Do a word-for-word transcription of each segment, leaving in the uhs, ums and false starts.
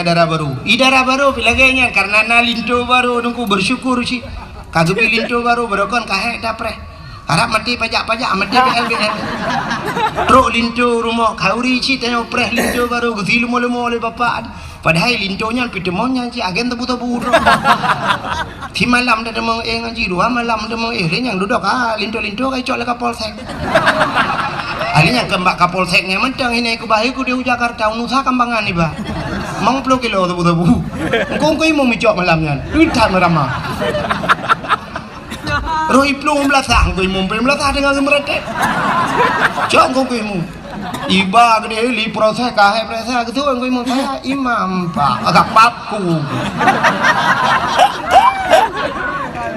Dara barô. I dara barô pih lagèe nyan, karena na linto barô, Teungku, bersyukur cit. Ka geubri linto barô, barô kon ka hék tapreh. Harab maté pajak-pajak, maté B L B L. Trok linto rumoh, khauri cit tanyoe preh linto barô, geusi leumo-leumo lé bapak. Padahai linto nyan pih teumon nyan cit agen tebu-tebu droe. Simalam tateumong éh ngon jih, dua malam tateumong éh, lé nyang dudoe ka linto-linto ka icok lé Kapolsek. Ahli nyang keu bak Kapolsek nyan mantong, hina ikubah iku di Jakarta, unusa kambangan iba. Limong ploh kilo tebu-tebu. Engkong-kong imum icok malam nyan. Duit that meurama. Roh iplueng beulasah, engkong imum peueng beulasah deungon geumeureutek. Cok engkong-kong imum. Iba keudéh li proses, ka hai proses, geuteupeue ngon imum, "Saya imam, Pak." Agak paku.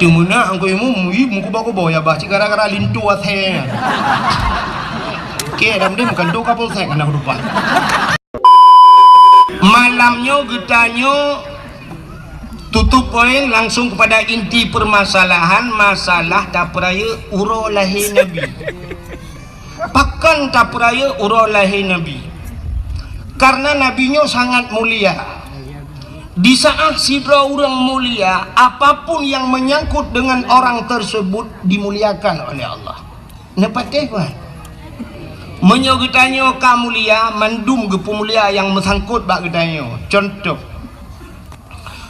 Teumeunak ngon imum, ih, meukuba-kuba ya bah, cit gara-gara linto asèe. Oke, dah mending bukan tu Kapolsek, anak lupa. Malam nyoe geutanyoe tutup poin langsung kepada inti permasalahan, masalah tapeurayeuk uroe lahé Nabi. Pakon tapeurayeuk uroe lahé Nabi? Karena Nabi nyoe sangat mulia. Di saat sidroe ureuëng mulia, apapun yang menyangkut dengan orang tersebut dimuliakan oleh Allah. Neupatéh, Tuan? Meunyoe geutanyoe ka mulia, mandum geupeumulia nyang meusangkot bak geutanyoe. Contoh,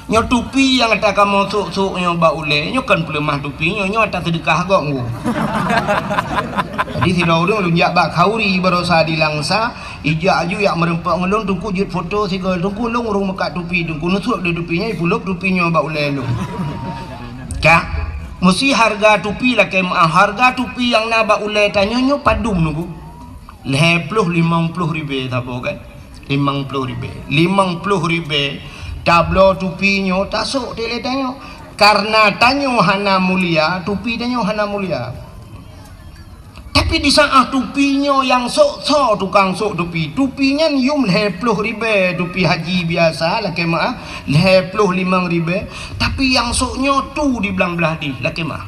nyoe tupi nyang ata kamoe sôk-sôk nyoe bak ulèe, nyoe kon peuleumah tupi nyoe, nyoe ata seudeukah gob nyoe. Jadi sidroe ureuëng lôn jak bak khauri baroesa di Langsa, ijak aju jak meureumpok ngon lôn, Teungku jeuet foto sigoe, Teungku lôn ureuëng meukat tupi, Teungku neusôk lé tupi nyoe, ipulop tupi nyoe bak ulèe lôn. Ka, meusi hareuga tupi lakèe meu'ah, hareuga tupi nyang na bak ulèe tanyoe nyoe padum Teungku? Lhèe ploh limong ploh ribèe saboh kan? Limong ploh ribèe. Limong ploh ribèe tabloe tupi nyoe tasôk dilèe tanyoe. Karena tanyoe hana mulia, tupi tanyoe hana mulia. Tapi di saat tupi nyoe nyang sôk soe tukang sôk tupi, tupi nyan yum lhèe ploh ribèe tupi haji biasa lakèe meu'ah, lhèe ploh limong ribèe, tapi nyang sôk nyoe tu di blang-blah dih lakèe meu'ah.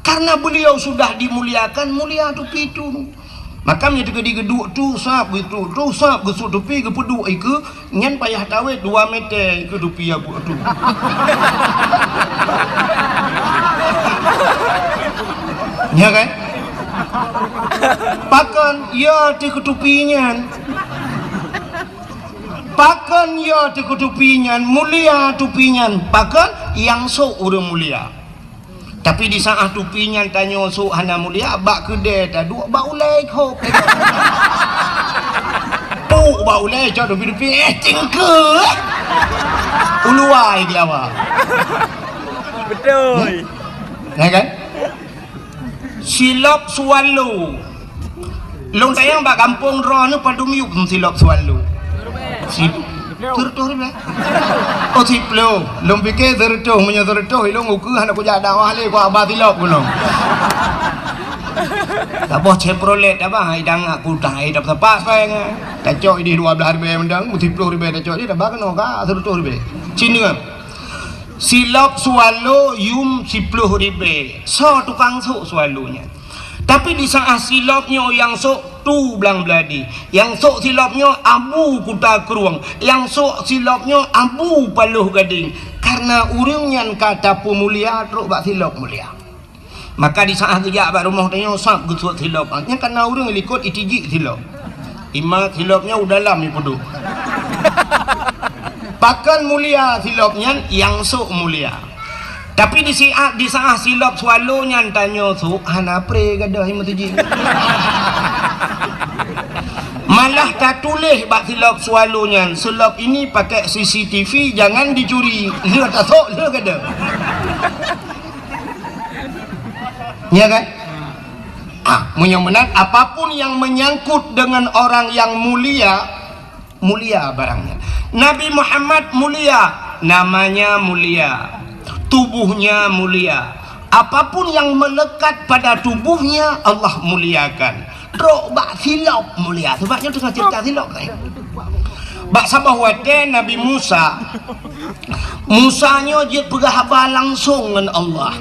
Karena beliau sudah dimuliakan, mulia tupi tu. Maka meunyoe teukeudi geuduek tu sab, geuduek tu sab, geusôk tupi, geupeuduek ikeue, nyan payah tawét dua meter ikeue tupi ya buet tu. Nya kan? Pakon ya teukeue tupi nyan? Pakon ya teukeue tupi nyan? Mulia tupi nyan. Pakon? Nyang sôk ureuëng mulia. Tapi di saat tupi nyan tanyoe sôk hana mulia, bak keudè taduek bak ulèe khôb. Puk bak ulèe cok tupi-tupi, eh, cingkeue, eh. Uluwa di awak. Betul. Ya kan? Silop swallow. Lôn tanyong bak gampông droeneuh padum yuem silop swallow? Si, sireutoh ribèe. Oh, siploh. Lôn pike sireutoh, meunyoe sireutoh ilôn ukeue hana kujak dakwah lé, ku aba silop gunong. Saboh Chevrolet abah, idang aku tah, ai dapat sapak sekarang. Tacok idih dua blah ribèe mendang, siploh ribèe tacok idih, tabah keunoe ka sireutoh ribèe. Cina. Silop swallow yuem siploh ribèe. Soe tukang sôk swallow nyan? Tapi di saat silop nyoe nyang sôk tu blang-blah dih, nyang sôk silop nyoe Abu Kuta Krueng, nyang sôk silop nyoe Abu Paloh Gadeng. Karena ureuëng nyan ka tapeumulia trok bak silop mulia. Maka di saat geujak bak rumoh tanyoe sab geusôk silop. Nyan karena ureuëng likot itijik silop. Imat silop nyoe u dalam ipeuduek. Pakon mulia silop nyan, nyang sôk mulia. Tapi di siat, di saat silop swallow nyan tanyoe sôk, hana pre gadoh imeutijik. Malah tatuléh bak silop swallow nyan, "Silop ini pakai C C T V, jangan dicuri." Lheueh tasôk, lheueh gadoh. Ya kan? Ah, meunyoe meunan, apapun yang menyangkut dengan orang yang mulia, mulia barangnya. Nabi Muhammad mulia, namanya mulia, tubuhnya mulia. Apapun yang melekat pada tubuhnya, Allah muliakan. Trok bak silop mulia. Sebab nyoe teungoh cerita silop tadi. Bak saboh watèe Nabi Musa, Musa nyoe jeuet peugah haba langsong ngon Allah.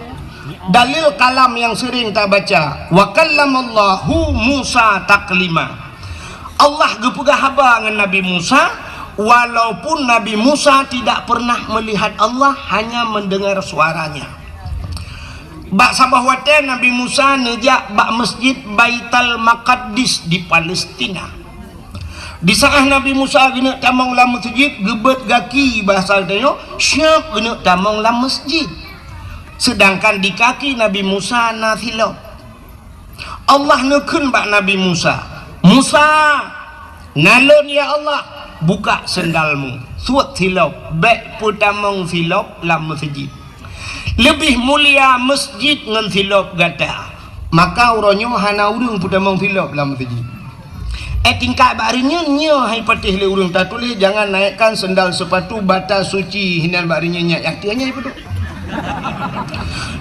Dalil kalam nyang sering tabaca, "Wa kallamallahu Musa taklima." Allah geupeugah haba ngon Nabi Musa, Walaupun Nabi Musa tidak pernah melihat Allah, hanya mendengar suaranya. Bak saboh watée Nabi Musa neujak bak Masjid Baitul Maqdis di Palestina. Di saat Nabi Musa geuneuk tamong lam masjid, geubeuet gaki, bahasa geutanyoe, siab geuneuk tamong lam masjid. Sedangkan di kaki Nabi Musa na silop. Allah neukheun bak Nabi Musa, "Musa, na lôn ya Allah, buka sendalmu, suet silop, bék peutamong silop lam masjid. Leubeh mulia masjid ngon silop gata." Maka uroe nyoe hana ureuëng peutamong silop lam masjid. Eh, tingkat bak reunyeun nyoe hai patéh lé ureuëng tatuléh, "Jangan naikkan sendal sepatu bata suci," hinan bak reunyeun nyak, nyang teuh nyan ipeuduek.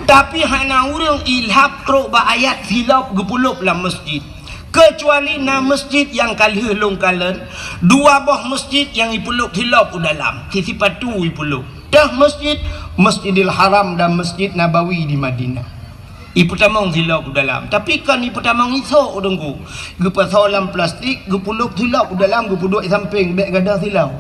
Tapi hana ureuëng ilhab trok bak ayat silop geupeulop lam masjid. Keucuali na masjid nyang ka lheueh lôn kalon, dua boh masjid nyang ipeulop silop u dalam, si sipatu ipeulop. Teuh masjid, Masjidil Haram dan Masjid Nabawi di Madinah. Ipeutamong silop u dalam, tapi kon ipeutamong isok Teungku. Geupasoe lam plastik, geupeulop silop u dalam, geupeuduek sampéng, bék gadôh silop.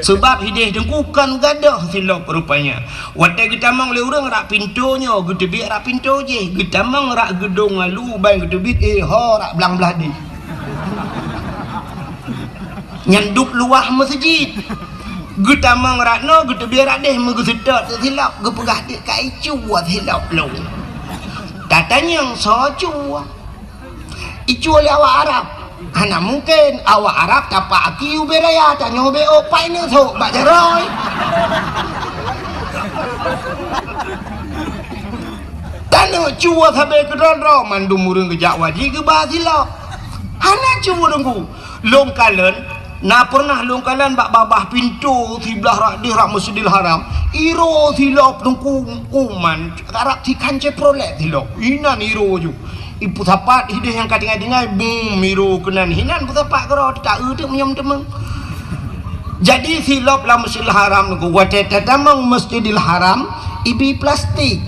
Sebab hideh Teungku kon gadôh silop rupanya. Watée geutamong lé ureuëng rak pintoe nyoe, geuteubiet rak pintoe jih, geutamong rak geudong alu, ban geuteubiet, eh, ho rak blang blah deh. Nyan dub luwah masjid. Geutamong rak noe, geuteubiet rak deh, meugeuseutôt silop, geupeugah dek ka icue silop lôn. Tatanyong soe cue? Icue lé awak Arab. Hana mungken awak Arab tapak aki ubé raya, tanyoe ubé ôk pai neusok bak jaroe. Taneuk cue sabe keudroe-droe, mandum ureuëng geujak wajéb geuba silop. Hana cue Teungku. Lôn kalon, na pernah lôn kalon bak babah pintoe siblah rak deh rak Masjidil Haram, iro silop Teungku, uman, karab si kancé Chevrolet silop. Inan iro ju. Ipeusapat hideh nyang ka tinggai-tinggai, bum, iro keunan. Hinan peusapat keudroe, teuka eu teuk meunyoe teumeung. Jadi silop lam Masjidil Haram Teungku, watée tatamong Masjidil Haram, ibi plastik.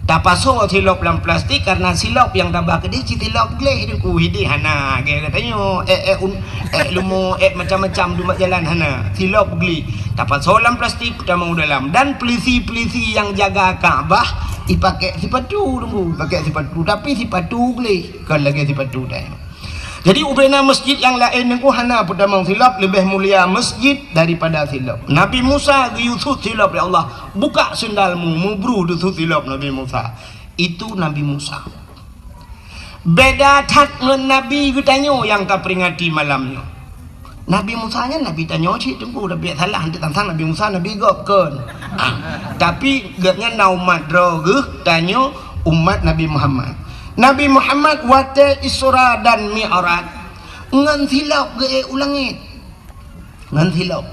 Tapasoe silop lam plastik, karena silop nyang taba keudeh cit silop gleh Teungku, hideh hana, lagée geutanyoe, ék, ék un-, ék leumo, ék macam-macam dumat jalan hana. Silop gleh. Tapasoe lam plastik, tamong u dalam. Dan pelisi-pelisi nyang jaga Ka'bah, ipakée sipatu Teungku, ipakée sipatu, tapi sipatu gleh, kon lagée sipatu tanyoe. Jadi ubena masjid nyang laén Teungku hana peutamong silop, leubeh mulia masjid daripada silop. Nabi Musa geuyue suet silop lé Allah, "Buka sendalmu," meubru deusuet silop Nabi Musa. Itu Nabi Musa. Beda that ngon nabi geutanyoe nyang taperingati malam nyoe. Nabi Musa nyan nabi tanyoe cit Teungku, tapi salah, hana teuntang Nabi Musa nabi gob kon. Ah, tapi gobnyan na umat droe geuh, tanyoe umat Nabi Muhammad. Nabi Muhammad watée Isra dan Mi'raj ngon silop geuék u langét. Ngon silop.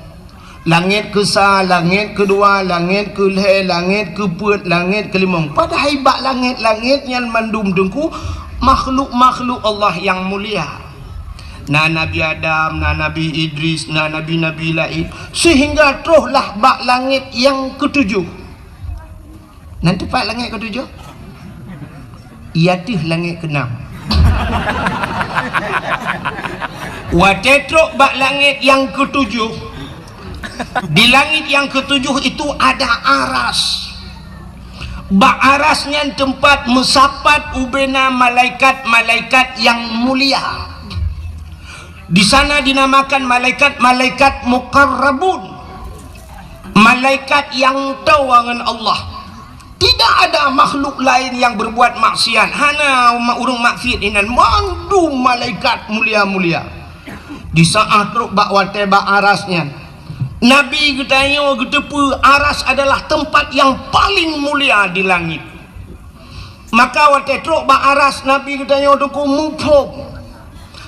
Langét keusa, langét keudua, langét keulhée, langét keupeuet, langét keulimong. Padahai bak langét-langét nyan mandum Teungku makhluk-makhluk Allah nyang mulia. Na Nabi Adam, na Nabi Idris, na nabi-nabi laén, sehingga trohlah bak langét nyang keutujoh. Nan teumpat langét keutujoh? Iateuh langét keunam. Watée trok bak langét nyang keutujoh, di langét nyang keutujoh itu ada aras. Bak aras nyan teumpat meusapat ubena malaikat-malaikat nyang mulia. Di sana dinamakan malaikat-malaikat muqarrabun. Malaikat nyang toe ngon Allah. Tidak ada makhluk laén nyang berbuat maksiat. Hana ma-, ureuëng maksiat inan, mandum malaikat mulia-mulia. Di saat trok bak watée bak aras nyan, Nabi geutanyoe geuteupeue aras adalah teumpat nyang paleng mulia di langét. Maka watée trok bak aras, Nabi geutanyoe Teungku muphom.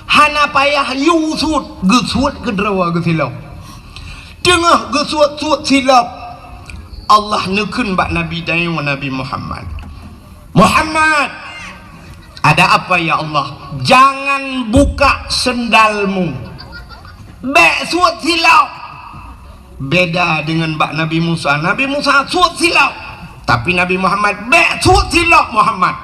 Hana payah yue suet, geusuet keudroe geusilop. Teungoh geusuet-suet silop, Allah neukheun bak Nabi tanyoe, Nabi Muhammad, "Muhammad, ada apa ya Allah?" "Jangan buka sendalmu. Bék suet silop." Beda dengan bak Nabi Musa. Nabi Musa suet silop. Tapi Nabi Muhammad, "Bék suet silop, Muhammad.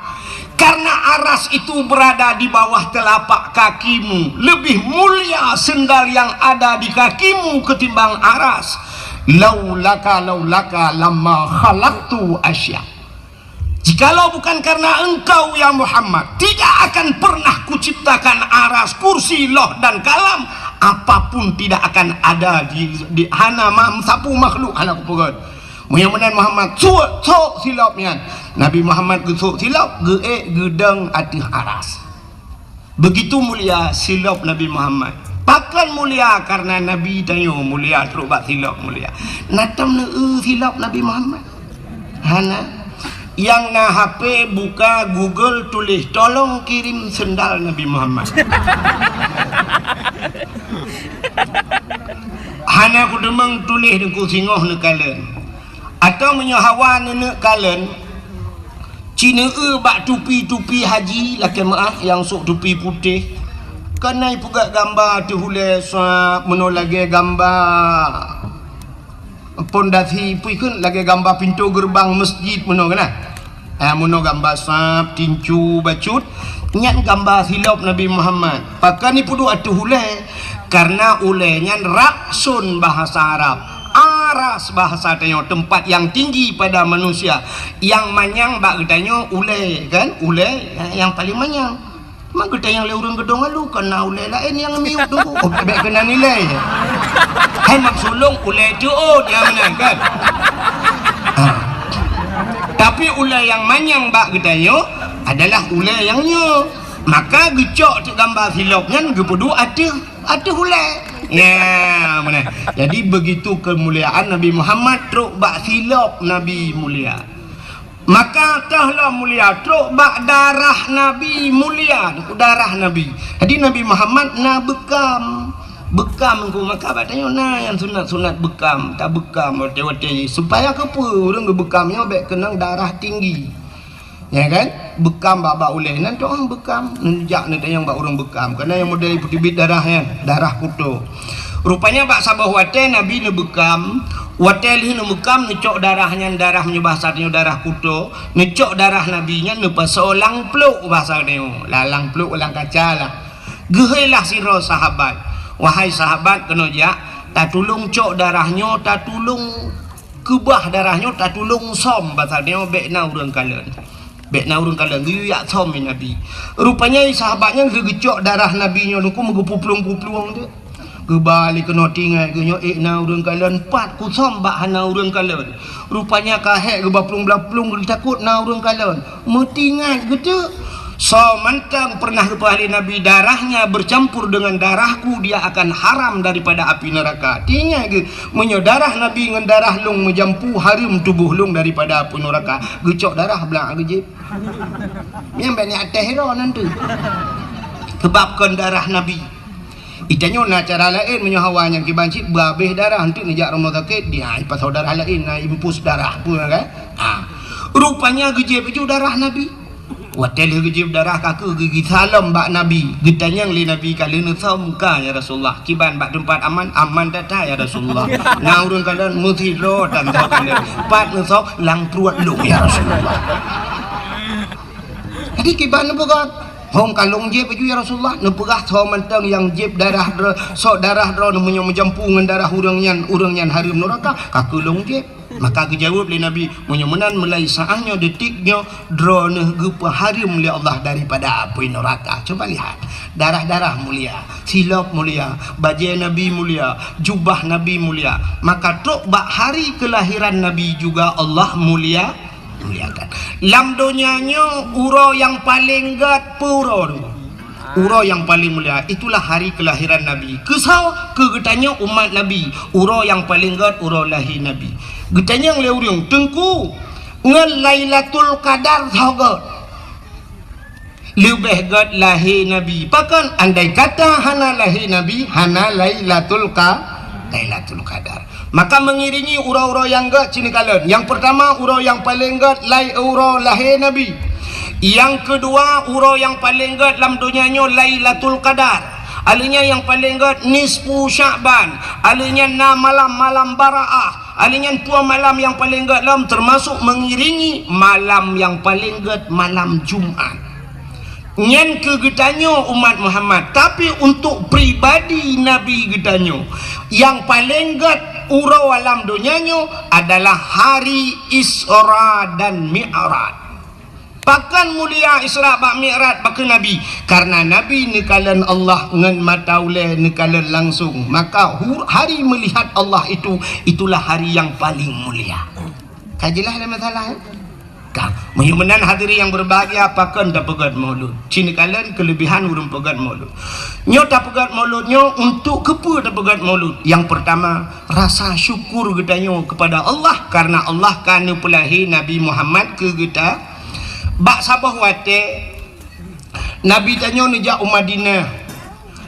Karena aras itu berada di bawah telapak kakimu, lebih mulia sendal yang ada di kakimu ketimbang aras. Laulaka, laulaka lama khalaqtu asya. Jikalau bukan karena engkau, ya Muhammad, tidak akan pernah kuciptakan aras, kursi, loh, dan kalam. Apapun tidak akan ada di, di hana ma-, sapu makhluk hana kupeugét. Meunyoe meunan Muhammad, sôk, sôk silop nyan. Nabi Muhammad geusôk silop, geuék geudong ateueh aras. Begitu mulia silop Nabi Muhammad. Pakon mulia? Karena Nabi tanyoe mulia, trok bak silop mulia. Na tom neueu silop Nabi Muhammad? Hana. Nyang na H P, buka Google, tuléh, "Tolong kirim sendal Nabi Muhammad." Hana kuteumeung tuléh, Teungku, singoh neukalon. Atawa meunyoe hawa neuneuk kalon, ci neueu bak tupi-tupi haji, lakée meuáh, nyang sôk tupi putéh. Kan na ipeugét gamba ateueh ulée, sab, meunoe lagée gamba pondasi, peue kheun, lagée gamba pintoe geureubang meuseujid meunoe kan na. Ah, meunoe gamba sab, tincu, bacut, nyan gamba silop Nabi Muhammad. Pakon ipeuduek ateueh ulée? Karena ulée nyan ra'sun bahasa Arab. Aras bahasa tanyoe, tempat yang tinggi pada manusia. Nyang manyang bak geutanyoe ulée, kan? Ulée, eh, nyang paleng manyang. Mak geutanyoe lé ureuëng geudong alu, kon na ulée laén nyang miyueb tu. Oh, bék keunan ilée. Hai mak sulong ulée teuôt nyang meunan, kan? Ha. Tapi ulée nyang manyang bak geutanyoe adalah ulée nyang nyoe. Maka geucok teuk gamba silop nyan geupeuduek ateueh, ateueh ulée. Ya, meunan. Jadi begitu kemuliaan Nabi Muhammad trok bak silop Nabi mulia. Maka toh lom mulia trok bak darah Nabi mulia, darah Nabi. Jadi Nabi Muhammad na beukam. Beukam ku maka bak tanyoe na nyang sunat-sunat beukam, tabeukam watée-watée jih. Supaya keupeue ureuëng geubeukam nyoe bék keunong darah tinggi. Ya kan? Beukam bak-bak ulée nan toh beukam. Neujak neutanyong bak ureuëng beukam. Keunan nyang model peuteubiet darah nyan, darah kuto. Rupanya bak saboh watée Nabi neubeukam, watée lheueh neubeukam neucok darah nyan, darah meunyoe bahasa tanyoe darah kuto, neucok darah Nabi nyan neupasoe lam plôk bahasa tanyoe. Lah lam plôk lam kaca lah. Geuhôi lah sidroe sahabat, "Wahai sahabat, keunoe jak, tatulông cok darah nyoe, tatulông keubah darah nyoe, tatulông sôm bahasa tanyoe, bék na ureuëng kalon." Bék na ureuëng kalon, geuyue jak sôm lé Nabi. Rupanya sahabat nyan geugeucok darah Nabi nyoe Teungku, meugeupeu plueng-plueng teuk. Geuba lé keunoe, teuingat geuh nyoe ék na ureuëng kalon, pat kusôm bak hana ureuëng kalon. Rupanya ka hék geuba plueng-plueng, geutakot na ureuëng kalon. Meutingat geuteuk, soe mantong pernah geupeuhah lé Nabi, darahnya bercampur dengan darahku, dia akan haram daripada api neraka. Teuingat geuh, meunyoe darah Nabi ngon darah lôn meujampu, hareuem tuboh lôn daripada api neraka. Geucok darah blang geujieb. Nyang banyak teh ro nan tu. Sebab kon darah Nabi. Itanyoe na cara laén, meunyoe hawa nyang kiban cit, beuhabéh darah, enteuk neujak rumoh sakét, dia ipasoe darah laén, na impus darah peue kan? Ha. Rupanya geujieb ju darah Nabi. Watée lheueh geujieb darah, ka kheueh geugisa lom bak Nabi. Geutanyong lé Nabi, "Ka lheueh neusôm ka, ya Rasulullah? Kiban bak teumpat aman?" "Aman that-that, ya Rasulullah." "Na ureuëng kalon?" "Meusidroe tan soe kalon." "Pat neusôm?" "Lam pruet lôn, ya Rasulullah." Jadi kiban neupeugah, "Hom ka lôn jieb ju, ya Rasulullah." Neupeugah, "Soe mantong nyang jieb darah droe, sok darah droe meunyoe meujampu ngon darah ureuëng nyan, ureuëng nyan hareuem neuraka, ka kheueh lôn jieb." Maka geujaweueb lé Nabi, "Meunyoe meunan, mulai saát nyoe, detik nyoe, droeneuh geupeuhareuem lé Allah daripada apui neuraka." Coba lihat, darah-darah mulia, silop mulia, bajée Nabi mulia, jubah Nabi mulia. Maka trok bak hari kelahiran Nabi juga Allah mulia, muliakan. Lam donya nyoe uroe nyang paleng gét peue uroe nyoe? Uroe nyang paleng mulia, itulah hari kelahiran Nabi. Keusoe? Keu geutanyoe umat Nabi, uroe nyang paleng gét uroe lahé Nabi. Geutanyong lé ureuëng, "Teungku, ngon Lailatul Qadar soe gét?" Leubeh gét lahé Nabi. Pakon? Andai kata hana lahé Nabi, hana Lailatul Qa-, Lailatul Qadar. Maka mengiringi uroe-uroe nyang gét ci neukalon. Nyang peurtama, uroe nyang paleng gét lai uroe lahé Nabi. Nyang keudua, uroe nyang paleng gét lam donya nyoe Lailatul Qadar. Aleuh nyan nyang paleng gét nisfu Sya'ban. Aleuh nyan na malam-malam Baraah. Aleuh nyan dua malam nyang paleng gét lom, teumasok mengiringi malam nyang paleng gét, malam Jumat. Nyan keu geutanyoe umat Muhammad, tapi untuk pribadi Nabi geutanyoe, nyang paleng gét uroe lam donya nyoe adalah hari Isra dan Mi'raj. Pakon mulia Isra bak Mi'raj bak Nabi? Karena Nabi neukalon Allah ngon mata ulée, neukalon langsung. Maka hu-, hari melihat Allah itu, itulah hari yang paling mulia. Ka jeulaih lé masalah, eh? Ka. Meunyoe meunan hadirin yang berbahagia, pakon tapeugét maulud? Ci neukalon kelebihan ureuëng peugét maulud. Nyoe tapeugét maulud nyoe untuk keupeue tapeugét maulud? Yang pertama, rasa syukur geutanyoe kepada Allah karena Allah ka neupeulahé Nabi Muhammad keu geuta. Bak saboh watée, Nabi tanyoe neujak u Madinah.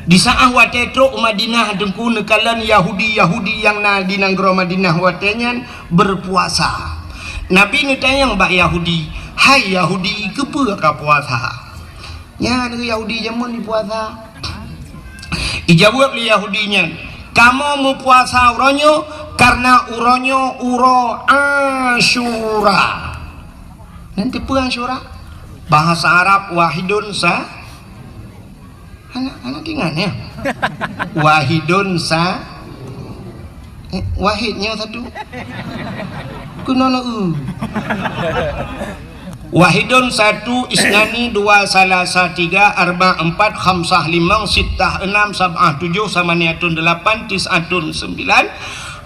Di saát watée trok u Madinah, Teungku, neukalon Yahudi-Yahudi nyang na di nanggroe Madinah watée nyan berpuasa. Nabi neutanyong bak Yahudi, "Hai Yahudi, keupeue ka puasa?" Nyan Yahudi jameun jipuasa. Ijaweueb lé Yahudi nyan, "Kamoe meupuasa uroe nyoe karena uroe nyoe uroe Asyura." Nyan keupeue Asyura? Bahasa Arab wahidun sa-, hana, hana teuingat, ya? Wahidun sa-, eh, wahid nyoe satu. Keunoe na, eh. Wahidun satu, isnani dua, salasa tiga, arba empat, khamsah limong, sittah enam, sab'ah tujuh, samaniyatun delapan, tis'atun sembilan,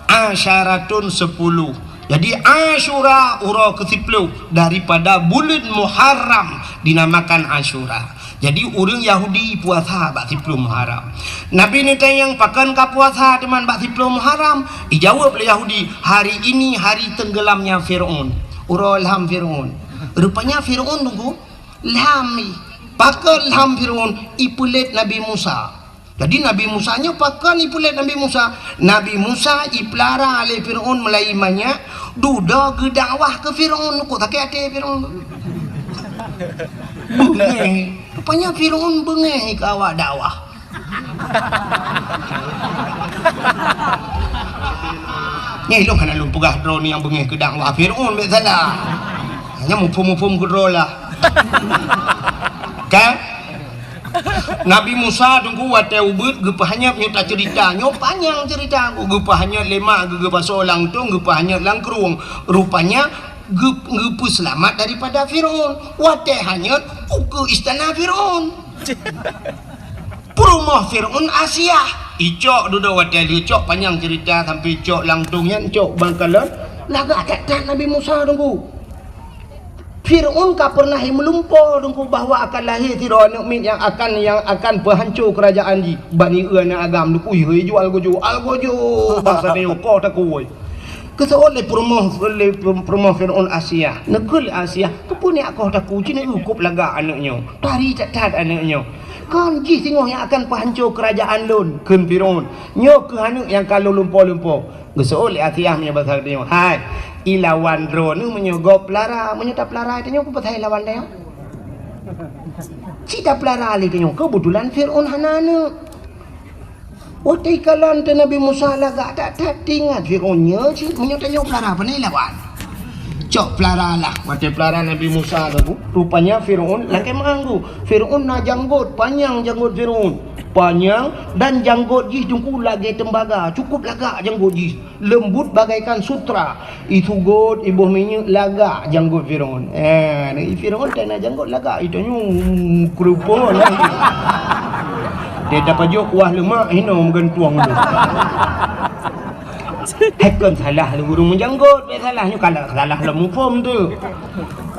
asyaratun sepuluh. Jadi Asyura uroe keusiplôh daripada buleuen Muharram dinamakan Asyura. Jadi ureuëng Yahudi puasa bak siplôh Muharram. Nabi neutanyong, "Pakon ka puasa teuma bak siplôh Muharram?" Ijaweueb lé Yahudi, "Hari ini hari tenggelamnya Fir'aun." Uroe lham Fir'aun. Rupanya Fir'aun, Teungku, lham jih. Pakon lham Fir'aun? Ipeulet Nabi Musa. Jadi Nabi Musa nyoe pakon ipeulet Nabi Musa? Nabi Musa ipeulara lé Fir'aun meulayeue manyak, dudoe geudakwah keu Fir'aun. Kok sakét até Fir'aun? Beungéh. Rupanya Fir'aun beungéh keu awak dakwah. Nyan ilôn hana lôn peugah droeneuh nyang beungéh keu dakwah Fir'aun, bék salah. Hanya muphom-muphom keudroe lah. Kan? Nabi Musa, Teungku, watée ubit geupeuhanyot, nyoe taceurita. Nyoe panyang ceurita. Geupeuhanyot lé mak geuh, geupasoe lam tueng, geupeuhanyot lam krueng. Rupanya geu-, geupeuseulamat daripada Fir'aun. Watée hanyot, ukeue istana Fir'aun. Peurumoh Fir'aun Asiah. Icok dudoe watée lheueh cok, panyang ceurita sampai cok lam tueng nyan, cok bak kalon. Lagak that-that Nabi Musa, Teungku. Fir'aun ka pernah meulumpoe, Teungku, bahwa akan lahé sidroe aneuëk miet nyang akan, nyang akan peuhanco keurajeuen jih. Bani eu aneuëk agam, Teungku, ih, jual gojo, al gojo, basa nyoe, koh takue. Geuseuôt lé peurumoh, lé peurumoh Fir'aun Asiah. Neukheun lé Asiah, "Keupeue nyak koh takue, ci neu kop lagak aneuëk nyoe. Tari that-that aneuëk nyoe. Kon jih singoh nyang akan peuhanco keurajeuen lôn," kheun Fir'aun. "Nyoe kheueh aneuëk nyang ka lôn lumpoe-lumpoe." Geuseuôt lé Asiah meunyoe basa tanyoe, "Hai, ilawan droeneuh meunyoe gob peulara, meunyoe tapeulara tanyoe, peue pasai lawan tanyoe? Ci tapeulara lé tanyoe, keubeutôlan Fir'aun hana aneuëk." Watée kalon teuh Nabi Musa lagak that-that, teuingat Fir'aun nyoe cit, meunyoe tanyoe peulara, pane lawan? Cok peulara lah. Watée peulara Nabi Musa tu, rupanya Fir'aun lakée meuanggu. Fir'aun na janggot, panyang janggot Fir'aun. Panyang dan janggot jih, Teungku, lagée tembaga, cukup lagak janggot jih. Leumbut bagaikan sutra. Isugot, iboh minyeuk, lagak janggot Fir'aun. Eh, Fir'aun teuh na janggot lagak, itanyoe keureupoh lah. Dia tapajok kuah lemak, hinoe meugantueng tu. Hai kon salah lé ureuëng meujanggot, bék salah nyoe, kalau salah lom muphom tu.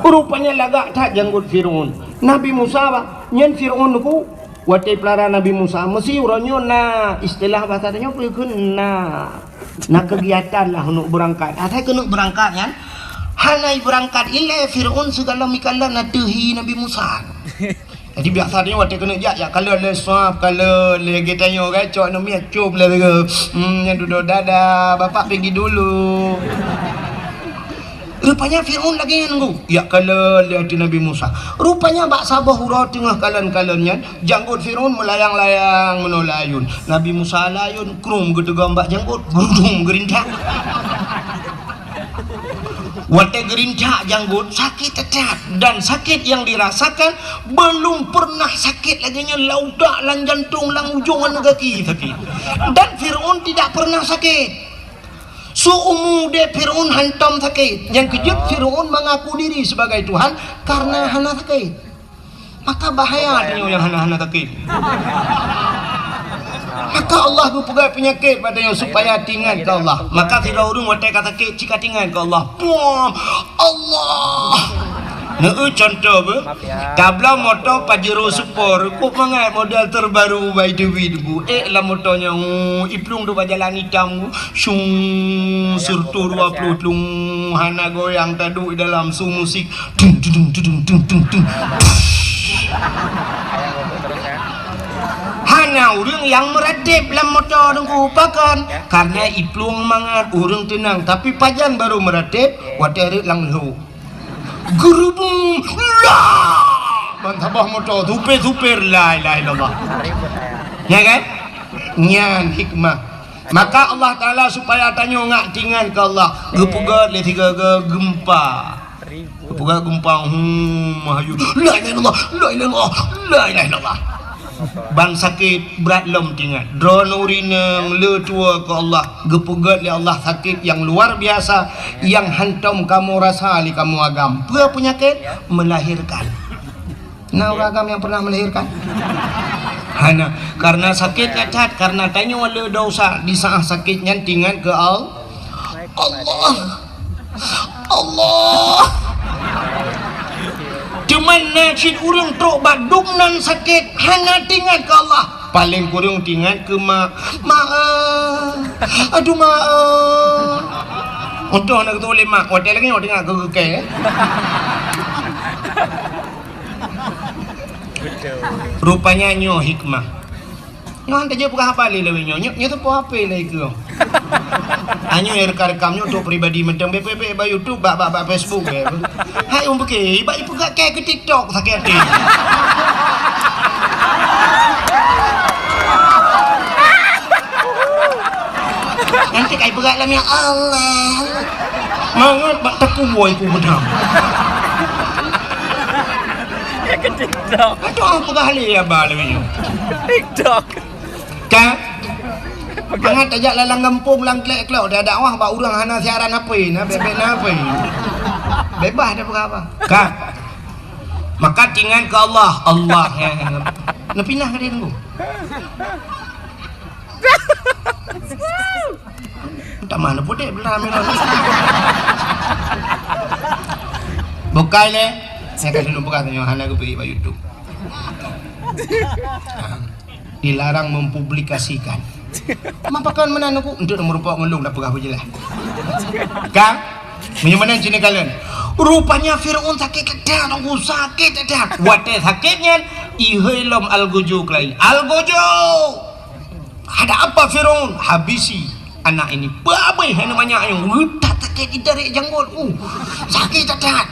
Rupanya lagak that janggot Fir'aun. Nabi Musa, bah, nyan Fir'aun tu, watée peulara Nabi Musa, meusi uroe nyoe na istilah basa tanyoe peue kheun na, na keugiatan lah untuk beurangkat. Asai keuneuk beurangkat nyan, hana beurangkat ilée Fir'aun sigohlom ikalon ateueh hi Nabi Musa. Jadi biasa tanyoe watée keuneuk jak, jak kalon lé swab, kalon lé geutanyoe kan, cok aneuëk miet cop lé lagée, hmm, nyan dudoe dada, bapak pergi dulu. Rupanya Fir'aun lagée nyan, Teungku. Jak kalon lé ateueh Nabi Musa. Rupanya bak saboh uroe teungoh kalon-kalon nyan, janggot Fir'aun meulayang-layang meunoe layun. Nabi Musa layun, krum geuteugom bak janggot, geurudum geurintang. Watée geurincak janggot, sakét that-that. Dan sakét nyang dirasakan, belum pernah sakét lagée nyan, lam utak, lam jantong, lam ujong aneuk gaki sakét. Dan Fir'aun tidak pernah sakét. Seuumu udeb Fir'aun hantom sakét. Nyang keujeuet, Fir'aun mengaku diri sebagai Tuhan karena hana sakét. Maka bahaya tanyoe nyang hana-hana sakét. Maka Allah geupeugah peunyakét bak tanyoe supaya tingat keu Allah. Maka sidroe ureuëng watée ka sakét, cit ka tingat keu Allah. Puam! Allah! Neueu contoh beuh. Tabloe moto Pajero Sport, kok mangat model terbaru bak Dewi Teungku. Eh, lam moto nyan, oh, iplueng tu bak jalan itam, oh. Syung, seratus dua puluh tlung, hana goyang, taduek dalam su musik. Tung, tung, tung. Hana ureuëng nyang meuratéb lam moto Teungku, pakon? Karena iplueng mangat, ureuëng teunang. Tapi pajan barô meuratéb, watée rhot lam lhok. Geurubung, lah! Ban saboh moto, supir-supir, la ilaha illallah. Ya kan? Nyan hikmah. Maka Allah Taala supaya tanyoe ngak tingat keu Allah, geupeugét lé sigoe-goe geumpa. Geupeugét geumpa, hmm, mahayu. La ilaha illallah, la ilaha illallah, la ilaha illallah. Ban sakét brat lom tingat. Droeneuh ureuëng inong le tuwoe keu Allah, geupeugét lé Allah sakét nyang luar biasa, nyang hantom kamoe rasa lé kamoe agam. Peue peunyakét? Melahirkan. Na ureuëng agam nyang pernah melahirkan? Hana. Karena sakét that-that, karena tanyoe le desya, di saat sakét nyan tingat keu Al-, Allah. Allah. Teuma na cit ureuëng trok bak dum nan sakét, hana tingat keu Allah. Paléng kureueng tingat keu mak. Mak, eh. Aduh, mak, eh. Untung hana geutulak lé mak. Watée lagée nyoe tingat keu keu kée, eh. Rupanya nyoe hikmah. Nyoe han tajak peugah haba lé lawét nyoe. Nyoe, nyoe teupeu H P lé keu. Anyoe rekam-rekam nyoe untuk pribadi mantong, bèk, bèk, bèk bak YouTube, bak, bak, bak Facebook, bèk. Hai, ureueng pike, bak ipeugah kèe keu TikTok, sakét até. Nanti kai peugah lam, ya Allah. Mangat bak takuboi ku beudang. Kèe keu TikTok. Aduh, peugah lé ya ba lé nyoe. TikTok. Ka? Mangat tajak lam gampông, lam klek-klok, dah dakwah bak ureueng hana siaran H P, na bèk-bèk na H P. Bebas dah peugah apa. Ka? Maka tingat keu Allah, Allah, ya. Neupinah ka dia tunggu. Tamah neupudek belah. Bukai lé. Saya kasih nombor kata yang hana geubri bak YouTube. Dilarang mempublikasikan. Mapakon meunan aku? Untuk nomor pok ngelung dah peugah jelas. Kang, meunyoe meunan cina kalian. Rupanya Firaun sakét that-that, aku sakét that-that. Watèe sakét nyan, ihôi lom algojo keulayi. Algojo! Ada apa Firaun? Habisi anak ini. Babeh hana banyak yang. Utak sakét ditarek janggot. Uh, sakét that-that.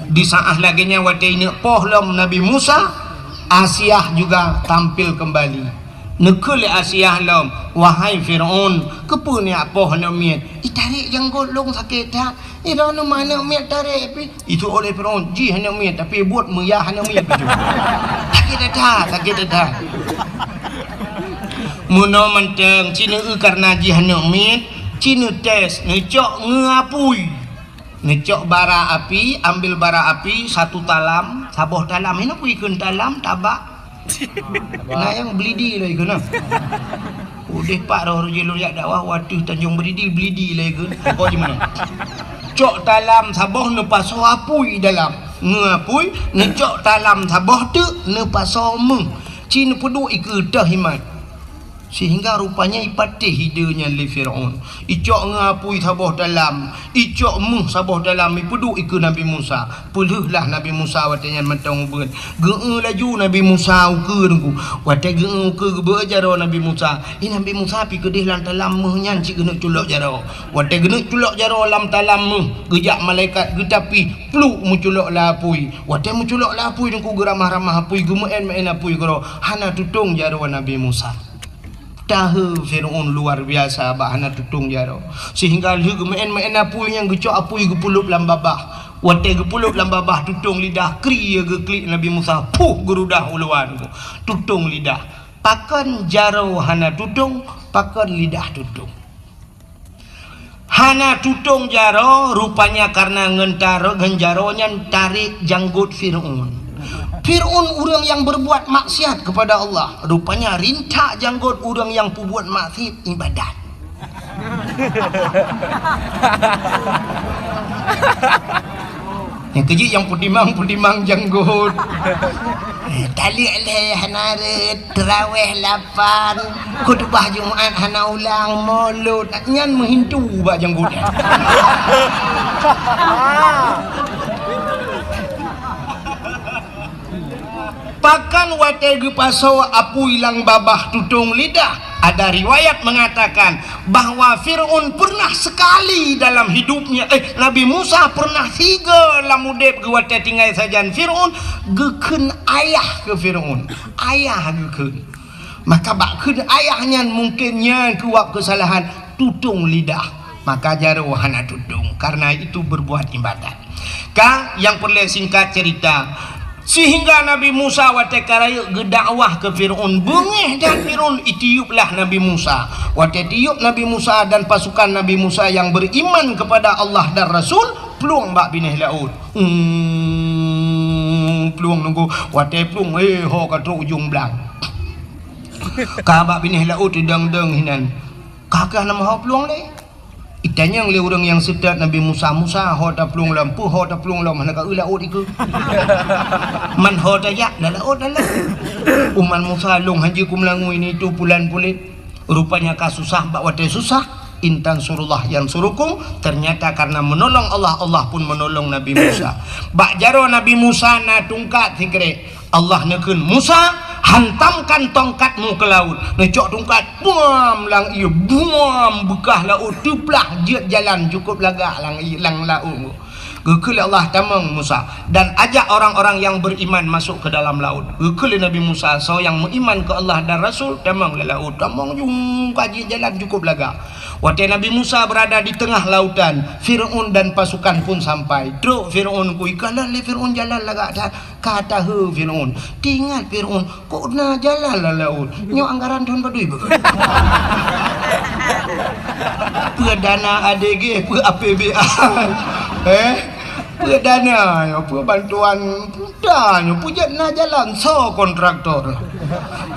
Di saat lagèe nyan watèe ineuk poh lom Nabi Musa, Asiah juga tampil kembali. Neukheun lé Asiah lom, "Wahai Firaun, keupeue neujak poh aneuk miet? Itarek janggot lôn sakét that. Iroh nyoe aneuk miet tarek pih." Itu oleh Firaun, jih aneuk miet, tapi buet meuyah aneuk miet bacut. Sakét that-that, sakét that-that. Meunoe mantong, ci neueu kareuna jih aneuk miet, ci neutés, neucok ngon apui. Neucok bara api, ambil bara api satu talam, saboh talam. Hinoe peue ikheun talam, tabak. Na nyang belidi lé ikheun na. Udeh pat roh jih lôn jak dakwah, watèe Tanjong Belidi, belidi lé ikheun. Pokok jih meunan. Cok talam saboh, neupasoe apui dalam. Ngon apui, neucok talam saboh teuk, neupasoe méuh. Ci neupeuduek ikeue teuh imat. Sehingga rupanya ipatéh ide nyan lé Firaun. Icok ngon apui saboh talam, icok méuh saboh talam, ipeuduek ikeue Nabi Musa. Peulheueh lah Nabi Musa watèe nyan mantong ubeut. Geueu laju Nabi Musa ukeue teungku. Watèe geueu ukeue geubeuet jaroe Nabi Musa. Ih, Nabi Musa pih keudeh lam talam méuh nyan cit geuneuk culok jaroe. Watèe geuneuk culok jaroe lam talam méuh, geujak malaikat geutapih, pluk meuculok lam apui. Watèe meuculok lam apui teungku geuramah-ramah apui, geumeu'en-meu'en apui keudroe. Hana tutong jaroe Nabi Musa. Tahe Fir'aun luar biasa bak hana tutong jaroe, sehingga lheueh geumeu'en-meu'en apui nyan geucok apui geupeulop lam babah. Watée geupeulop lam babah tutong lidah, kri geuklik Nabi Musa, puh geurudah u luwa nyoe. Tutong lidah. Pakon jaroe hana tutong, pakon lidah tutong. Hana tutong jaroe, rupanya karena ngon taro-, ngon jaroe nyan tarek janggot Fir'aun. Fir'aun ureuëng yang berbuat maksiat kepada Allah, rupanya rintak janggot ureuëng yang peubuet maksiat ibadat. Nyang keujeuet nyang peutimang-peutimang janggot. Eh, taleuek lhée hana rhët, teurawéh lapan, khutubah Jumat hana ulang, molot, nyan meuhintu bak janggot nyan. Pakon watée geupasoe apui lam babah tutong lidah, ada riwayat mengatakan bahwa Fir'aun pernah sekali dalam hidupnya, eh, Nabi Musa pernah sigoe lam udeb geuh watée tinggai sajan Fir'aun, geukheun ayah keu Fir'aun. Ayah geukheun. Maka bak kheun ayah nyan mungken nyan keuwab keusalahan tutong lidah. Maka jaroe hana tutong, karena itu berbuat ibadat. Ka, nyang peureulée singkat cerita, sehingga Nabi Musa watée ka rayeuk geudakwah keu Fir'aun, beungéh that Fir'aun, itiuplah Nabi Musa. Watée tiup Nabi Musa dan pasukan Nabi Musa yang beriman kepada Allah dan Rasul, plueng bak binéh laôt. Hmm, plueng nunggu. Watée plueng, eh, ho ka trok ujong blang. Ka bak binéh laôt teudong-dong hinan. Ka keuh na meuho plueng lé. Itanyong lé ureuëng nyang seutôt Nabi Musa, "Musa, ho taplueng lom, peue ho taplueng lom, hana ka eu laôt ikeue?" "Man ho tajak, na laôt na lom." "Umat Musa lôn hana jeuet keu meulangui ni tu pulan pulet." Rupanya ka susah, bak watée susah, "In tansurullah yansurukum," ternyata karena menolong Allah, Allah pun menolong Nabi Musa. Bak jaroe Nabi Musa na tungkat sikrek. Allah neukheun, "Musa, hantamkan tongkatmu ke laut." Neucok tungkat, buam, lam ié, buam, beukah laôt teuplah, jeuet jalan cukôp lagak lam ié, lam laôt. Geukheun lé Allah, "Tamong Musa, dan ajak orang-orang yang beriman masuk ke dalam laut." Geukheun lé Nabi Musa, soe nyang meuiman keu Allah dan Rasul, tamong lam laôt, tamong jung ka jeuet jalan cukôp lagak. Watée Nabi Musa berada di tengah lautan, Fir'aun dan pasukan pun sampai. Trok Fir'aun, kui kalon lé Fir'aun jalan lagak that. Ka tahe Fir'aun. Teuingat Fir'aun, kok na jalan lam laôt? Nyoe anggaran thon padum beuh? Peue dana A D G, peue A P B A? Eh? Peue dana nyoe, peue bantuan peue nyoe, peue jeuet na jalan, soe kontraktor?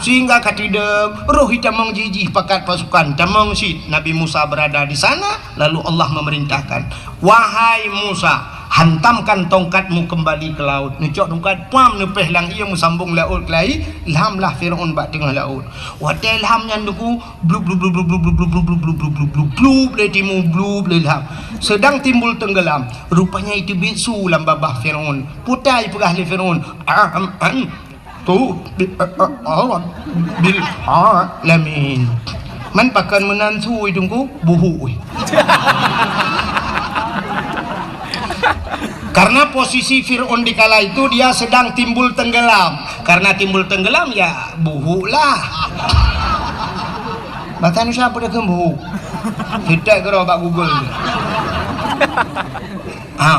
Sehingga ka teudong, roh itamong jih-jih pakat pasukan, tamong cit. Nabi Musa berada di sana, lalu Allah memerintahkan, "Wahai Musa, hantamkan tongkatmu kembali ke laut." Neucok tongkat, puam, neupéh lam ié, meusambong laôt keulai, lhamlah Fir'aun bak teungoh laôt. Watée lham nyan, Teungku, blub, blub, blub, lé timu, blub, lé lham. Sedang timbul tenggelam. Rupanya iteubiet su lam babah Fir'aun. Peue ta ipeugah lé Fir'aun, "Am, am, tu bi, a, a, a, bil alamin." Man pakon meunan su, Teungku? Buhu. Karena posisi Fir'aun di kala itu dia sedang timbul tenggelam. Karena timbul tenggelam, ya, buhu lah. Bahasa Indonesia apa dia buhu? Kita kira bak Google. Ha.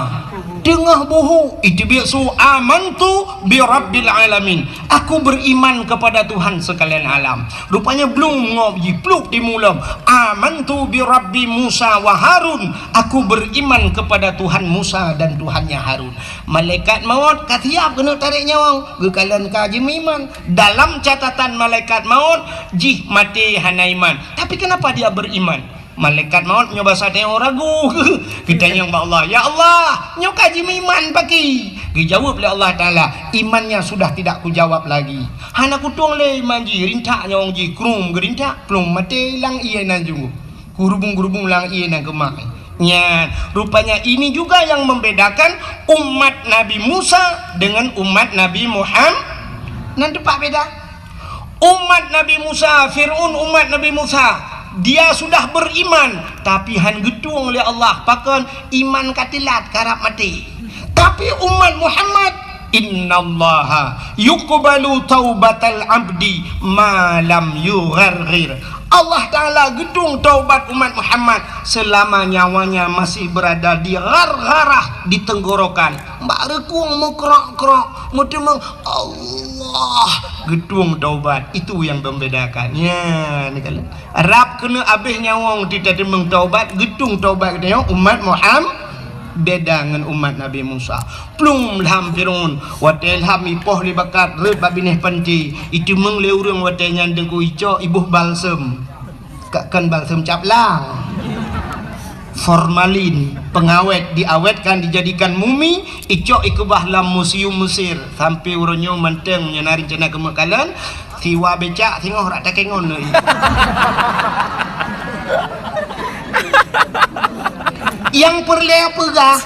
Teungoh buhu, iteubiet su, "Amantu bi rabbil alamin." "Aku beriman kepada Tuhan sekalian alam." Rupanya blum ngob jipluk timu lom. "Amantu bi rabbi Musa wa Harun." "Aku beriman kepada Tuhan Musa dan Tuhannya Harun." Malaikat maut ka siap keuneuk tarek nyawöng, geukalon ka jimeuiman. Dalam catatan malaikat maut, jih maté hana iman. Tapi kenapa dia beriman? Malaikat maut nyoe basa tanyoe ragu. Geutanyong bak Allah, "Ya Allah, nyoe ka jimeuiman paki?" Geujaweueb lé Allah Taala, "Imannya sudah tidak kujawab lagi." Hana kutueng lé iman jih, rintak nyawöng jih, krum geurintak, plueng maté lam ié nan junggu. Geurubung-geurubung lam ié nan keumah. Nyan, rupanya ini juga yang membedakan umat Nabi Musa dengan umat Nabi Muham-, nan teumpat beda. Umat Nabi Musa, Fir'aun umat Nabi Musa, dia sudah beriman, tapi han geutueng lé Allah. Pakon? Iman ka teulat, karab maté. Tapi umat Muhammad, "Innallaha yuqbalu taubatal abdi ma lam yugharghir." Allah Ta'ala geutueng taubat umat Muhammad selama nyawanya masih berada di gargarah, di tenggorokan. Bak reukueng meukrok-krok, meuteumong, Allah geutueng taubat. Itu yang membedakan. Ya, ni kan. Rab keuneuk abéh nyawöng teuteumong taubat, geutueng taubat geutanyoe umat Muhammad. Beda ngon umat Nabi Musa. Plueng lham Firaun, watée lham ipoh lé bakat rhot bak binéh panté, iteumong lé ureuëng watée nyan deungon icok iboh balsem. Ka-, kan balsem cap lang. Formalin, pengawet, diawetkan, dijadikan mumi, icok ikeubah lam museum Mesir. Sampai uroe nyoe mantong nyan na rencana keumeuk kalon, siwa becak singoh rak takengon lé. Nyang peureulée peugah,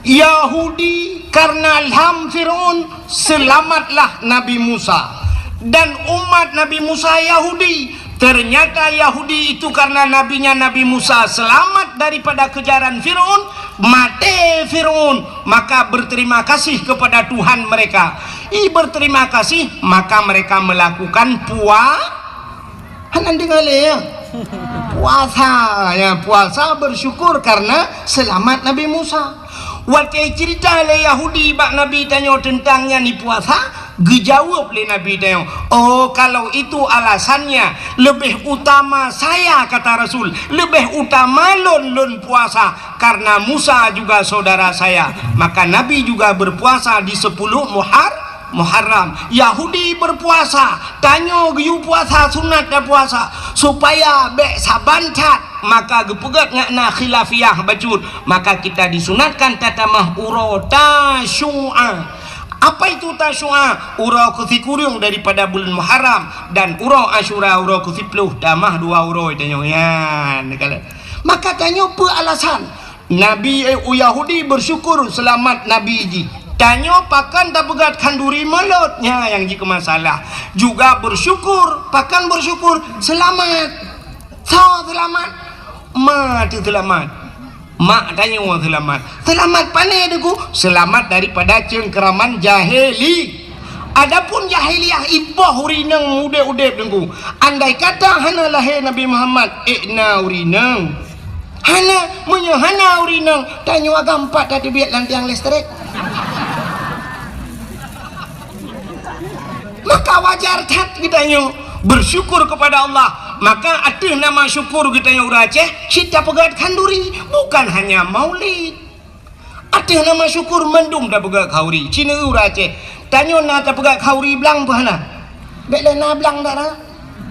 Yahudi karena lham Firaun, selamatlah Nabi Musa. Dan umat Nabi Musa Yahudi. Ternyata Yahudi itu karena nabinya Nabi Musa selamat daripada kejaran Firaun, maté Firaun, maka berterima kasih kepada Tuhan mereka. I berterima kasih, maka mereka melakukan pua-, Hana deungoe lé, ya? Puasa, ya, puasa bersyukur karena selamat Nabi Musa. Watée cerita lé Yahudi bak Nabi tanyoe tentang nyan i puasa, geujaweueb lé Nabi tanyoe, "Oh, kalau itu alasannya, lebih utama saya," kata Rasul, "lebih utama lôn, lôn puasa, karena Musa juga saudara saya." Maka Nabi juga berpuasa di sepuluh Muhar-, Muharram. Yahudi berpuasa, tanyoe geuyue puasa sunat dan puasa, supaya bék saban that, maka geupeugét ngat na khilafiyah bacut, maka kita disunatkan tatamah uroe Tasyu'a. Apa itu Tasyu'a? Uroe keusikureueng daripada buleuen Muharram, dan uroe Asyura uroe keusiploh, tamah dua uroe tanyoe nyan. Maka tanyoe peue alasan? Nabi, eh, u Yahudi bersyukur selamat Nabi jih. Tanyoe pakon tapeugét khanduri meulot, nyan nyang jikeu masalah. Juga bersyukur, pakon bersyukur selamat. Soe selamat? Ma teuh selamat. Mak tanyoe selamat. Selamat pane Teungku? Selamat daripada cengkeraman jahili. Adapun jahiliyah ipoh ureuëng inong udeb-udeb Teungku. Andai kata hana lahé Nabi Muhammad, ék na ureuëng inong. Hana, meunyoe hana ureuëng inong, tanyoe agam pat tateubiet lam tiang listrik. Maka wajar that geutanyoe bersyukur kepada Allah. Maka ateueh nama syukur geutanyoe ureuëng Aceh, cit tapeugét khanduri, bukan hanya Maulid. Ateueh nama syukur mandum tapeugét khauri. Cina ureuëng Aceh. Tanyoe na tapeugét khauri blang peue hana? Bék lé na blang dak na?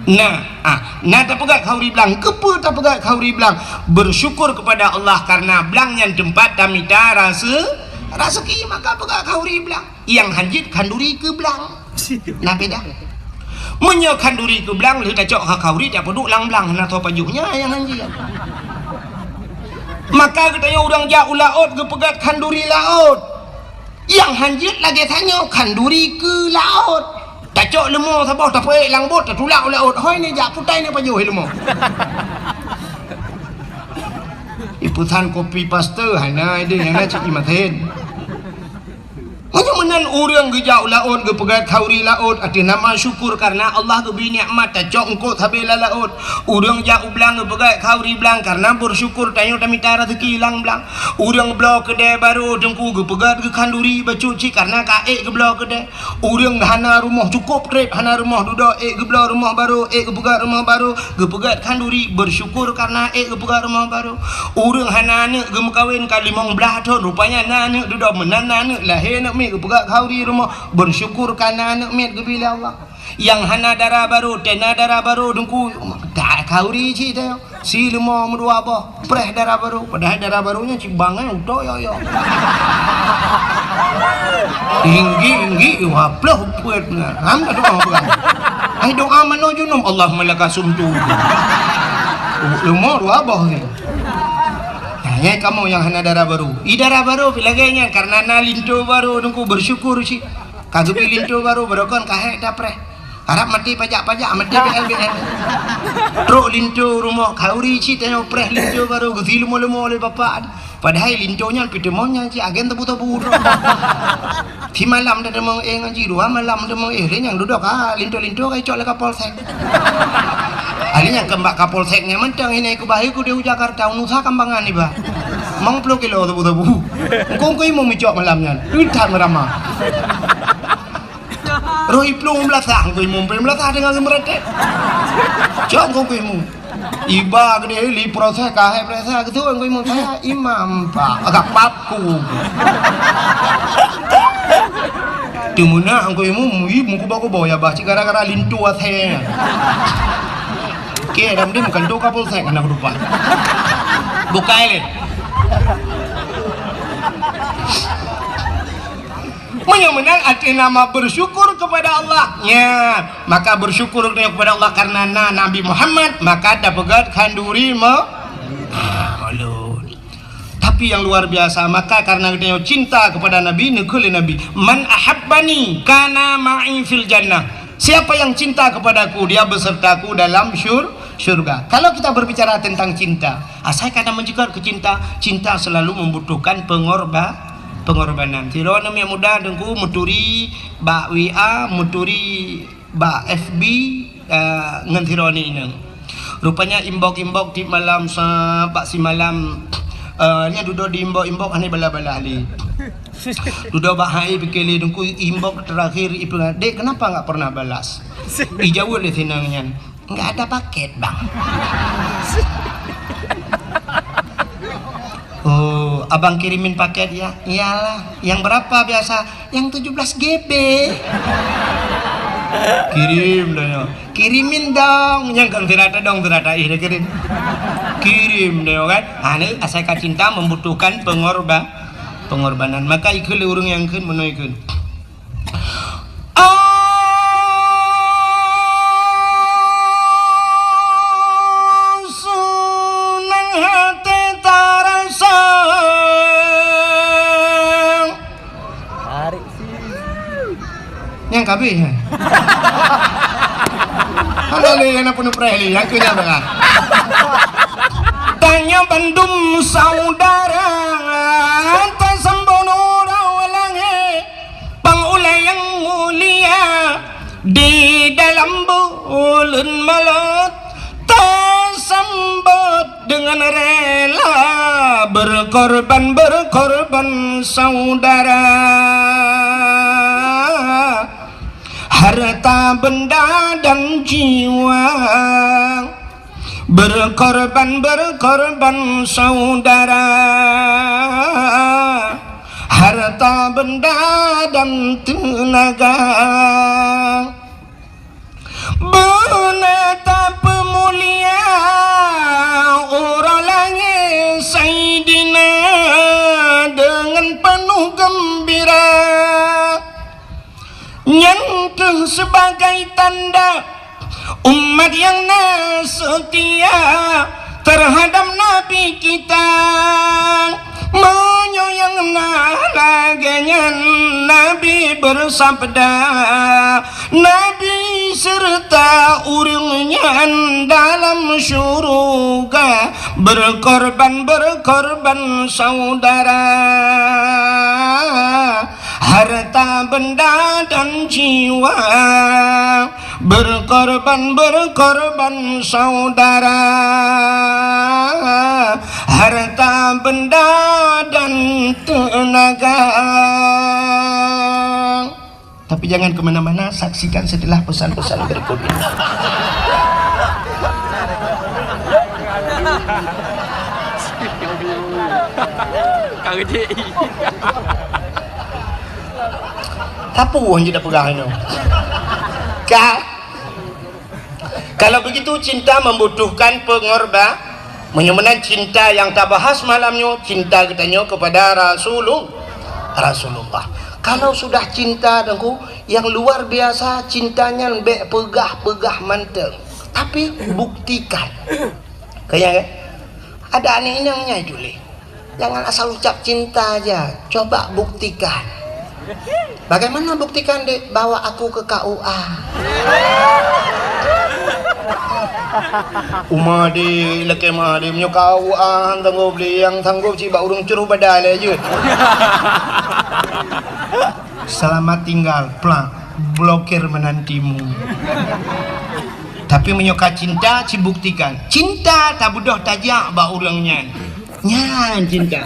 Na, ah, na tapeugét khauri blang. Keupeue tapeugét khauri blang? Bersyukur kepada Allah karena blang nyan teumpat tamita rase-, raseuki, maka peugét khauri blang. Nyang hanjeuet khanduri keu blang. Na beda. Meunyoe khanduri keu blang lheueh tacok kha khauri tapeuduek lam blang, na soe pajoh nyan nyang hanjeuet. Maka geutanyoe ureuëng jak u laôt geupeugét khanduri laôt. Nyang hanjeuet lagée tanyoe khanduri keu laôt. Tacok leumo saboh tapeuék lam bot tatulak u laôt. Hôi ni jak putai ni pajoh leumo. Ipusan kopi paste hana ideh nyang na cit imaten. Meunyoe meunan ureuëng geujak u laôt geupeugét khauri laôt ateueh nama syukur karena Allah geubri nikmat tacok eungkôt sabe lam laôt. Ureuëng jak u blang geupeugét khauri blang karena bersyukur tanyoe tamita raseuki lam blang. Ureuëng bloe keudè barô Teungku geupeugét geukhanduri bacut cit karena ka ék geubloe keudè. Ureuëng hana rumoh cukôp trép hana rumoh dudoe ék geubloe rumoh barô ék geupeugét rumoh barô. Geupeugét khanduri, bersyukur karena ék geupeugét rumoh barô. Ureuëng hana aneuëk geumeukawen ka limong blaih thon, rupanya na aneuëk dudoe meunan na aneuëk lahé aneuëk miet geupeugét khauri rumoh, bersyukur karena aneuëk miet geubri lé Allah. Nyang hana dara barô, tena dara barô Teungku, ta khauri cit teuh. Si leumo meudua boh, preh dara barô, padahai dara barô nyan cit bangai utoe yo-yo. Tinggi-tinggi, waploh peuet na. Ham dah doa peugah. Ai doa manoe junub, Allahumma laka sumtu. Leumo dua boh ni. Nah, nyai kamoe nyang hana dara barô. I dara barô pi lagée nyan karena na linto barô Teungku bersyukur cit. Ka geubri linto barô, barô kon ka hék tapreh. Harab maté pajak-pajak, maté B L B L. Trok linto rumoh khauri cit tanyoe preh linto barô geusi leumo-leumo lé bapak. Padahai linto nyan peuteumon nyan cit agen tebu-tebu trok. Simalam dah teumong éh ngon jih, dua malam teumong éh, lé nyang dudoe ka linto-linto ka icok lé Kapolsek. Kali nyan keu bak Kapolsek nyan mantong, ini kubah ku di Jakarta, unusa kambangan iba. Mang ploh kilo sabu-sabu. Engkong ku imum icok malam nyan. Utat meurama. Roh iplueng meulasah, engkong imum pih meulasah dengan seumeureutek. Cok engkong ku imum. Iba geude li proses, kahé proses, keu engkong imum saya imam, Pak. Agak papku. Teumeunak engkong imum, ih, meukuba-kuba ya, bah, cit gara-gara linto asèe. Oke, dah mending bukan tu Kapolsek, anak lupa. Bukai lé. Meunyoe meunan arti nama bersyukur kepada Allah. Nya, maka bersyukur kepada Allah karena na Nabi Muhammad, maka dapeugöt khanduri me-, ah, ulôn. Tapi yang luar biasa, maka karena geutanyoe cinta kepada Nabi, neukheun lé Nabi, "Man ahabbani kana ma'i fil jannah." Siapa yang cinta kepadaku, dia besertaku dalam syur-, syurga. Kalau kita berbicara tentang cinta, asai ka na meujeugöt keu cinta, cinta selalu membutuhkan pengorba-, pengorbanan. Sidroe aneuk muda teungku meuturi bak W A, meuturi bak F B, eh, ngon sidroe aneuk inong. Rupanya inbox-inbox tiep malam sa-, bak simalam, eh, nyan dudoe di inbox-inbox hana balas-balas lé. Dudoe bak hai pike lé teungku inbox terakhir ipeugah, "Dek, kenapa nggak pernah balas?" Ijaweueb lé si inong nyan, "Nggak ada paket, Bang." "Oh, abang kirimin paket ya?" "Iyalah." "Yang berapa biasa?" "Yang tujuh belas G B." Kirim dah nyoe. "Kirimin dong." Nyang kan sira tadong, sira taih dah kirim. Kirim dah nyoe kan. Ha, ni asai ka cinta membutuhkan pengorba-, pengorbanan. Maka ikheun lé ureueng nyang kheun meunoe kheun. Senang hati terasa. Tarik sih. Nyang kabeh, eh? Hana lé nyang na peunupreh lé, nyang keu nyan bah. Tanyoe bandum saudara, tasambong uroe langét, pang ulèe nyang mulia, di dalam buleuen Maulud, tasambot dengan rela berkorban, berkorban saudara. Harta benda dan jiwa berkorban, berkorban saudara. Harta benda dan tenaga. Beuna tapeumulia uroe langét Saidina dengan penuh gembira. Nyan kheueh sebagai tanda umat nyang na seutia terhadap Nabi kita. Meunyoe nyang na lagèe nyan, Nabi beusabda, Nabi seureuta ureueng nyan dalam syuruga, berkorban, berkorban saudara, harta benda dan jiwa, berkorban, berkorban saudara, harta benda dan tenaga. Tapi jangan ke mana-mana, saksikan setelah pesan-pesan berikut ini. Kang Dik. Tapu hanya dah pegang ini. Ka? Kalau begitu, cinta membutuhkan pengorba-, meunyoe meunan cinta nyang tabahas malam nyoe, cinta geutanyoe kepada Rasulul-, Rasulullah. Kalau sudah cinta, Teungku, yang luar biasa, cinta nyan bèk peugah-peugah mantong, tapi buktikan. Kaya, kan? Ada aneuk inong nyan, Juli. Jangan asal ucap cinta aja, coba buktikan. Bagaimana buktikan, Dek? Bawa aku ke K U A. Uma, Dek, lakèe ma, Dek, meunyoe K U A han sanggob lé, nyang sanggob cit bak ureueng cruh badan lé jeuet. Selamat tinggal, plak, blokir menantimu. Tapi meunyoe ka cinta, cibuktikan. Cinta tabeudôh tajak bak ureuëng nyan. Nyan cinta.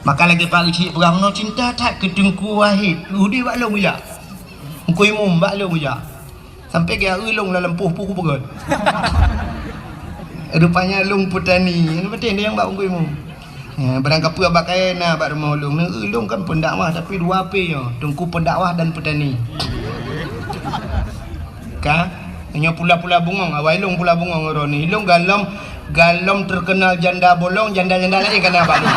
Maka lagée Pak Geuchik peugah, "Meunoe cinta that keu Teungku Wahid, udeb bak lôn jak. Teungku Imum bak lôn jak." Sampai geujak eu lôn lam lampôh peue kupeugöt. Rupanya lôn peutani. Nyang penting dia nyang bak Teungku Imum. Ya, barang kapeue bak kayée na bak rumoh lôn. Neu eu lôn kan pendakwah tapi dua P nyoe. Teungku pendakwah dan petani. Ka? Nyoe pula-pula bungong, awai lôn pula bungong ureuëng ni. Lôn galom, galom terkenal janda bolong, janda-janda laén kana bak lôn.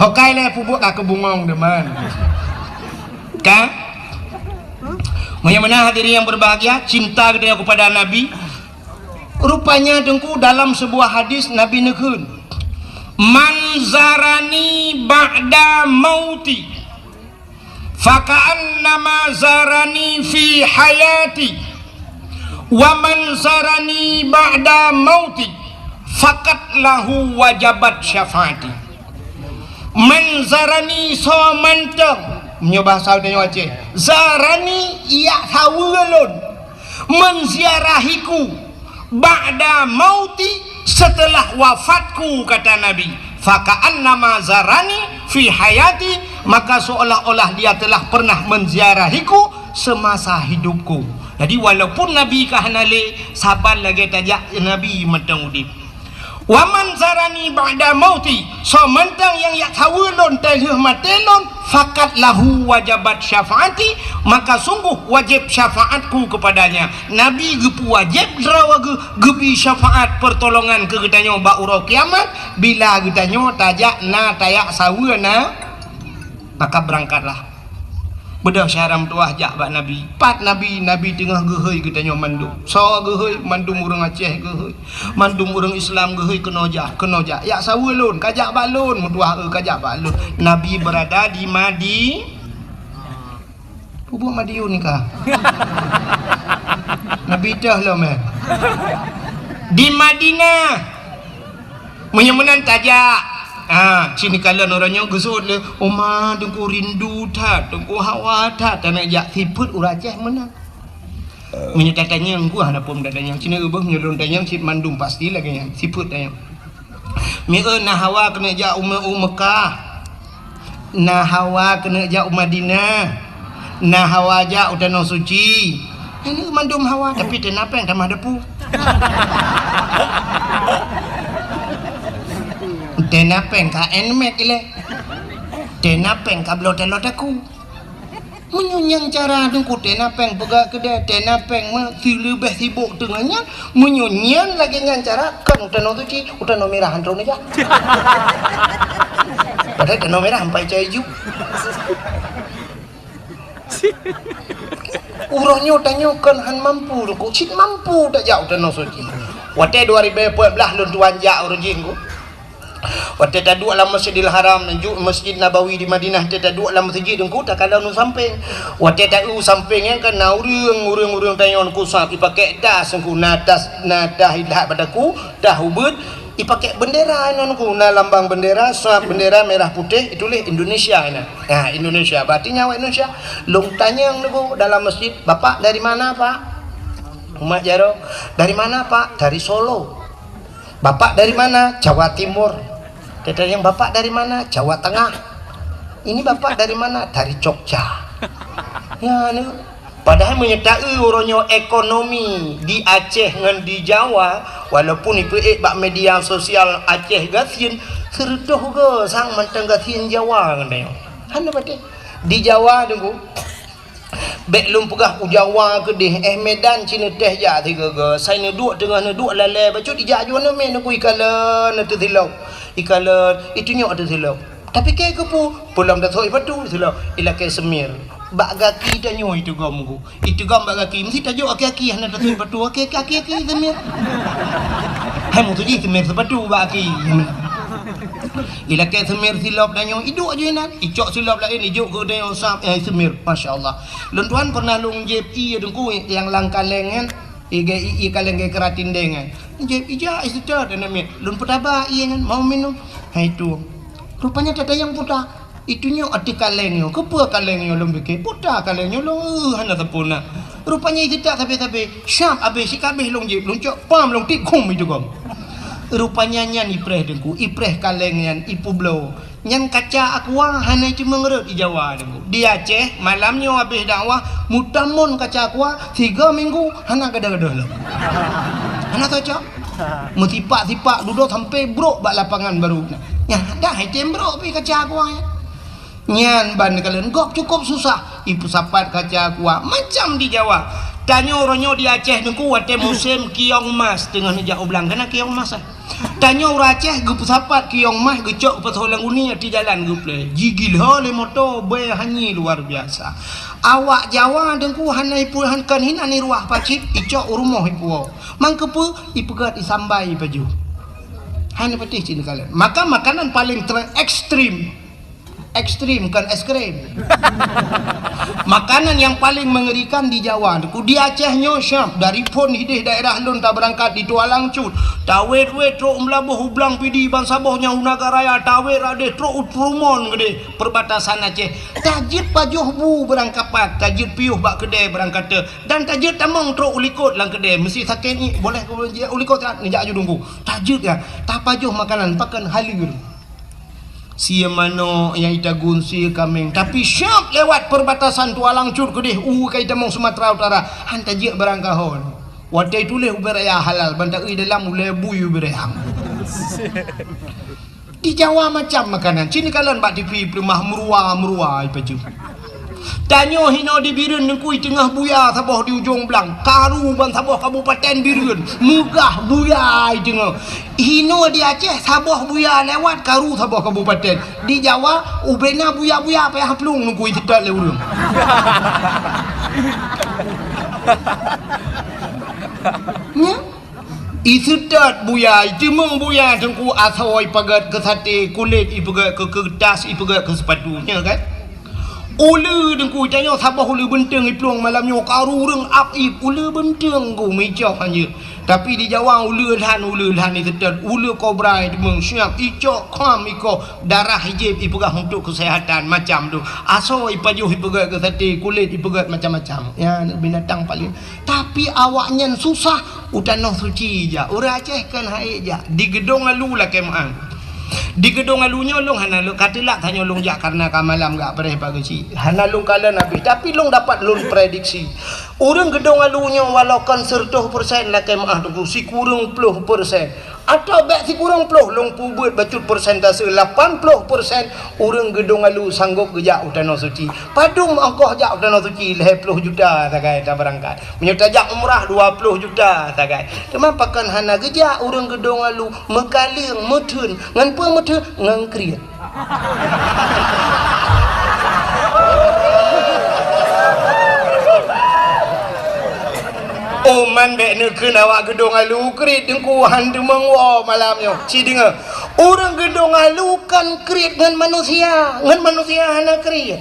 Hokai lé pubuet ka keubungong deman. Ka? Meunyoe meunan hadirin yang berbahagia, cinta geutanyoe kepada Nabi. Rupanya Teungku dalam sebuah hadis Nabi neukheun, "Man zarani ba'da mauti, faka'annama zarani fi hayati, wa man zarani ba'da mauti, fakat lahu wajabat syafaati." Man zarani soe mantong, meunyoe bahasa tanyoe Aceh, zarani yak saweue lôn, menziarahiku, ba'da mauti, setelah wafatku, kata Nabi, faka'annama zarani fi hayati, maka seolah-olah dia telah pernah menziarahiku semasa hidupku. Jadi walaupun Nabi ka hana lé, saban lagée tajak Nabi mantong udeb. Wa man zarani ba'da mauti, soe mantong nyang yak saweue lôn teulheueh maté lôn, fakat lahu wajabat syafaati, maka sungguh wajib syafaatku kepadanya. Nabi geupeuwajéb droe geu-, geubri syafaat pertolongan keu geutanyoe bak uroe kiamat, bila geutanyoe tajak na tayak saweue na, maka berangkatlah. Beudôh syedara meutuwah jak bak Nabi. Pat Nabi, Nabi teungoh geuhôi geutanyoe mandum. Soe geuhôi, mandum ureuëng Aceh geuhôi. Mandum ureuëng Islam geuhôi keunoe jak, keunoe jak. Yak saweue lôn, ka jak bak lôn, meutuwah eu ka jak bak lôn. Nabi berada di Madi-, Pubuet Madiun ka. Nabi teuh lom, eh. Di Madinah. Meunyoe meunan tajak. Ha, sini kalon ureuëng nyoe geusut lé, "Oma, Teungku rindu that, Teungku hawa that." Tanyoe jak sifeuet ureuëng Aceh meunan. Meunyoe tatanyong, ku hana pom tatanyong. Sini ubah meunyoe lôn tanyong, cit mandum pasti lagée nyan. Sifeuet tanyong. Mieu na hawa keuneuk jak u Me-, u Mekah. Na hawa keuneuk jak u Madinah. Na hawa jak u Tanoh Suci. Ini mandum hawa, tapi teunapeng tamah depu. Teunapeng ka enmet ilée. Teunapeng ka bloe talot aku. Meunyoe nyan cara Teungku, teunapeng peugah keudeh, teunapeng meusileubeh sibok teungoh nyan, meunyoe nyan lagée nyan cara, kon u Tanoh Suci, u Tanoh Mirah han troh neujak. Padahai Tanoh Mirah ampai cai ju. Uroe nyoe tanyoe kon han mampu Teungku, cit mampu tajak u Tanoh Suci. Watée dua ribu empat belas lôn tuan jak uroe jih Teungku. Watée taduek lam Masjidil Haram, ju Masjid Nabawi di Madinah, watée taduek lam meuseujid Teungku, takalon u sampéng. Watée ta-, u sampéng nyan kan na ureuëng, ureuëng-ureuëng tanyoe Teungku sab, ipakée tas Teungku, na tas, na tas ilat bak daku, tas ubeuet, ipakée bendera inoe Teungku, na lambang bendera, sab bendera merah putih, ituléh Indonesia inan. Ha, Indonesia, berarti nyan awak Indonesia. Lôn tanyong Teungku dalam masjid, "Bapak dari mana, Pak?" Umat jaroe, "Dari mana, Pak?" "Dari Solo." "Bapak dari mana?" "Jawa Timur." Tatanyong, "Bapak dari mana?" "Jawa Tengah." "Ini Bapak dari mana?" "Dari Jogja." Ya, ni. Padahai meunyoe ta-eu uroe nyoe ekonomi di Aceh ngon di Jawa, walaupun ipeuék bak media sosial Aceh gasien, seureutôh goe sang mantong gasien Jawa ngon tanyoe. Hana patéh. Di Jawa Teungku, bék lôn peugah u Jawa keudeh, eh, Medan cit neutéh jak sigoe-goe, sai neuduek teungoh neuduek lalée bacut ijak ju aneuk miet Teungku, ikalon ateueh silop, ikalon, itunyok ateueh silop. Tapi kée keupeue, peulom tasok sipatu silop, ilakée seumir. Bak gaki tanyoe itugom Teungku. Itugom bak gaki, meusti tajok aki-aki hana tasok sipatu, aki-aki, aki-aki seumir. Hai meutuji seumir sipatu bak aki. Ilakée seumir silop tanyoe, iduek ju inan, icok silop laén, ijok keu tanyoe sab, eh, seumir. Masya Allah. Lôn tuan pernah lôn jieb ié Teungku nyang lam kaleng nyan. Ié, ié kaleng geukeurah tindeng, eh. Jép ija, iseutôt aneuk miet. Lôn peutaba ié nyan, mau minum. Hai tueng. Rupanya tatanyong puta. Itu nyoe até kaleng nyoe. Keupeue kaleng nyoe lôn pike? Puta kaleng nyoe lôn, eh, hana sapeue na. Rupanya iseutôt sabe-sabe. Syab abéh, sikabéh lôn jép, lôn cok pam, lôn tip khum itu gom. Rupanya nyan ipreh Teungku, ipreh kaleng nyan, ipeubloe. Nyan kaca aqua hana iteumé rhot di Jawa, Teungku. Di Aceh, malam nyoe abéh dakwah, meutamon kaca aqua, tiga minggu hana gadôh-gadôh lom. Hana cocok. Meusipak-sipak dudoe sampai brok bak lapangan baru. Nyan, dah item brok pi kaca aqua nyan. Nyan ban kalon gob cukup susah. Ipeusapat kaca aqua macam di Jawa. Tanyoe uroe nyoe di Aceh, Teungku, watée musém kiong mas teungoh neujak u blang. Kana kiong mas, eh? Tanyoe ureuëng Aceh geupeusapat kiong mas, geucok geupasoe lam guni, ati jalan geuplé. Jigila lé moto, bée hanyé luar biasa. Awak Jawa, Teungku, hana ipeue, han kon hinan iruah pacit, icok u rumoh ipuwoe. Mangkeupeue? Ipeugét, isambai, ipajoh. Hana patéh cit neukalon. Maka makanan paling ter-, ekstrim. Ekstrim, kon es krim. Makanan yang paling mengerikan di Jawa, Teungku. Di Aceh nyoe syab, dari phon hideh daerah lôn tabeurangkat di Tualang Cut. Tawét-wét trok meulaboh u Blang Pidie, ban saboh nyan u Nagan Raya, tawét radeh trok u Trumon Geudeh, perbatasan Aceh. Tajeuet pajoh bu beurangkapat, tajeuet piôh bak keudè beurangkate, dan tajeuet tamong trok u likot lam keudè. Meusi sakét ngiek, boleh u likot, neujak aju Teungku. Tajeuet ya, tapajoh makanan, pakon halal. Sie manok nyang itagun sie kaméng, tapi syab lewat perbatasan Tualang Cut keudeh u ka itamong Sumatera Utara, han tajeuet barang kahon. Watée tuléh ubé raya halal, ban taeu dalam ulée bui ubé raya. Di Jawa macam makanan, cit neukalon bak T V peuleumah meurua-meurua ipajoh. Tanyoe hinoe di Bireuen, Teungku, teungoh buya saboh di ujong blang, karu ban saboh kabupaten Bireuen, meugah buya teungoh. Hinoe di Aceh saboh buya lewat, karu saboh kabupaten. Di Jawa ubena buya-buya payah plueng, Teungku, iseutôt lé ureuëng. Nyan? Iseutôt buya, iteumong buya, Teungku, asoe ipeugét keu saté, kulét ipeugét keu keuretas, ipeugét keu seupatu, nyan kan? Uleue, Teungku, tanyoe saboh uleue beunteueng iplueng malam nyoe, karu ureuëng ap ip uleue beunteueng, Teungku, meuicok hanjeuet. Tapi di Jawa uleue lhan, uleue lhan iseutôt, uleue kobra iteumong, syab icok kham ikoh, darah ijép ipeugah untuk kesehatan, macam tu. Asoe ipajoh ipeugét keu saté, kulét ipeugét macam-macam. Ya, binatang paling Tapi awaknyan susah u Tanoh Suci jak. Ureuëng Aceh kon han ék jak. Di Geudong Alu lakée meu'ah. Di Geudong Alu nyoe lôn hana lôn ka teulak tanyoe lôn jak kareuna ka malam gak preh pageusi. Hana lôn kalon habéh, tapi lôn dapat lôn prediksi. Ureuëng Geudong Alu nyoe walau kon seureutôh persen lakée meu'ah, Teungku, sikureueng ploh persen. Atawa bék sikureueng ploh, lôn peubuet bacut persentase, lapan ploh persen ureuëng Geudong Alu sanggop geujak u Tanoh Suci. Padum ongkoh jak u Tanoh Suci? Lhée ploh juta sagai tabeurangkat. Meunyoe tajak umrah, dua ploh juta sagai. Teuma pakon hana geujak ureuëng Geudong Alu, meukaleueng, meutheun. Ngon peue meutheun? Ngon kriet. Oh, man bék neukheun awak Geudong Alu kriet, Teungku, han teumong woe malam nyoe. Ci deungoe, ureuëng Geudong Alu kon kriet ngon manusia, ngon manusia hana kriet.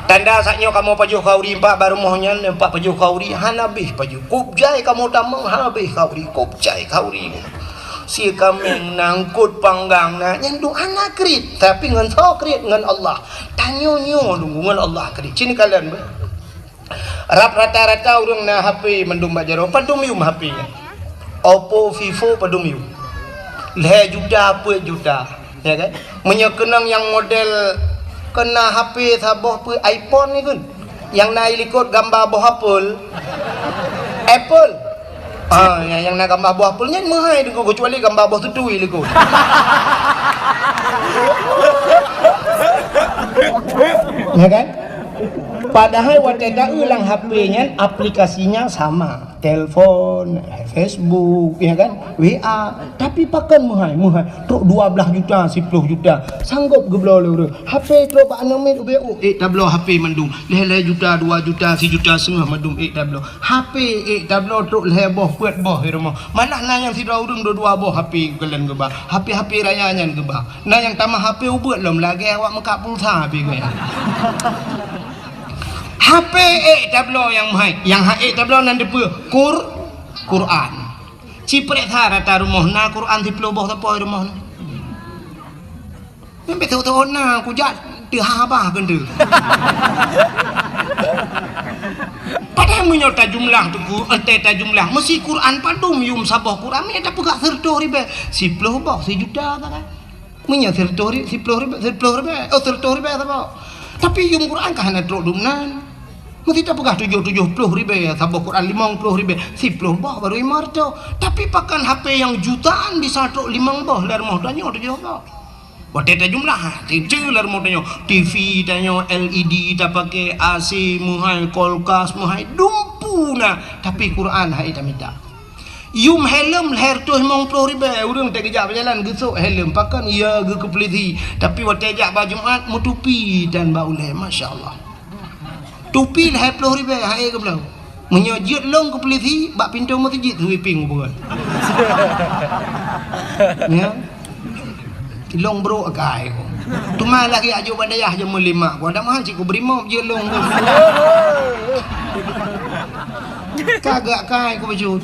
Tanda saat nyoe kamoe pajoh khauri, empat bak rumoh nyan, empat pajoh khauri, hana habéh pajoh. Kop jai kamoe tamong, hana habéh khauri, kop jai khauri. Sie kaméng na, eungkot panggang na, nyan duek hana kriet, tapi ngon soe kriet? Ngon Allah. Tanyoe nyoe dong ngon Allah kriet. Ci neukalon beuh. Rab rata-rata ureuëng na H P mandum bak jaroe, padum yum H P nyan. Oppo, Vivo padum yum. Lhée juta, peuet juta, ya kan? Meunyoe keunong nyang model kon na H P saboh peuet iPhone ni kan? Nyang na i likot gamba boh apel. Apple. Ah, nyang, nyang na gamba boh apel nyan meuhai Teungku, keucuali gamba boh tutui likot. Ya kan? Padahai watée taeu lam H P nyan aplikasinya sama. Telepon, Facebook, ya kan? W A. Tapi pakon meuhai, meuhai. Trok dua belas juta, siploh juta. Sanggop geubloe lé ureuëng. H P trok bak aneuk miet ubé, oh, ék tabloe H P mandum. Lhée-lhée juta, dua juta, sijuta seungoh mandum ék tabloe. H P ék tabloe trok lhée boh, peuet boh di rumoh. Malah na nyang sidroe ureuëng dua-dua boh H P geukalon geuba. H P, H P raya nyan geuba. Na nyang tamah H P ubeuet lom lagée awak meukat pulsa H P geuh nyan. H P ék tabloe nyang meuhai. Nyang han ék tabloe nan deupeue? Kur-, Quran. Ci preksa rata rumoh na Quran siplôh boh sapo rumoh na. Nyang beutôi-beutôi na kujak teuhah bah keunteu. Padahai meunyoe tajumlah teungku, entée tajumlah, meusi Quran padum yum saboh Quran, meunyoe tapeugah sireutôh ribée, siplôh boh, sijuta sagai. Meunyoe sireutôh ri-, siplôh ribée, siplôh ribée, oh, sireutôh ribée saboh. Tapi yum Quran ka hana trok dum nan. Meusi tapeugah tujoh, tujoh plôh ribée saboh Quran, limong plôh ribée, siplôh boh baru limong reutôh. Tapi pakon H P nyang jutaan bisa trok limong boh lam rumoh tanyoe tujoh boh. Watée tajumlah, teuntée lam rumoh tanyoe, T V tanyoe, L E D tapaké, A C meuhai, kulkas meuhai, dumpeue na, tapi Quran hai tamita. Yum helm lhèe reutôh limong plôh ribée, ureuëng teugeujak beujalan geusok helm, pakon ya geukeupeulithi, tapi watée jak bak Jumat meutupi dan bak ulée, masya Allah. Tupi lhèe plôh ribée hai geubloe. Meunyoe jeuet lôn keu peulisi, bak pintoe meuseujid sweeping kupeugah. Ya. Lôn brôk akai ku. Teuma lagée ajôk bak dayah jameun lima ku. Ada mahan cit ku brimob jeuet lôn ku. Kagak kai ku bacut.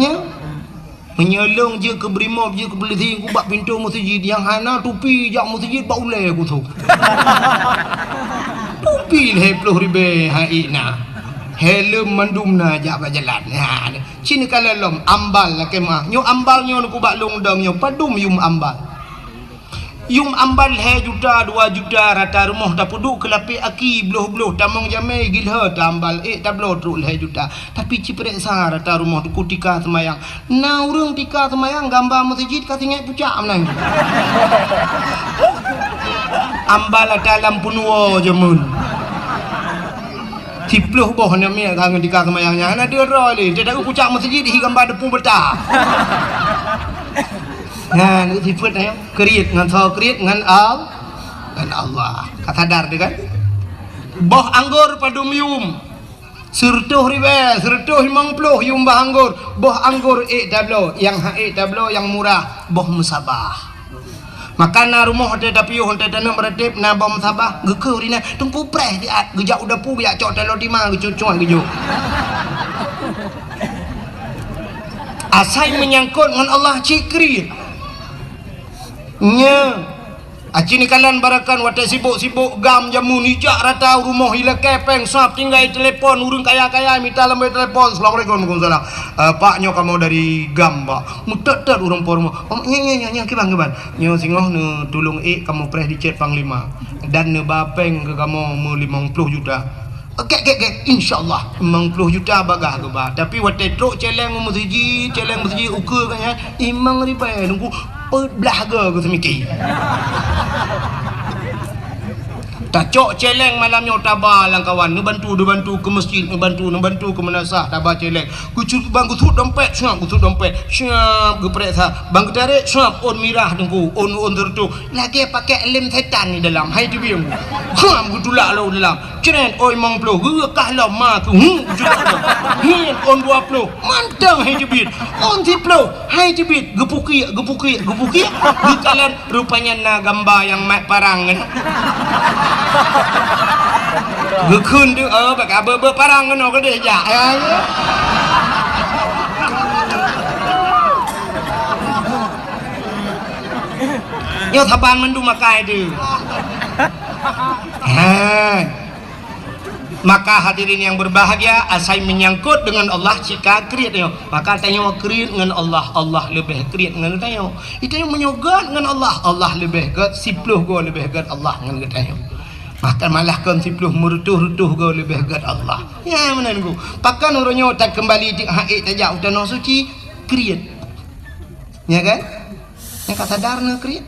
Ya. Meunyoe lôn jeuet keu brimob, jeuet keu peulisi, ku bak pintoe meuseujid nyang hana tupi jak meuseujid bak ulée kusok. Tupi lhèe plôh ribée hai na. Helm mandum na jak bak jalan. Ha, ci neukalon lom ambal lakée meuah. Nyoe ambal nyoe neukubak lôn dong nyoe padum yum ambal. Yum ambal lhèe juta, dua juta rata rumoh tapeuduek keu lapék aki bloh-bloh tamong jamé gilhô tambal ék tabloe trok lhèe juta. Tapi ci preksa rata rumoh teungku tika seumayang. Na ureuëng tika seumayang gamba meuseujid ka singét pucak meunan. Ambal ata lam peunuwoe jameun. Siplôh boh na miet ka ngon tika seumayang nyan hana deuh droe lé. Teudaku pucak meuseujid hi gamba deupue beuta. Nyan sifeuet nyan kriet ngon soe kriet ngon Al-, ngon Allah. Ka sadar teuh kan? Boh anggor padum yum. Sireutôh ribée, sireutôh limong plôh yum boh anggor. Boh anggor ék tabloe, nyang hana ék tabloe nyang murah, boh meusabah. Maka na rumoh watée tapiôh, watée taneuk meuratéb na boh meusabah, geukheun rinah, teungku preh siat, geujak u dapu geujak cok taloe tima geucuet-cuet geujok. Asai meunyangkot ngon Allah cit kriet. Nya. Aci neukalon barakan watée sibok-sibok gam jameun ijak rata u rumoh ilakée péng sab tinggai telepon ureuëng kaya-kaya mita lambée telepon, "Assalamualaikum." "Waalaikumsalam." "Eh, Pak, nyoe kamoe dari gam, Pak." Meutot-tot ureuëng po rumoh. "Oh, nya, nya, nya, nya, kiban, kiban. Nyoe singoh neutulông ék kamoe preh di cét panglima dan neuba péng keu kamoe meulimong plôh juta." "Kek, kek, kek, insya Allah, limong plôh juta bagah geuba. Tapi watée trok céléng u meuseujid, céléng meuseujid ukeue ka nyan, limong ribée nunggu peuet blaih goe geuseumiki." Tacok céléng malam nyoe taba lam kawan, neubantu, neubantu keu meuseujid, neubantu, neubantu keu meunasah, taba céléng. Geucut bang geusuet dompet, siap geusuet dompet, siap geupreh sa. Bang geutarek, siap ôn mirah teungku, ôn, ôn sireutôh. Lagée pakai lem setan di dalam, hai teubieng. Ham geutulak lom dalam. Cret, ôn limong plôh, geureukah lom ma keu hu, jeuet lom. Hiet, ôn dua plôh, mantong hai teubiet. Ôn siplôh, hai teubiet, geupukiek, geupukiek, geupukiek. Geukalon, rupanya na gamba nyang mat parang nyan. Geukheun tu, oh, bak abeuet-beuet parang keunoe keudeh jak. Ya, ya. Nyoe saban mandum makai tu. Ha. Maka hadirin yang berbahagia, asai menyangkut dengan Allah cika kriet nyoe. Maka tanyoe kriet ngon Allah, Allah leubeh kriet ngon tanyoe. Tanyoe meunyoe gét ngon Allah, Allah leubeh gét, siplôh goe leubeh gét Allah ngon tanyoe. Maka malah kon siplôh meureutoh-reutoh goe leubeh gét Allah. Ya, meunan ku. Pakon uroe nyoe takeumbali teuk hak ék tajak u tanoh suci, kriet. Ya kan? Nyang ka sadar na kriet.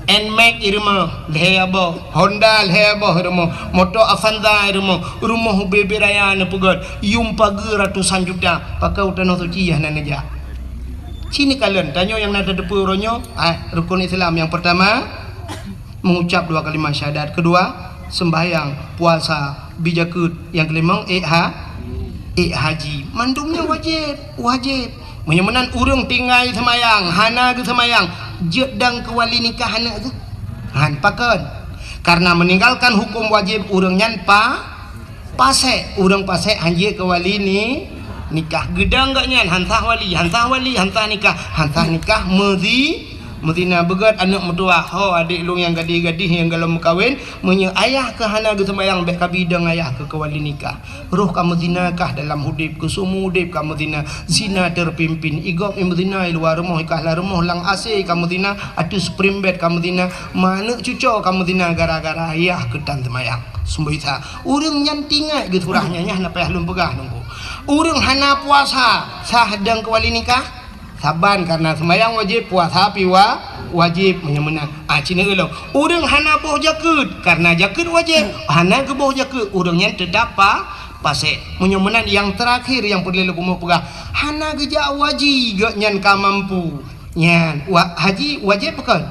Nmax i rumoh, lhèe boh. Honda lhèe boh i rumoh. Moto Avanza i rumoh. Rumoh ubé-bé raya neupeugöt. Yum pageue ratusan juta. Pakon u tanoh suci hana neujak. Ci neukalon, tanyoe nyang na tateupeue uroe nyoe, ah, rukun Islam nyang peurtama, mengucap dua kalimat syahadat. Kedua, sembahyang, puasa, beujakeut. Nyang keulimong, ék ha-, ék haji. Mandum nyan wajéb, wajéb. Meunyoe meunan ureueng tinggai seumayang, hana geuseumayang, jeuet dong keu wali nikah aneuk geuh? Han, pakon? Karena meninggalkan hukum wajib ureueng nyan pa-, pasék. Ureueng pasék han jeuet keu wali ni-, Nikah geudang geuh nyan, han sah wali, han sah wali, han sah nikah, han sah nikah, meuzi-, meuzina. Beugét aneuk meutuwah, ho adék lôn nyang gadih-gadih nyang golom meukawen, meunyoe ayah keuh hana geuseumayang, bék kabi dong ayah keuh keu wali nikah. Roh ka meuzina kah dalam udép, keu seumeu udép ka meuzina, zina terpimpin, i gob i meuzina i luwa rumoh, i kah lam rumoh lam asé ka meuzina, ateueh spring bed ka meuzina, ma aneuk cuco ka meuzina gara-gara ayah keuh tan seumayang. Seumboi sa, ureuëng nyan tingat geusurah nyan, nyan na payah lôn peugah nunggu. Ureuëng hana puasa, sah dong keu wali nikah? Saban karena seumayang wajéb, puasa pi wa-, wajéb meunyoe meunan. Ah, cina ulôn. Ureuëng hana boh jakeuet, karena jakeuet wajéb, hana geuboh jakeuet, ureuëng nyan teutap pa-, pasék. Meunyoe meunan nyang terakhir nyang peureulée lôn keumeung peugah, hana geujak haji geuh nyan ka mampu. Nyan, wa-, haji wajéb bukan?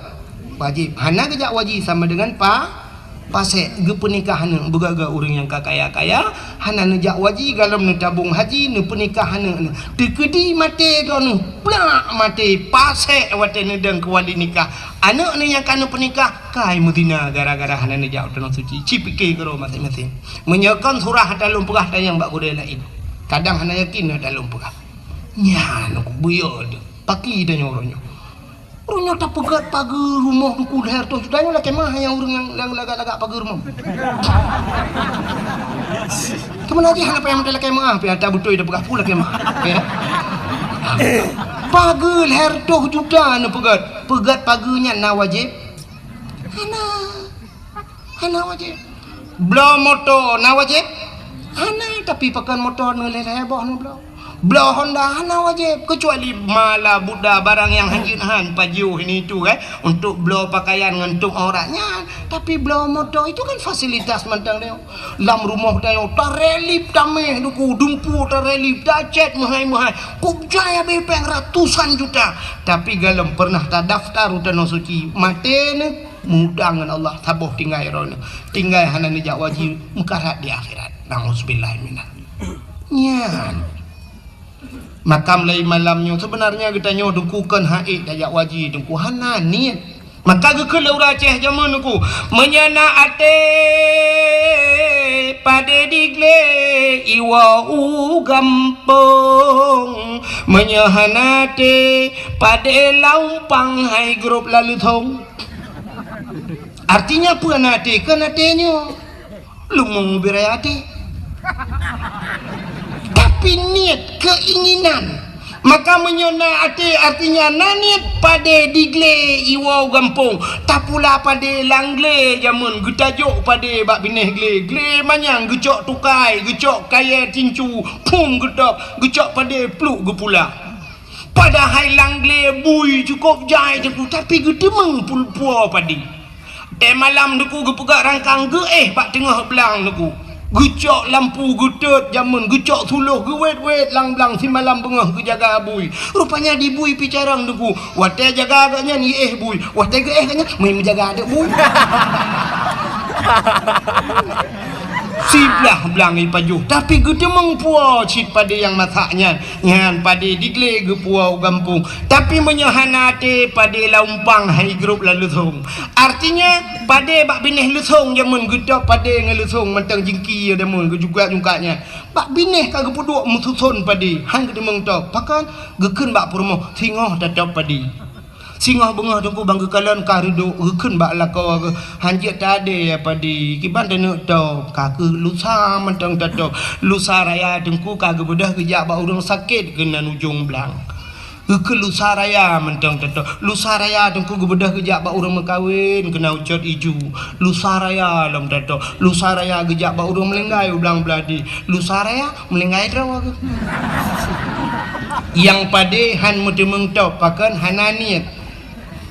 Wajéb. Hana geujak haji sama dengan pa-, pasék, geupeunikah aneuk. Beugét-gét ureuëng nyang ka kaya-kaya, hana neujak haji, golom neutabong haji, neupeunikah aneuk nyan. Teukeudi maté droeneuh, plak maté, pasék watée neudong keu wali nikah. Aneuk nyan nyang ka neupeunikah, kai meuzina gara-gara hana neujak u Tanoh Suci. Ci pike keudroe maséng-maséng. Meunyoe kon surah ata lôn peugah tanyong bak gurée laén. Kadang hana yakin ata lôn peugah. Nyan, buyok tu. Paki tanyoe uroe nyoe. Ureuëng nyoe tapeugét pageue rumoh Teungku lhèe reutôh juta nyoe lakée meu'ah nyang ureuëng nyang, nyang lagak-lagak pageue rumoh. Teuma lagée hana payah meutai lakée meu'ah, pih ata beutôi tapeugah peue lakée meu'ah. Ya. Pageue lhèe reutôh juta neupeugét. Peugét pageue nyan na wajéb? Hana. Hana wajéb. Bloe moto na wajéb? Hana, tapi pakon moto neuh lhèe-lhèe boh neubloe. Bloe Honda hana wajéb, keucuali mala buda barang nyang hanjeuet han pajoh ini itu, kan, untuk bloe pakaian ngon tueng aurat nyan. Tapi bloe moto itu kan fasilitas mantong nyoe. Lam rumoh tanyoe tarelip tameh duku, dumpu tarelip, tacet meuhai-meuhai. Kok jai habéh péng ratusan juta. Tapi golom pernah tadaftar u Tanoh Suci, maté neuh. Mudang ngon Allah, saboh tinggai droeneuh. Tinggai hana neujak haji, meukarat di akhirat. Nauzubillah minal. Nyan. Makam laén malam nyoe, sebenarnya geutanyoe Teungku kon hana ék tajak haji, Teungku hana niet. Maka geukheun lé ureuëng Aceh jameun Teungku, meunyoe na até padé diglé iwoe u gampông, meunyoe hana até padé laumpang hai grob laleuthong. Artinya peue na até? Kon até nyoe. Leumo beu raya até. Tapi niet, keinginan. Maka meunyoe na até, artinya na niet, padé diglé iwoe gampông. Tapula padé lam glé jameun, geutajok padé bak binéh glé. Glé manyang geucok tukai, geucok kayée tincu, phum geutôb, geucok padé pluek geupula. Padahai lam glé bui cukôp jai Teungku, tapi geuteumeung pul-, puwoe padé. Watée malam Teungku geupeugah rangkang geuéh bak teungoh blang Teungku. Geucok lampu geutot jameun, geucok suloh geuwét-wét lam blang simalam beungoh geujaga bui. Rupanya di bui pih carông Teungku. Watée jaga gobnyan iéh bui. Watée geuéh gobnyan, meujaga aneuk bui. Siblah blang ipajoh, tapi geuteumeung puwoe cit padé nyang masak nyan. Nyan padé diglé geupuwoe u gampông. Tapi meunyoe hana até, padé laumpang hai grob laleuthong. Artinya, padé bak binéh leuthong jameun geutôb padé ngon leuthong mantong jingki jameun geujungkat-jungkat nyan. Bak binéh ka geupeuduek meususon padé, han geuteumeung tôb. Pakon? Geukheun bak peurumoh, singoh tatôb padé. Singoh beungoh Teungku ban geukalon ka reudok, geukheun bak lakoe geuh, "Han jeuet tadé ya padé, kiban taneuk tôb, ka keuh lusa mantong tatôb." Lusa raya Teungku ka geubeudôh geujak bak ureuëng sakét keunan ujong blang. Geukheun lusa raya mantong tatôb. Lusa raya Teungku geubeudôh geujak bak ureuëng meukawen keunan ucot iju. Lusa raya lom tatôb. Lusa raya geujak bak ureuëng meulinggai u blang Beuladi. Lusa raya meulinggai droe geuh. Nyang padé han meuteumeung tôb, pakon hana niet.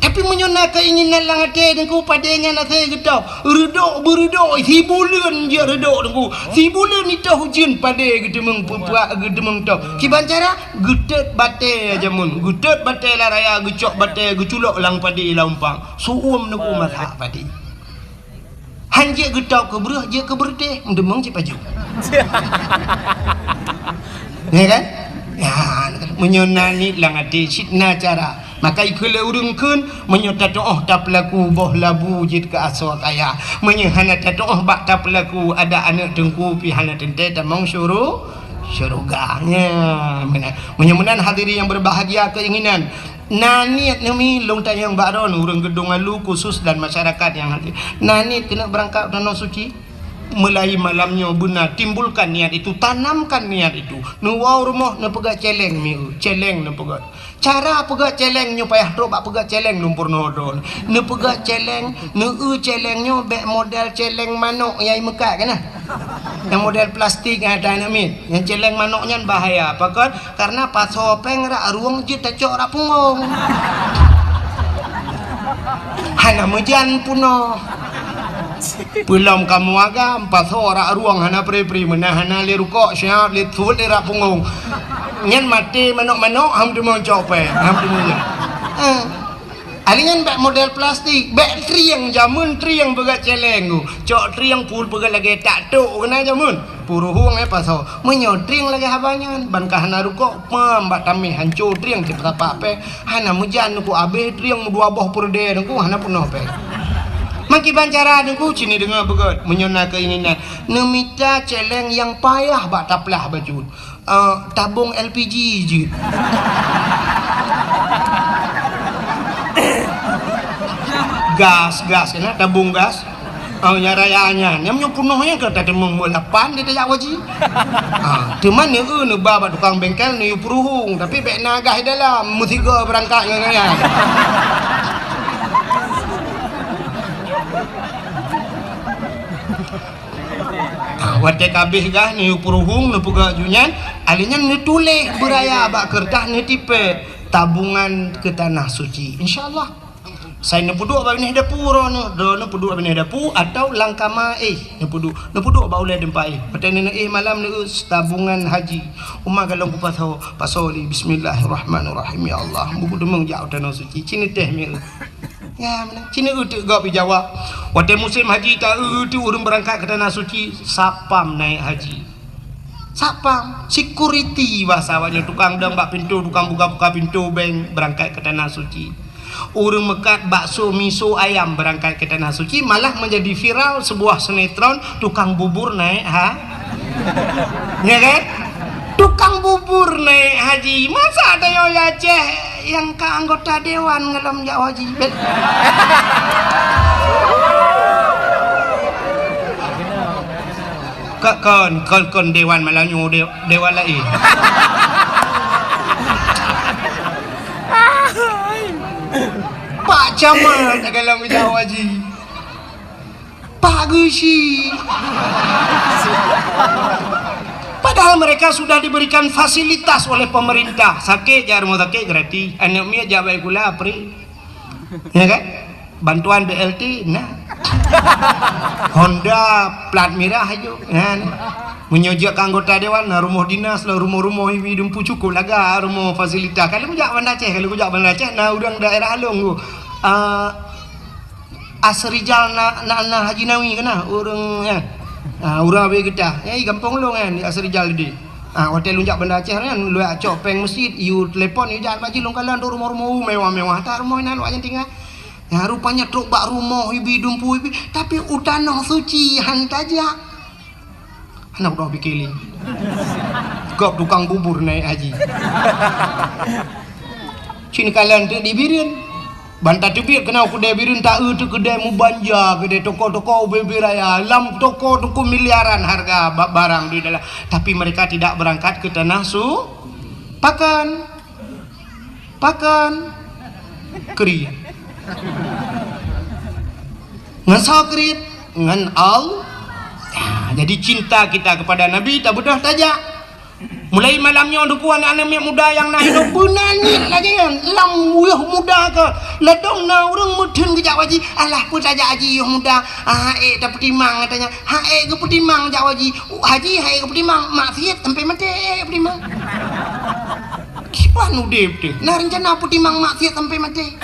Tapi meunyoe na keinginan lam até Teungku, padé nyan asai geutôb. Reudok beureudok, sibuleuen jeuet reudok Teungku. Sibuleuen itôh ujeuen padé geuteumeung peue-peue geuteumeung tôb. Kiban cara? Geutot batée jameun. Geutot batée lam raya, geucok batée, geuculok lam padé laumpang. Su'uem Teungku masak padé. Han jeuet geutôb keu breueh, jeuet keu beureutéh, meudeumeung cit pajoh. Ya kan? Ya, meunyoe na niet lam até, cit na cara. Maka ikheun lé ureuëng kheun, meunyoe tatu'oh tapeulaku boh labu jeuet keu asoe kaya. Meunyoe hana tatu'oh bak tapeulaku, adak aneuk Teungku pih hana teuntée tamong syuru-, Syurga. Ya, meunan. Meunyoe meunan hadirin yang berbahagia keinginan, na niet neumi lôn tanyong bak droeneuh ureuëng Geudong Alu khusus dan masyarakat yang hadir. Na niet keuneuk beurangkat u Tanoh Suci? Mulai malam nyoe beuna timbulkan niat itu, tanamkan niat itu. Neuwoe rumoh neupeugah celeng mieu, celeng neupeugah. Cara peugah celeng nyoe payah trok bak peugah celeng lôn peurunoe droe. Neupeugah celeng, neueu celeng nyoe bék model celeng manok nyang meukat kana. Nyang model plastik nyang ata aneuk miet. Nyang celeng manok nyan bahaya. Pakon? Karena pasoe péng rak rueng jeuet tacok rak punggong. Hana meujan punoh. Peulom kamoe agam, pasoe rak rueng hana pri-pri, meunan hana lé rukok, siat lé thut lé rak punggong. Nyan maté manok-manok, ham teumeucok péng, ham teumeujan. Eh. Alinyan bék model plastik, bék trieng, jameun trieng peugah celeng tu. Cok trieng pul peugah lagée tak tok keunan jameun. Puruhueng eh pasoe. Meunyoe trieng lagée haba nyan, ban ka hana rukok, pam bak tameh hanco trieng cit tapak péng. Hana meujan nungku abéh trieng meudua boh peureudée nungku hana peunoh péng. Makiban cara nungku cini deungoe beugét, meunyoe na keinginan. Neumita celeng nyang payah bak taplah bacut. Eh, tabong L P G jeuet. Gas, gas kena tabong gas. Oh, nyang raya nyan. Nyang meunyoe peunoh nyan ka tateumeung buet lapan di tajak waji. Ha, teuma neu neuba bak tukang bengkel neuyue peuruhueng, tapi bék na gas di dalam, meusigoe beurangkat ngon nyan. Ha, watée ka abéh gas neuyue peuruhueng, neupeugah ju nyan, alinyan neutuléh beuraya bak keureutah neutipée tabungan keu Tanoh Suci. Insya Allah. Sai neupeuduek bak binéh dapu droeneuh, droeneuh peuduek bak binéh dapu atau lam kama éh neupeuduek, neupeuduek bak ulée teumpat éh. Watée neuéh malam neueu tabungan haji. Uma galong kupasoe, pasoe lé bismillahirrahmanirrahim. Ya Allah, buku deungoe jak u Tanoh Suci. Cini teh mieu. Ya, meunan. Cini eu teuk gob jawab. Watée musém haji ta eu teuk ureuëng beurangkat keu Tanoh Suci, satpam naék haji. Satpam, security bahasa awaknyan, tukang dong bak pintoe, tukang buka-buka pintoe bank beurangkat keu Tanoh Suci. Ureuëng meukat bakso miso ayam beurangkat keu Tanoh Suci, malah menjadi viral sebuah sinetron tukang bubur naék ha. Ya kan? Tukang bubur naék haji. Masa tanyoe Aceh nyang ka anggota dewan ngalom jak haji? Ka-, kon, kon, kon dewan malam nyoe de-, dewan laén. Pak Camat dalam bidang haji. Pak Geuchik. Padahal mereka sudah diberikan fasilitas oleh pemerintah. Sakét jak rumoh sakét gratis. Aneuk miet jak baik pula free. Ya kan? Bantuan B L T na. Honda plat mirah aju. Kan? Meunyoe jeuet keu anggota dewan, na rumoh dinas, na rumoh-rumoh ibi dumpu cukup laga rumoh fasilitas. Kalau kujak Banda Aceh, kalau kujak Banda Aceh, na ureuëng daerah lôn tu. Ah, Asrijal na, na, na Haji Nawi kana ureuëng kan. Ah, ureuëng abéh geutah. Ya, gampông lôn kan, di Asrijal di. Ah, watée lôn jak Banda Aceh kan, lôn cok péng meuseujid, yue telepon, yue jak bak jih lôn kalon tu rumoh-rumoh mewah-mewah. That rumoh inan wak nyang tinggai. Ya, rupanya trok bak rumoh ibi dumpu ibi, tapi u Tanoh Suci han tajak. Hana udah pikir lé. Gob tukang bubur naék haji. Cin kalan tu di Bireuen. Ban tateubiet keunoe keudée Bireuen, ta eu teu keudée meubanja, keudée toko-toko ubé-ubé raya. Lam toko teuku miliaran harga ba-, barang di dalam. Tapi mereka tidak berangkat ke tanah su-, pakan. Pakon? Kriet. Ngon soe kriet? Ngon Allah. Ya, jadi cinta kita kepada Nabi tabeudôh tajak. Mulai malam nyoe duku aneuk-aneuk miet muda nyang na hidup beuna niet lagée nyan. Lam yoh muda ka. Ladôm na ureuëng meutheun geujak haji. Alah peue tajak haji yoh muda. Ah, ék tapeutimang katanya. Ha ék geupeutimang jak haji. Haji ha ék geupeutimang maksiet sampai maté ék geupeutimang. Kiban udeb teuh, na reuncana peutimang maksiat sampai maté.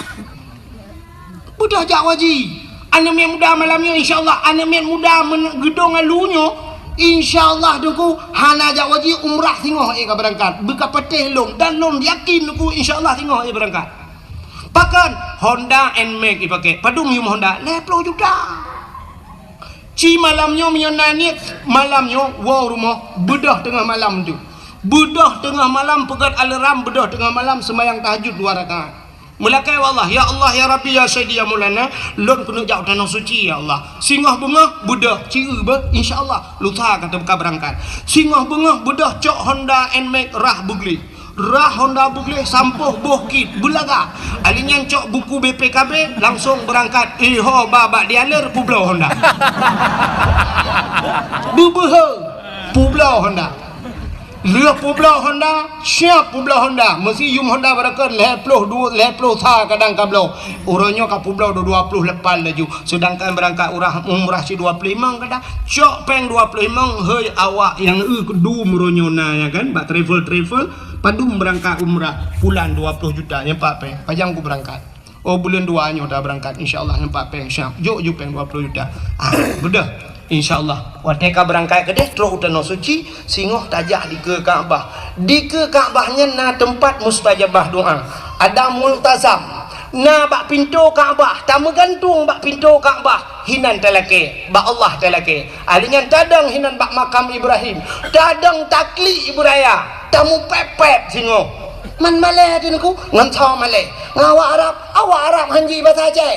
Beudôh jak haji. Aneuk miet muda malam nyoe, insya Allah, aneuk miet muda men-, geudong alu nyoe, insya Allah, duku hana jak haji, umrah singoh ék ka beurangkat. Beuka patéh lôn, dan lôn yakin, duku, insya Allah, singoh ék beurangkat. Pakon? Honda Nmax ipakè. Padum yum Honda? Lhèe plôh juta. Ci malam nyoe meunyoe na niet, malam nyoe woe rumoh, beudôh teungoh malam tu. Beudôh teungoh malam peugét alarm, beudôh teungoh malam seumayang tahajud dua rakaat. Meulakée bak Allah, "Ya Allah, ya Rabbi, ya Sayyidi, ya Maulana, lôn keuneuk jak u Tanoh Suci, ya Allah. Singoh beungoh beudôh, ci-eu beuh, insya Allah, lusa ka teuka beurangkat. Singoh beungoh beudôh cok Honda Nmax rhah beugleh. Rhah Honda beugleh sampôh boh kit, beulaga. Ali nyan cok buku B P K B, langsong beurangkat. Iho ba bak dealer, peubloe Honda." Beubeuhe, peubloe Honda. Lheueh peubloe Honda, siap peubloe Honda. Meusi yum Honda barokon lhée ploh dua, lhée ploh sa kadang ka bloe. Uroe nyoe ka peubloe dua, dua ploh lapan laju. Seudangkan beurangkat urah umrah cit dua ploh limong kadang. Cok péng dua ploh limong, hei awak nyang eu keudum uroe nyoe na, ya kan? Bak travel-travel, padum beurangkat umrah. Pulan dua ploh juta, nyan pat péng. Pajan ku beurangkat. Oh, buleuen dua nyoe ta beurangkat, insya Allah nyan pat péng siap. Jok ju péng dua ploh juta. Ah, beudôh. Insya Allah. Watée ka beurangkat keudeh, trok u Tanoh Suci, singoh tajak dikeue Ka'bah. Dikeue Ka'bah nyan na teumpat mustajabah doa. Ada multazam. Na bak pintoe Ka'bah, tameugantung bak pintoe Ka'bah, hinan talakée, bak Allah talakée. Ali nyan tadong hinan bak makam Ibrahim, tadong taklik ibu raya, tamupép-pép singoh. Man malée teungku, ngon soe malée? Ngon awak Arab, awak Arab hanji basa Aceh.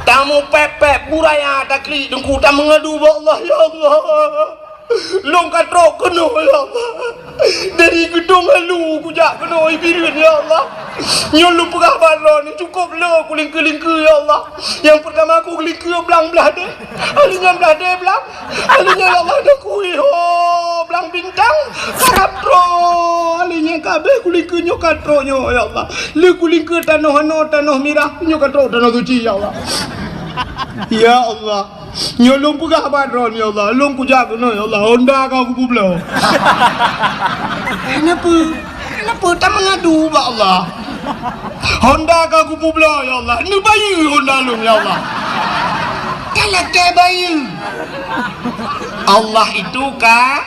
Tamupép-pép, bu raya taklik teungku, tameungadu bak Allah, "Ya Allah, lôn ka trok keunoe, ya Allah. Dari Geudong Alu kujak keunoe Ibireuen, ya Allah. Nyoe lôn peugah bak droeneuh, cukôp le kulingkeue-lingkeue, ya Allah. Nyang peurtama kulingkeue blang blah deh, ahli nyan blah deh blang, ahli nyan, ya Allah, neukui ho blang bintang, karab trok, ahli nyan ka abéh kulingkeue nyoe ka trok nyoe, ya Allah. Le kulingkeue tanoh anoe, tanoh mirah, nyoe ka trok Tanoh Suci, ya Allah. Ya Allah." Nyoe lôn peugah bak droeneuh, ya Allah, lôn kujak keunoe, ya Allah, Honda ka kupeubloe. Kenapa? Kenapa? Tameungadu bak Allah. Honda ka kupeubloe, ya Allah. Neubayeue Honda lôn, ya Allah. Talakée bayeue. Allah itu ka-,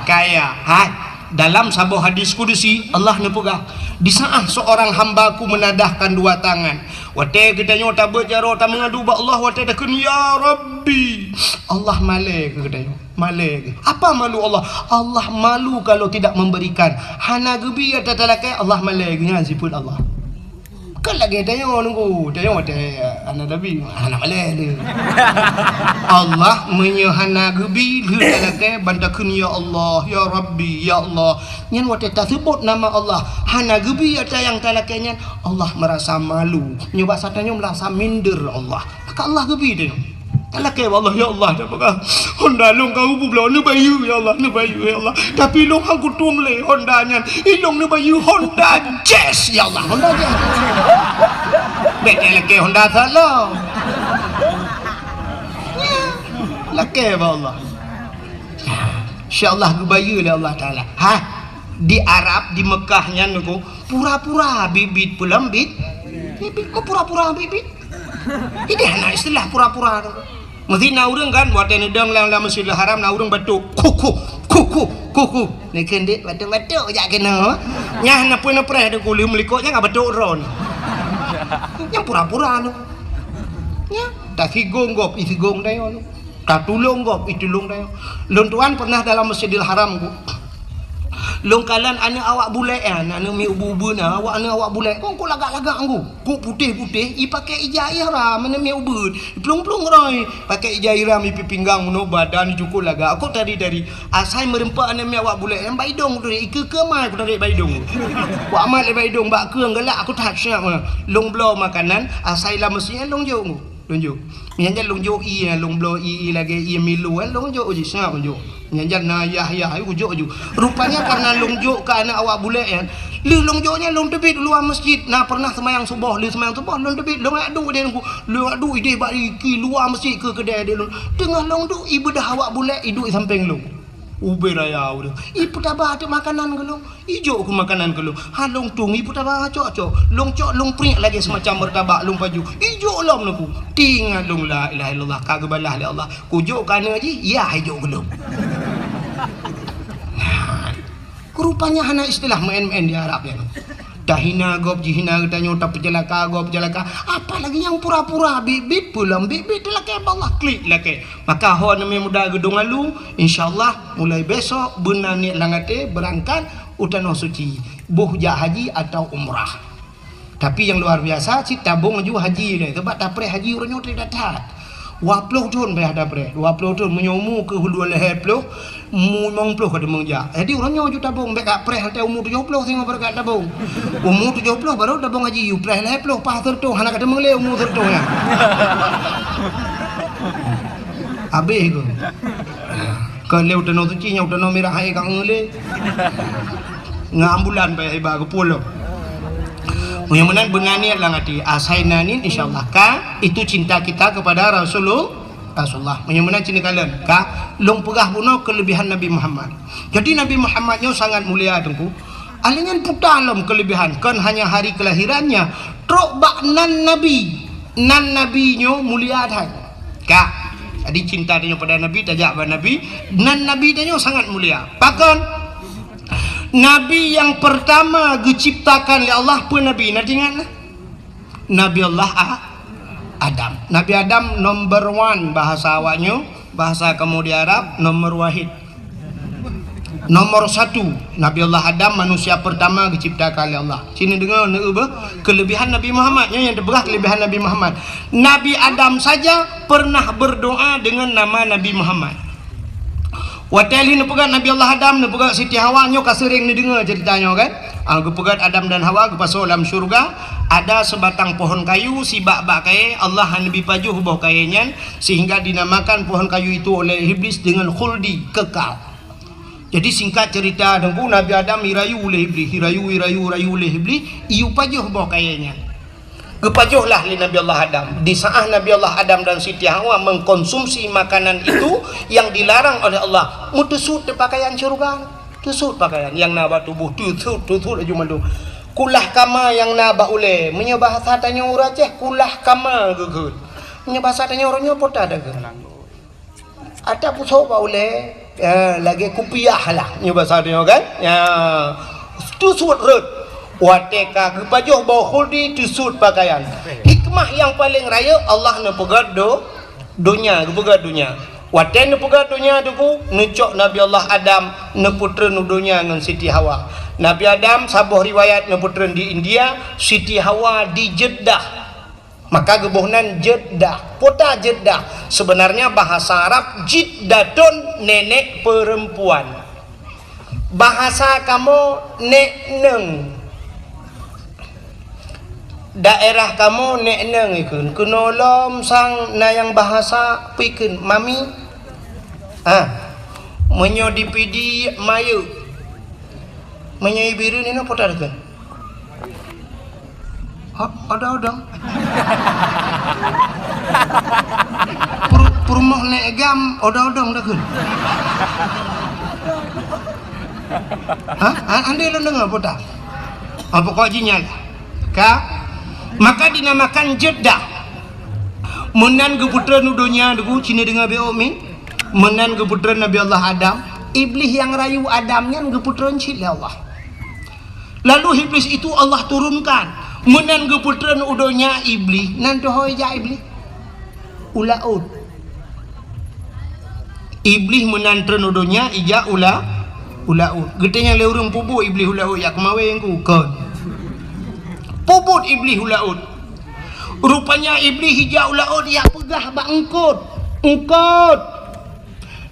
kaya. Hai. Dalam saboh hadis kudusi, Allah neupeugah, "Di saat seorang hamba-Ku menadahkan dua tangan." Watée geutanyoe tabeuet jaroe tameungadu bak Allah, watée takheun, "Ya Rabbi," Allah malée keu geutanyoe, malée keu. Apa malu Allah? Allah malu kalau tidak memberikan. Hana geubi ata talakée, Allah malée keu nyan sifeuet Allah. Kan lagée tanyoe nunggu, tanyoe watée hana tabi, hana malée le. Allah meunyoe hana geubi, lheueh talakée ban takheun, "Ya Allah, ya Rabbi, ya Allah." Nyan watée taseubot nama Allah, hana geubi ata nyang talakée nyan, Allah meurasa malu. Nyoe basa tanyoe meurasa minder Allah. Maka Allah geubi tanyoe. Talakée bak Allah, "Ya Allah, dak peugah Honda lôn ka kupeubloe, neubayeue, ya Allah, neubayeue, ya Allah. Tapi lôn han kutueng lé Honda nyan. Ilôn neubayeue Honda Jazz, ya Allah, Honda Jazz." Bék talakée Honda salah. Lakée bak Allah. Insya Allah geubayeue lé Allah Taala. Ha, di Arab, di Mekah nyan nyoe, pura-pura bit-bit peulom bit. Bit-bit, kok pura-pura bit-bit? Ideh na istilah pura-pura tu. Meusti na ureuëng kan, watée neudong lam, lam Masjidil Haram, na ureuëng batuk, "Kuku, kuku, kuku." Neukheun dek batuk-batuk jak keunoe. Nyan na pue neupreh deuk uleuem likot nyan ka batuk droe. Nyan pura-pura tu. Nyan, tasigong gob, isigong dayoe tu. Tatulông gob, itulông dayoe. Lôn tuan pernah dalam Masjidil Haram, ku. Lôn kalon aneuk awak bulek nyan, aneuk miet ubeut-ubeut na, awak aneuk awak bulek, kok, kok lagak-lagak, ku. Kok putéh-putéh, ipakèk ija ihram, aneuk miet ubeut. Iplueng-plueng roi, pakèk ija ihram, ipi pinggang, meunoe badan, icukôp lagak. Kok tari-tari, asai meureumpok aneuk miet awak bulek nyan, bak idông, ku tarék, ikeue-keue mai, ku tarék bak idông. Ku amat lé bak idông, bak keue galak, aku that siap, lôn bloe makanan, asai lam meuseujid nyan lôn jok, ku. Lôn jok. Nyan jan lôn jok ié, lôn bloe ié, ié lagèe ié Milo, eh, lôn jok jih, seungab lôn jok. Nyan jan na yah-yah, eh, kujok ju. Rupanya karena lôn jok keu aneuk awak bulek nyan. Lheueh lôn jok nyan lôn teubiet luwa masjid. Na pernah seumayang suboh, lheueh seumayang suboh lôn teubiet, lôn jak duek deh lôn, lôn jak duek ideh bak i luwa masjid keu keudè deh lôn. Teungoh lôn duek, i beudoh awak bulek, i duek i sampéng lôn. Ubé raya ureueng. Ipeutaba ateueh makanan keu lôn. Ijok keu makanan keu lôn. Ha lôn tueng, ipeutaba cok-cok. Lôn cok, lôn priek lagèe seumacam martabak lôn pajoh. Ijok lom lôn ku. Teuingat lôn, la ilaha illallah, ka geubalah lé Allah. Kujok keu aneuk jih, yah ijok keu lôn. Rupanya hana istilah maén-maén di Arab nyan. Tahina gob, jihina geutanyoe, tapeuceulaka gob, peuceulaka. Apalagi nyang pura-pura, biet-biet peue lom, biet-biet teulakée bak Allah, klik lakée. Maka ho neumé muda geudong alu, insya Allah mulai besok beuna niet lam até beurangkat u Tanoh Suci, boh jak haji atau umrah. Tapi nyang luar biasa, cit tabong laju haji lé, sabab tapreh haji uroe nyoe that-that. Dua ploh thon payah tapreh, dua ploh thon, meunyoe umu keuh dua lhée ploh, umu limong ploh ka teumeung jak. Jadi uroe nyoe ju tabong, bék ka preh watée umu tujoh ploh singoh barô ka tabong. Umu tujoh ploh barô tabong haji, ju preh lhée ploh, paih seureutoh, hana ka teumeung lé umu seureutoh nyan. Habéh keuh. Kon lé u Tanoh Suci, nyoe u Tanoh Mirah hai ka lé. Ngon ambulan payah iba geupulo. Meunyoe meunan beuna niet lam até, asai na niet, insya Allah ka, itu cinta kita kepada Rasulul-, Rasulullah. Meunyoe meunan cit neukalon, ka, lôn peugah bunoe keulebihan Nabi Muhammad. Jadi Nabi Muhammad nyoe sangat mulia, Teungku. Alinyan puta lom keulebihan, kon hanya hari kelahirannya, trok bak nan Nabi. Nan Nabi nyoe mulia that. Ka. Jadi cinta tanyoe pada Nabi, tajak bak Nabi, nan Nabi tanyoe sangat mulia. Pakon? Nabi nyang pertama geuciptakan lé Allah peue Nabi? Na teuingat na? Nabi Allah A-, Adam. Nabi Adam number one bahasa awaknyoe, bahasa kamoe di Arab, nomor wahid. Nomor satu, Nabi Allah Adam manusia pertama geuciptakan lé Allah. Cit neudeungoe, neueu beuh, keulebihan Nabi Muhammad. Nyoe nyang teupeugah keulebihan Nabi Muhammad. Nabi Adam saja pernah berdoa dengan nama Nabi Muhammad. Watée lheueh neupeugét Nabi Allah Adam, neupeugét Siti Hawa, nyoe ka seuréng neudeungoe ceurita nyoe kan? Ah, geupeugét Adam dan Hawa geupasoe lam syeuruga, ada seubatang pohon kayu, sibak bak kayée, Allah hana neubi pajoh boh kayée nyan, sehingga dinamakan pohon kayu itu oleh Iblis dengan khuldi, kekal. Jadi singkat ceurita, Teungku, Nabi Adam jirayu lé Iblis, jirayu, jirayu, jirayu lé Iblis, iyue pajoh boh kayée nyan. Geupajoh lah lé Nabi Allah Adam. Di saat Nabi Allah Adam dan Siti Hawa mengkonsumsi makanan itu yang dilarang oleh Allah, meuteusut pakaian syeuruga. Teusut pakaian nyang na bak tuboh, teusut, teusut laju mandum. Kulah kama nyang na bak ulée. Meunyoe bahasa tanyoe ureuëng Aceh, kulah kama geukheun. Meunyoe bahasa tanyoe uroe nyoe peue ta takheun? Ata pusoe bak ulée, ya, lagée kupiah lah, nyoe basa tanyoe kan? Ya, teusut rhot. Watée ka geupajoh boh khuldi, teusut pakaian. Hikmah nyang paleng rayeuk, Allah neupeugét do-, donya, geupeugét donya. Watée neupeugét donya, Teungku, neucok Nabi Allah Adam neupeutreun u donya ngon Siti Hawa. Nabi Adam, saboh riwayat, neupeutreun di India, Siti Hawa di Jeddah. Maka geuboh nan Jeddah. Peue ta Jeddah? Sebenarnya bahasa Arab jiddatun, nenek perempuan. Bahasa kamoe nek neueng. Daerah kamoe nek neueng ikheun. Keunoe lom sang na nyang bahasa peue ikheun, mami. Ah. Meunyoe di Pidie, mayeuek. Meunyoe i Bireuen inoe peue ta takheun? Ha, odong-odong. Pur-, peurumoh nek gam, odong-odong takheun. Ha? Ha, andai lôn deungoe peue ta? Ha, pokok jih nyan. Ka? Maka dinamakan Jeddah. Meunan geupeutreun u donya, Teungku, cit neudeungoe beuh, Umi. Meunan geupeutreun Nabi Allah Adam. Iblis nyang rayu Adam nyan geupeutreun cit lé Allah. Lalu Iblis itu Allah turunkan. Meunan geupeutreun u donya Iblis, nan teuhôi jak Iblis? U laôt. Iblis meunan treun u donya, ijak u la-, u laôt. Geutanyong lé ureuëng, pubuet Iblis u laôt jak keumawe, Teungku? Kon. Pubuet Iblis u laôt. Rupanya Iblis ijak u laôt, jak peugah bak eungkôt. Eungkôt!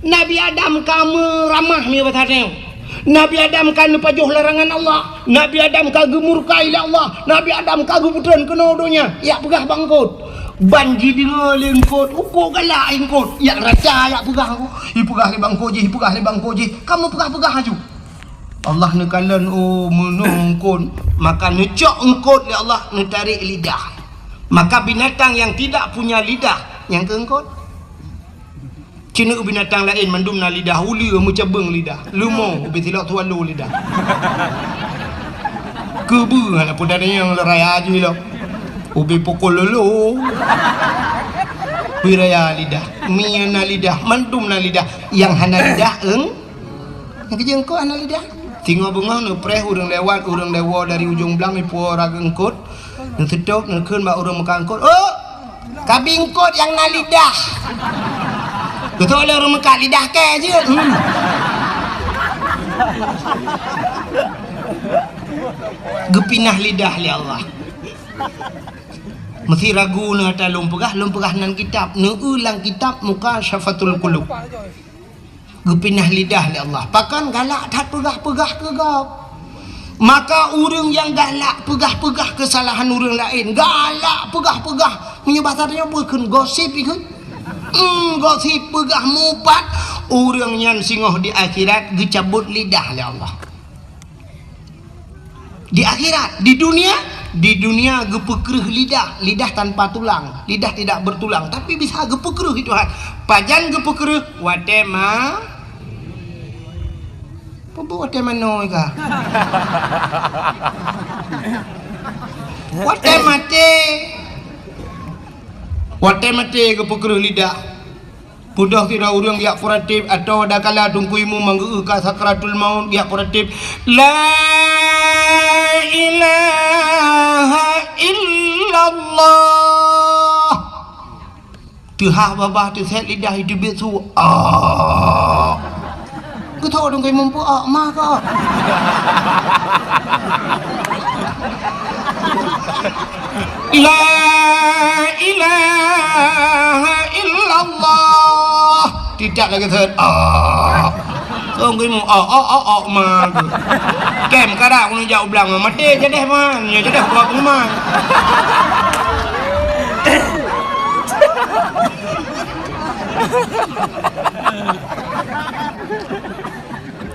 Nabi Adam ka meuramah, meunyoe basa tanyoe. Nabi Adam ka neupajoh larangan Allah. Nabi Adam ka geumurka lé Allah. Nabi Adam ka geupeutreun keunoe donya. Jak peugah bak eungkôt. Ban jideungoe lé eungkôt, uko galak eungkôt. Jak raca, jak peugah, ipeugah lé bak eungkôt jih, ipeugah lé bak eungkôt jih. Ka meupeugah-peugah laju. Allah neukalon, oh, meunoe eungkôt, maka neucok eungkôt lé Allah, neutarek lidah. Maka binatang yang tidak punya lidah, nyang keu eungkôt. Cit neueu binatang laén mandum na lidah, uleue meucabeueng lidah, leumo ubé silok tuan lo lidah. Keubeue hana peue tanyong raya jih lom. Ubé pukul lolo. Bui raya lidah, mie na lidah, mandum na lidah. Nyang hana lidah, eung-, nyang keujeueng ko hana lidah. Singoh beungoh neupreh ureuëng lewat, ureuëng lewat dari ujong blang, ipuwoe raga eungkot, neuseutôb, neukheun bak ureuëng meukat eungkot, "Oh, kabi eungkot nyang na lidah." Geutôk lé ureuëng meukat, "Lidah kèe jeuet." Hmm. Geupinah lidah lé Allah. Meusi ragu na ata lôn peugah, lôn peugah nan kitab, neueu lam kitab Mukasyafatul Qulub. Geupinah lidah lé Allah. Pakon? Galak that peugah-peugah keu gob. Maka ureuëng nyang galak peugah-peugah keusalahan ureuëng laén, galak peugah-peugah, meunyoe basa tanyoe bukon gosip ikheun. Hmm, gosip peugah mupat, ureuëng nyan singoh di akhirat geucabot lidah lé Allah. Di akhirat, di dunia, di dunia geupeukreuh lidah, lidah tanpa tulang, lidah tidak bertulang, tapi bisa geupeukreuh Tuhan. Pajan geupeukreuh? Watèe ma-, peue watèe manoe ka? Watèe maté. Watèe maté geupeukreuh lidah. Peudoh sidroe ureuëng jak puratéb, atau adakala Teungku Imum manggeu ka sakratul maut jak puratéb, "La ilaha illallah." Teuhah babah teusét lidah iteubiet su. Ah. Geutôk dong kai mumpuk, ah, ma ka. La ilaha illallah. Tidak lagi set. Ah. Song kai mu, ah, ah, ah, ah, ma. Kem kada kunu jak ublang, mati jadeh man. Ya jadeh buat rumah.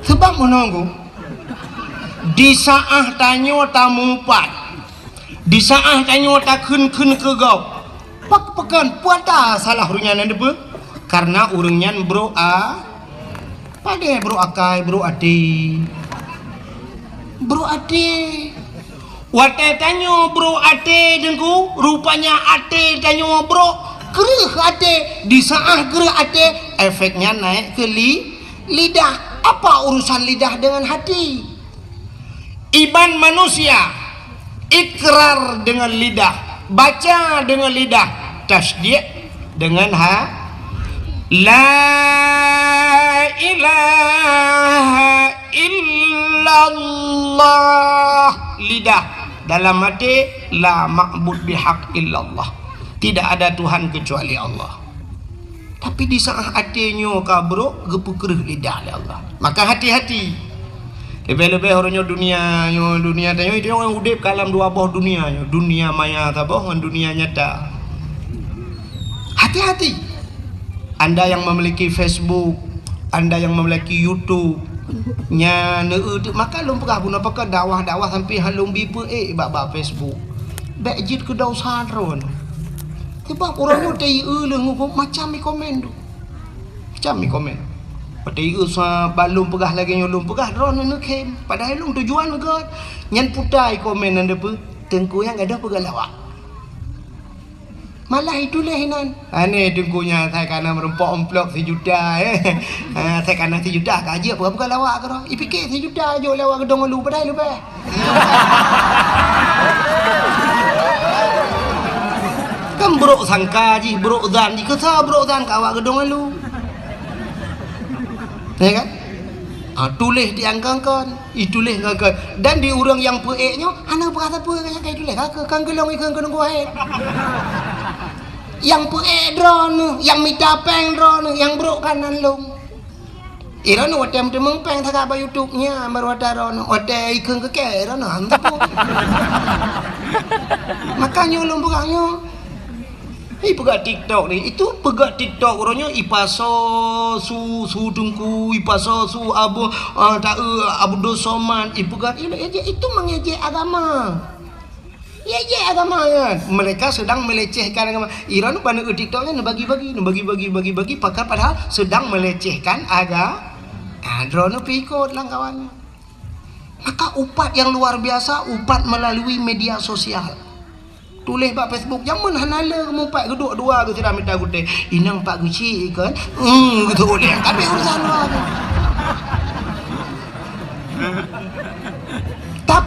Sebab menunggu di saat tanyoe tamupat, di saat tanyoe takheun-kheun keu gob, pak pekan puata salah runya nan depe, karena ureuëng nyan brok a, padé brok akai, brok até, brok até. Watèe tanyoe brok até Teungku, rupanya até tanyoe brok, kreueh até, di saat kreueh até, efeknya naik ke li-, lidah. Apa urusan lidah dengan hati? Iman manusia, ikrar dengan lidah, baca dengan lidah, tasdik dengan ha-, la ilaha illallah, lidah, dalam hati, la ma'bud bihaq illallah. Tidak ada Tuhan kecuali Allah. Tapi di saat até nyoe ka brok, geupeukreueh lidah lé Allah. Maka hati-hati. Leubeh-leubeh uroe nyoe dunia nyoe, dunia tanyoe, itu orang udép ka lam dua boh dunia nyoe, dunia maya saboh ngon dunia nyata. Hati-hati. Anda yang memiliki Facebook, anda yang memiliki YouTube, nyan, eh, maka lôn peugah bunoe pakat dakwah-dakwah sampai han lôn bi peuék bak, bak Facebook. Bèk jeuet keu dosa droe. Sebab uroe nyoe teu-eu lôn ngon macam i komen tu. Macam i komen. Watèe i-eu sa ban lôn peugah lagèe nyoe lôn peugah, droeneuh neukhém. Padahai lôn tujuan gèt. Nyan puta i komen nan depe, Teungku nyan gadôh peugah lawak. Malah ituléh inan. Aneh Teungku nyan, sai kana meureumpok amplop sijuta, eh. Ah, sai kana sijuta ka jeuet peugah-peugah lawak keudroe. Ipike sijuta jok lé awak Geudong Ulu, padahai leubeh. Kan brok sangka jih, brok zan jih, keu sa brok zan keu awak Geudong Ulu. Ya kan? Ah, tuléh di angkangkan, ituléh ngangkan. Dan di ureuëng nyang peuék nyoe, hana peurasa peue nyang ka ituléh, ka keu, kan geulong ikheun keu nunggu hai. Nyang peuék droeneuh, nyang mita péng droeneuh, nyang brok kanan lom. Iroeneuh watèe meuteumèe péng sagai bak YouTube nyan, baru watèe droeneuh, watèe ikheun keu kèe droeneuh, hana peue. Maka nyoe lôn peugah nyoe. Ih, peugah TikTok ni. Itu peugah TikTok uroe nyoe ipasoe su, su Teungku, ipasoe su Abu, ah, ta-, eh, Abdul Somad, ipeugah, i-, i-, itu mengejek agama. Ngejek agama nyan. Mereka sedang melecehkan agama. Iroeneuh ban neu TikTok nyan neubagi-bagi, neubagi-bagi, bagi-bagi, pakat padahal sedang melecehkan aga-, ah, droeneuh pih ikot lam kawan. Maka upat yang luar biasa, upat melalui media sosial. Tuléh bak Facebook, jameun hana le meupat geuduek dua geuh sidang mita gutèe. Inong pat geuchik kan? Hmm, gitu ulèe. Tapi urusan luwa tu.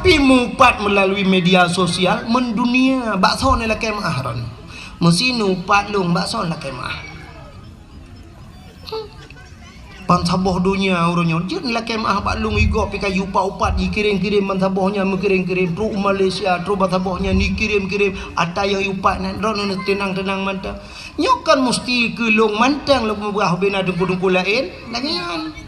Pi meuupat meulalu media sosial mendunia, bak soe neulakée meu'ah droeneuh. Meusi neuupat lôn, bak soe neulakée meu'ah. Bansaboh donya uroe nyoe jeuet neulakée meu'ah bak lôn, igob pi ka jiupat-upat, jikirém-kirém bansaboh nyan, meukirém-kirém trok u Malaysia, trok bansaboh nyan jikirém-kirém, ata nyang jiupat nyan droeneuh teunang-teunang mantong. Nyoe kon musti keu lôn mantong lôn peubeubaih ubena teungku-teungku laén, lagée nyan.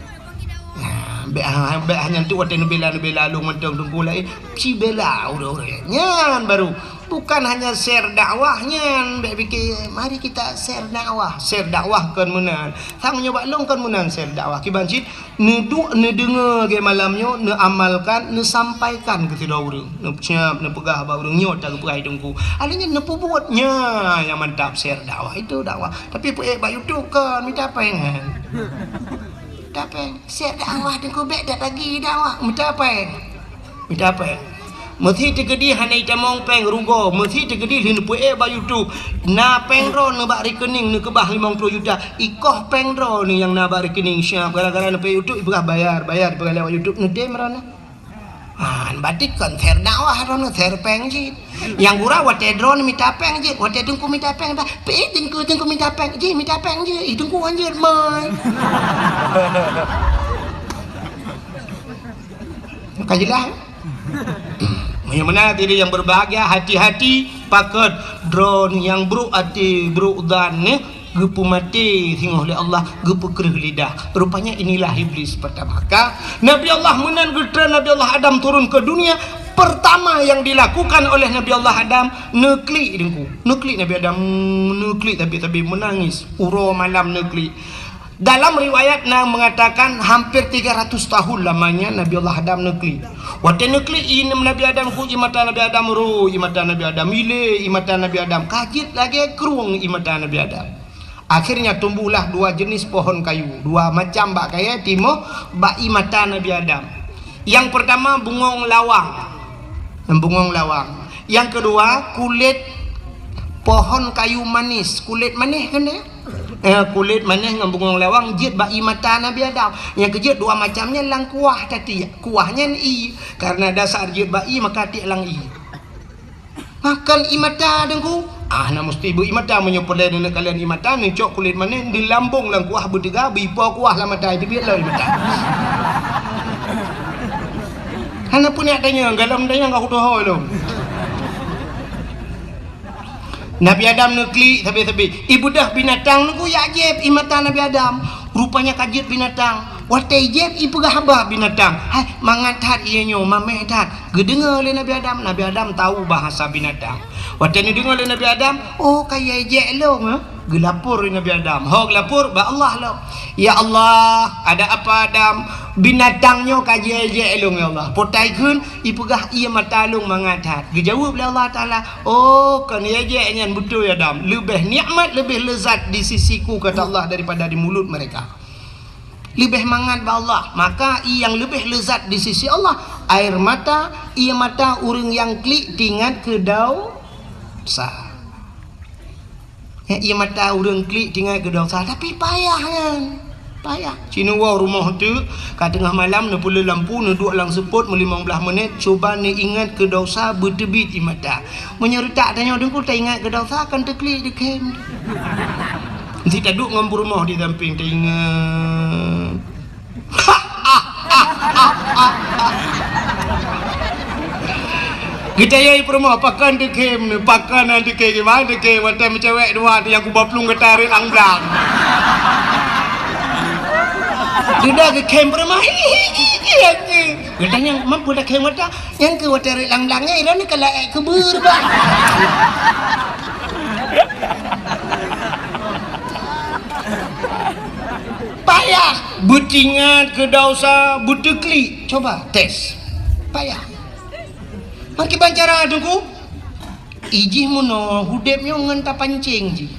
Nah, bék ha-, bék hana tu watée neubela-neubela lôn mantong teungku laén, sibela ureuëng-ureuëng nyan baru. Bukan hanya share dakwah nyan, bék pike, mari kita share dakwah. Share dakwah kon meunan. Sang nyoe bak lôn kon meunan share dakwah. Kiban cit, neuduek neudeungoe lagée malam nyoe, neuamalkan, neusampaikan keu sidroe ureuëng. Neusiab, neupeugah bak ureuëng nyoe ta geupeugah teungku. Akhirnya neupeubuet nyan nyang mantap share dakwah. Itu dakwah. Tapi peuék bak YouTube kon mita péng kan. Mita péng. Share dakwah teungku bék dak lagi dakwah. Mita péng. Mita péng. Meusi teukeudi hana itamong péng rugoe, meusi teukeudi lheueh neupeuék bak YouTube. Na péng droeneuh bak rekening neukeubah limong ploh juta. Ikoh péng droeneuh nyang na bak rekening siab gara-gara neupeuék YouTube ipeugah bayar, bayar ipeugah lewat YouTube neutem droeneuh. Ah, berarti kon share dakwah droeneuh, share péng cit. Nyang gura watée droeneuh mita péng cit, watée teungku mita péng, bah, pi teungku, teungku mita péng, jih mita péng jih, ih teungku anjir mai. Ka jeulaih. Meunyoe meunan hadirin yang berbahagia, hati-hati pakon droeneuh nyang brok até, brok zan nyoe geupeumaté singoh lé Allah, geupeukreueh lidah. Rupanya inilah iblis pertama. Ka Nabi Allah meunan geutreun Nabi Allah Adam turun ke dunia, pertama yang dilakukan oleh Nabi Allah Adam, neuklik teungku. Neuklik Nabi Adam, neuklik tabi-tabi menangis. Uroe malam neuklik. Dalam riwayat na mengatakan hampir tiga ratus tahun lamanya Nabi Allah Adam neuklik. Watée neuklik ié Nabi Adam ku ié mata Nabi Adam ro, ié mata Nabi Adam ilé, ié mata Nabi Adam kajit lagée krueng ié mata Nabi Adam. Akhirnya tumbuhlah dua jenis pohon kayu, dua macam bak kayée timoh bak ié mata Nabi Adam. Yang pertama bungong lawang. Bungong lawang. Yang kedua kulit pohon kayu manis, kulit manis kan dia? Eh, kulit manis ngon bungong lawang jeuet bak ié mata Nabi Adam. Nyang keujeuet dua macam nyan lam kuah tadi. Kuah nyan ié, karena dasar jeuet bak ié maka tiek lam ié. Makan ié mata teungku. Ah, na musti beu ié mata meunyoe peureulée neuneuk kalon ié mata, neucok kulit manis, neulambong lam kuah beuteuga, beuipo kuah lam mata, itu biet lom ié mata. Hana peuneuk tanyong, galom tanyong ka kutoho lom. Nabi Adam neuklik sabe-sabe. Ibeudôh binatang neukujak jieb ié mata Nabi Adam. Rupanya ka jeuet binatang. Watée jieb ipeugah haba binatang. Hai, mangat that ié nyoe, mameh that. Geudeungoe lé Nabi Adam. Nabi Adam tahu bahasa binatang. Watée neudeungoe lé Nabi Adam, oh, ka ié jek lôn, ha? Geulapor lé Nabi Adam. Ho geulapor bak Allah lom. Ya Allah, ada apa Adam? Binatang nyoe ka jié jek lôn ya Allah. Potai kheun ipeugah ié mata lôn mangat that. Geujaweueb lé Allah Taala, "Oh, kon ié jek nyan beutôi Adam. Leubeh nikmat, leubeh lezat di sisiku," kata Allah, "daripada di mulut mereka." Leubeh mangat bak Allah. Maka ié nyang leubeh lezat di sisi Allah, air mata, ié mata ureuëng nyang klik tingat keu dosa. Ya, ié mata ureuëng klik tingat keu dosa, tapi payah nyan. Payah. Ci neuwoe rumoh teuk, ka teungoh malam neupeuleueh lampu, neuduek lam seupôt meulimong blaih menit, cuba neuingat keu dosa beuteubiet ié mata. Meunyoe reutak tanyoe teungku taingat keu dosa, kan teuklik deukem. Meusti taduek ngon peurumoh di sampéng taingat. Geutanyong peurumoh, pakon deukem nyoe, pakon deukem, kiban deukem, watée meucewek dua tu nyang kuba plueng gata rot lam blang. Dudoe geukhem peurumoh, hi, hi, hi, hi, hi. Geutanyong, mampu dak khem gata? Nyang keu watée rot lam blang nyan, droeneuh ka laék keubeureubah. Payah beutingat keu dosa, beuteuklik. Coba tes. Payah. Meukiban cara teungku? Ijih meunoe udeb nyoe ngon tapancéng jih.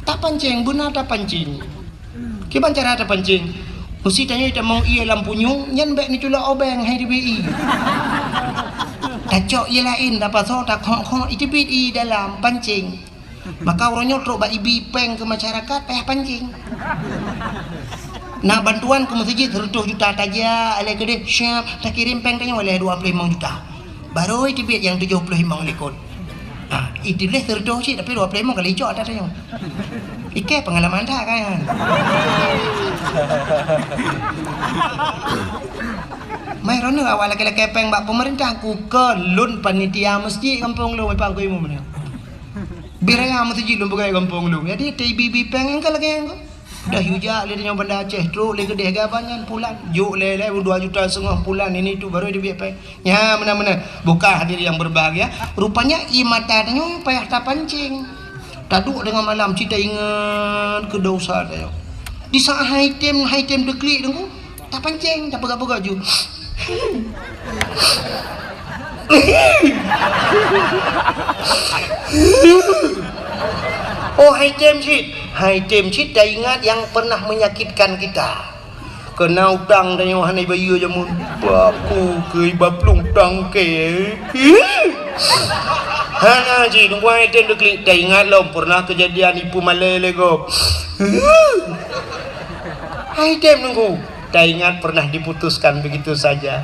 Tapancéng, beuna tapancéng. Kiban cara tapancéng? Meusti tanyoe tamong ié lam punyueng, nyan bék neuculok obeng hai teubiet ié. Tacok ié laén, tapasoe, takhok-khok, iteubiet ié dalam pancéng. Maka uroe nyoe trok bak ibi péng keu masyarakat payah pancéng. Na bantuan keu meuseujid seratus juta tajak, lé keudeh, siap, takirém péng tanyoe lé dua ploh limong juta. Barô iteubiet nyang tujoh ploh limong likot. Ha, iteubiet seratus cit, tapi dua ploh limong kali cok ata tanyoe. Ikée peungalaman that kan. Mai droeneuh awak lakée-lakée péng bak peumeurintah, kukon lôn panitia meuseujid gampông lôn, Pak Guru Imum nyoe. Bit raya meuseujid lôn peugah gampông lôn. Jadi, teuibi-bi péng nyang ka lagée nyan. Dah yue jak lé tanyoe Banda Aceh, trok lé keudeh gaba nyan pulan. Jok lé, lé dua juta setengah pulan, ini tu baru dibiet péng. Nya, meunan-meunan. Buka hadirin yang berbahagia. Rupanya, ie mata tanyoe payah tapancing. Taduek deungon malam, cit taingat keu dosa tanyoe. Di saat hai tem, hai tem deuklik teungku, tapancing, tapeugah-peugah ju. Oh, hai tem cit. Hai tem cit taingat yang pernah menyakitkan kita. Keuna utang tanyoe hana ibayeue jameun. Baku keu iba plueng tangke. Hana cit, teungku hai tem deuklik, taingat lom pernah kejadian ipeumalée lé gob. Hai tem teungku, taingat pernah diputuskan begitu saja.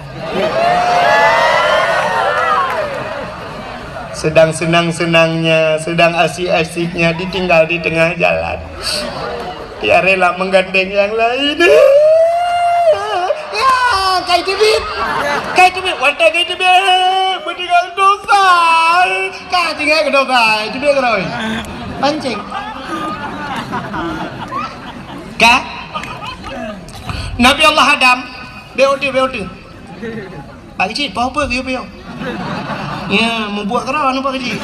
Sedang senang-senangnya, sedang asik-asiknya ditinggal di tengah jalan. Dia rela menggandeng yang lain. Ya, kai teubiet. Kai teubiet, watée kai teubiet, beutinggai dosa. Ka tinggai keu dosa, teubiet keudroe. Pancing. Ka? Nabi Allah Adam, B O T, B O T. Pak Keuchik, poh peue geuyue piôh? Ya, mubuet keudroe anu Pak Keuchik.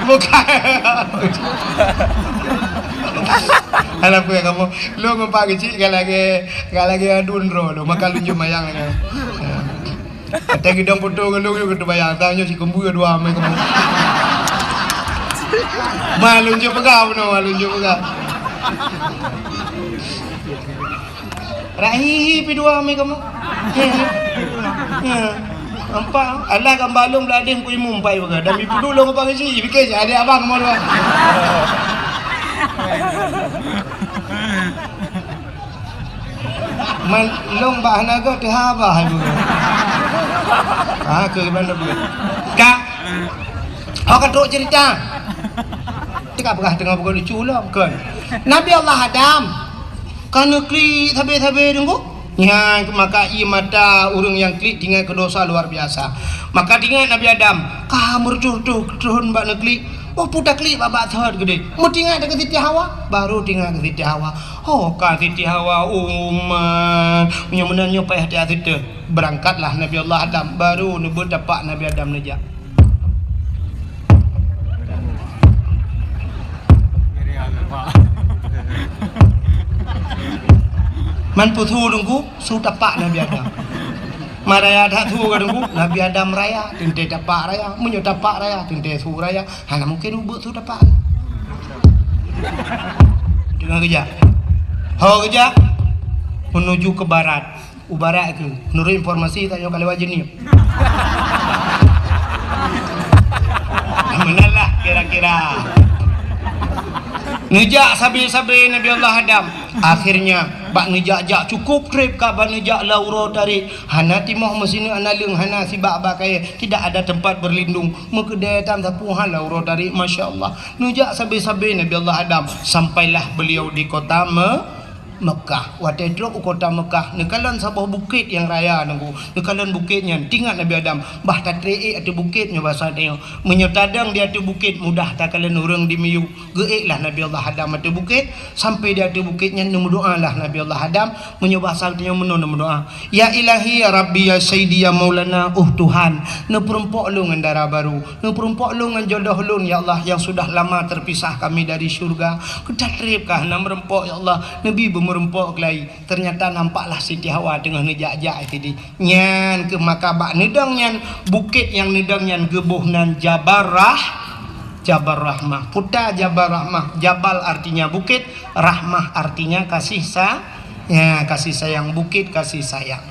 Bukan. Alah, peue kamoe? Lôn ngon Pak Keuchik ka lagée, ka lagée aduen droe lôn, maka lôn jeuet mayang lagée. Ya. Watée geudong foto ngon lôn, lôn geuteubayang, tang nyoe sikeumbeue dua mé kamoe. Ma lôn jeuet peugah bunoe, ma lôn jeuet peugah. Rak hihi pi dua mé kamoe. Ya. Ya. Nampak? Alah gambar lôn beuladeh Teungku Imum pai peugah. Dan ipeuduek lôn ngon Pak Keuchik, pike cit adék abang kamoe dua. Man lôn bak hana göt teuhaba hai bunoe. Ha, keu bandum bunoe. Ka. Ho ka trok cerita. Teuka peugah teungoh bukan lucu lom, kon. Nabi Allah Adam ka neuklik sabe-sabe teungku. Nyan maka ie mata ureuëng nyang klik tinggai keu dosa luar biasa. Maka tinggai Nabi Adam ka meureutoh-reutoh thon bak neuklik. Oh, peue taklik bak-bak thot keudeh. Meutinggai takeu Siti Hawa, baru tinggai keu Siti Hawa. Oh, ka Siti Hawa, umat. Meunyoe meunan nyoe payah tiasiteun. Beurangkatlah Nabi Allah Adam, baru neubeutapak Nabi Adam neujak. Man peue su teungku, su tapak Nabi Adam. Man raya that su ka teungku, Nabi Adam raya, teuntée tapak raya. Meunyoe tapak raya, teuntée su raya. Hana mungken ubeuek su tapak. Deungoe geujak. Ho geujak menuju ke barat. U barat keuh. Menurut informasi tanyoe ka lewat Jeunieb. Meunan lah kira-kira. Neujak sabe-sabe Nabi Allah Adam. Akhirnya bak neujak-jak cukup treb ka bak neujak lam uroe tarék. Hana timoh meusineuk hana leueng, hana sibak bak kayée, tidak ada tempat berlindung. Meukeudée tam sapeue hana uroe tarék, masya Allah. Neujak sabe-sabe Nabi Allah Adam, sampailah beliau di kota Me-, Mekah. Watée trok u kota Mekah, neukalon saboh bukét nyang raya teungku. Neukalon bukét nyan, teuingat Nabi Adam, bah tatreb ék ateueh bukét nyoe basa tanyoe. Meunyoe tadong di ateueh bukét, mudah takalon ureuëng di miyueb. Geuék lah Nabi Allah Adam ateueh bukét, sampai di ateueh bukét nyan neumeudoa lah Nabi Allah Adam, meunyoe basa tanyoe meunoe neumeudoa. Ya Ilahi, ya Rabbi, ya Sayyidi, ya Maulana, oh Tuhan, neupeurumpok lôn ngon dara barô, neupeurumpok lôn ngon jodoh lôn, ya Allah, yang sudah lama terpisah kami dari syurga. Keu tatreb ka hana meurumpok, ya Allah, neubi beumeurumpok keulai. Ternyata nampaklah Siti Hawa teungoh neujak-jak sideh. Nyan keuh maka bak neudong nyan, bukét nyang neudong nyan geuboh nan Jabal Rah-, Jabal Rahmah. Peue ta Jabal Rahmah, Jabal artinya bukét, Rahmah artinya kasih sa-, ya, kasih sayang, bukét kasih sayang.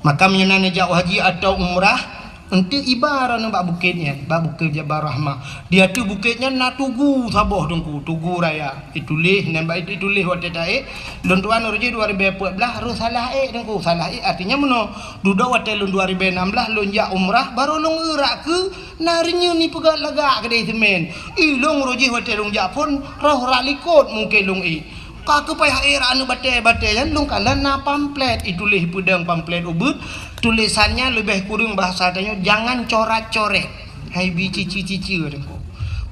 Maka meunyoe na neujak haji atau umrah, Eunteuk iba droeneuh bak bukét nyan, bak Bukét Jabal Rahmah. Di ateueh bukét nyan na tugu saboh teungku, tugu raya. Ituléh, nan bak itu ituléh watée taék, lôn tuan roh jih dua ribée peuet blaih, roh salah ék teungku. Salah ék artinya meunoe, dudoe watée lôn dua ribée nam blaih lôn jak umrah, barô lôn eurak keu na reunyeun ipeugah lagak keudeh seumén. Ilôn roh jih watée lôn jak phon, roh rak likot mungken lôn ék. Ka keupai hai rak aneuk batée-batée nyan lôn kalon na pamflet, ituléh peudong pamflet ubit, tulésan nyan leubeh kureueng bahasa tanyoe jangan corat-coret. Hai bi cici-cici deungoe.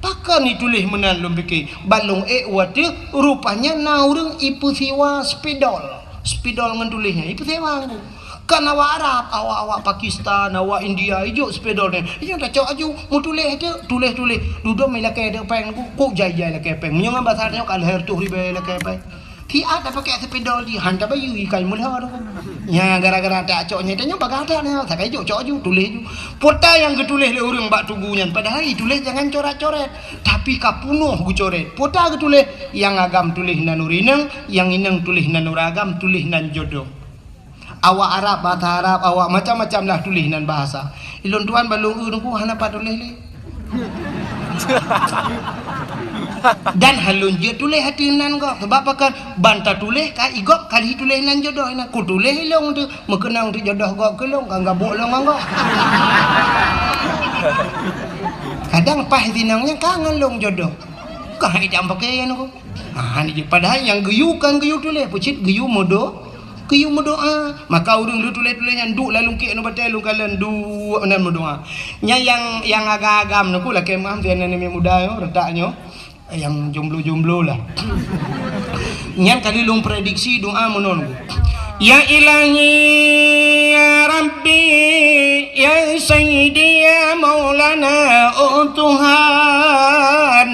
Pakon ituléh meunan lôn pike, ban lôn ék watée rupanya na ureuëng ipeusiwa spidol. Spidol ngon tuléh nyan ipeusiwa deungoe. Kan awak Arab, awak-awak Pakistan, awak India, ijok spidol nyan. Ijok tacok aju, meutuléh teuk, tuléh-tuléh. Dudoe mé lakée teuk péng, kok jai-jai lakée péng. Meunyoe ngon basa nyoe ka lhèe reutôh ribée lakée péng. Siat tapakée spidol jih, han tabayeue ikai meulhô tu. Nya gara-gara tacok nyan, tanyoe bagah that nyan, sakai jok cok aju, tuléh aju. Pota nyang geutuléh lé ureuëng bak tugu nyan, padahai ituléh jangan coret-coret. Tapi ka punoh geucoret. Pota geutuléh, nyang agam tuléh nan ureuëng inong, nyang inong tuléh nan ureuëng agam, tuléh nan jodoh. Awak Arab, bahasa Arab, awak macam-macam lah tuléh nan bahasa. Ilôn tuan balong eu nungku hana pat tuléh lé. Dan halôn jeuet tuléh hati nan gob. Sebab pakon ban tatuléh ka igop kali tuléh nan jodoh nan. Ku tuléh ilôn tu meukeunong tu jodoh gob keu lôn kan gabuk lôn ngon gob. Kadang paih sinong nyan ka ngon lôn jodoh. Ka idam pakai nyan aku. Ah, ni je. Padahai nyang geuyue kan geuyue tuléh, peucit geuyue meudo, geuyue meudoa. Maka ureuëng lheueh tuléh-tuléh nyan duek lam lungkek nyoe batée lôn kalon duek nan meudoa. Nyan nyang, nyang agam-agam nyoe ku lakée meuam sian aneuk muda nyoe, reutak nyoe. Nyang jomblo-jomblo lah. Nyan kali lôn prediksi doa meunan. Ya Ilahi, ya Rabbi, ya Sayyidi, ya Maulana, oh Tuhan,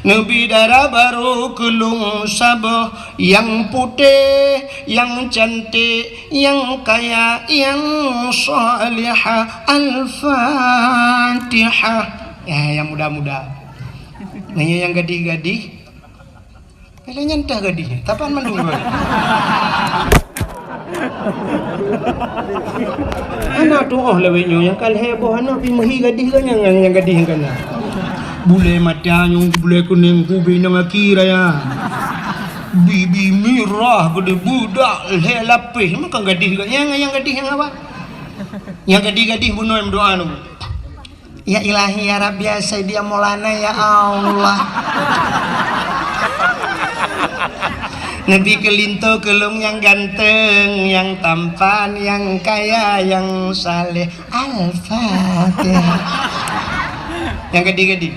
neubi dara barô keu lôn saboh nyang putéh, nyang cantik, nyang kaya, nyang salihah. Al-Fatihah. Ya, nyang muda-muda. Meunyoe nyang gadih-gadih, lagée nyan teuh gadih, tapan mandum. Hana tuoh lawét nyoe nyang ka lhée boh aneuk pih meuhi gadih geuh nyang, nyang gadih nyang kana. Bulée mata nyoe, bulée kunéng, kubi nang aki raya. Bibi mirah geude budak lhée lapéh, meukan gadih geuh nyang, nyang gadih nyang awai. Nyang gadih-gadih bunoe meudoa nyoe. Ya Ilahi, ya Rabbi, ya Sayyidi, ya Maulana, ya Allah. Neubi keu linto keu lôn nyang ganteng, nyang tampan, nyang kaya, nyang saleh. Al-Fatihah. Nyang gadih-gadih.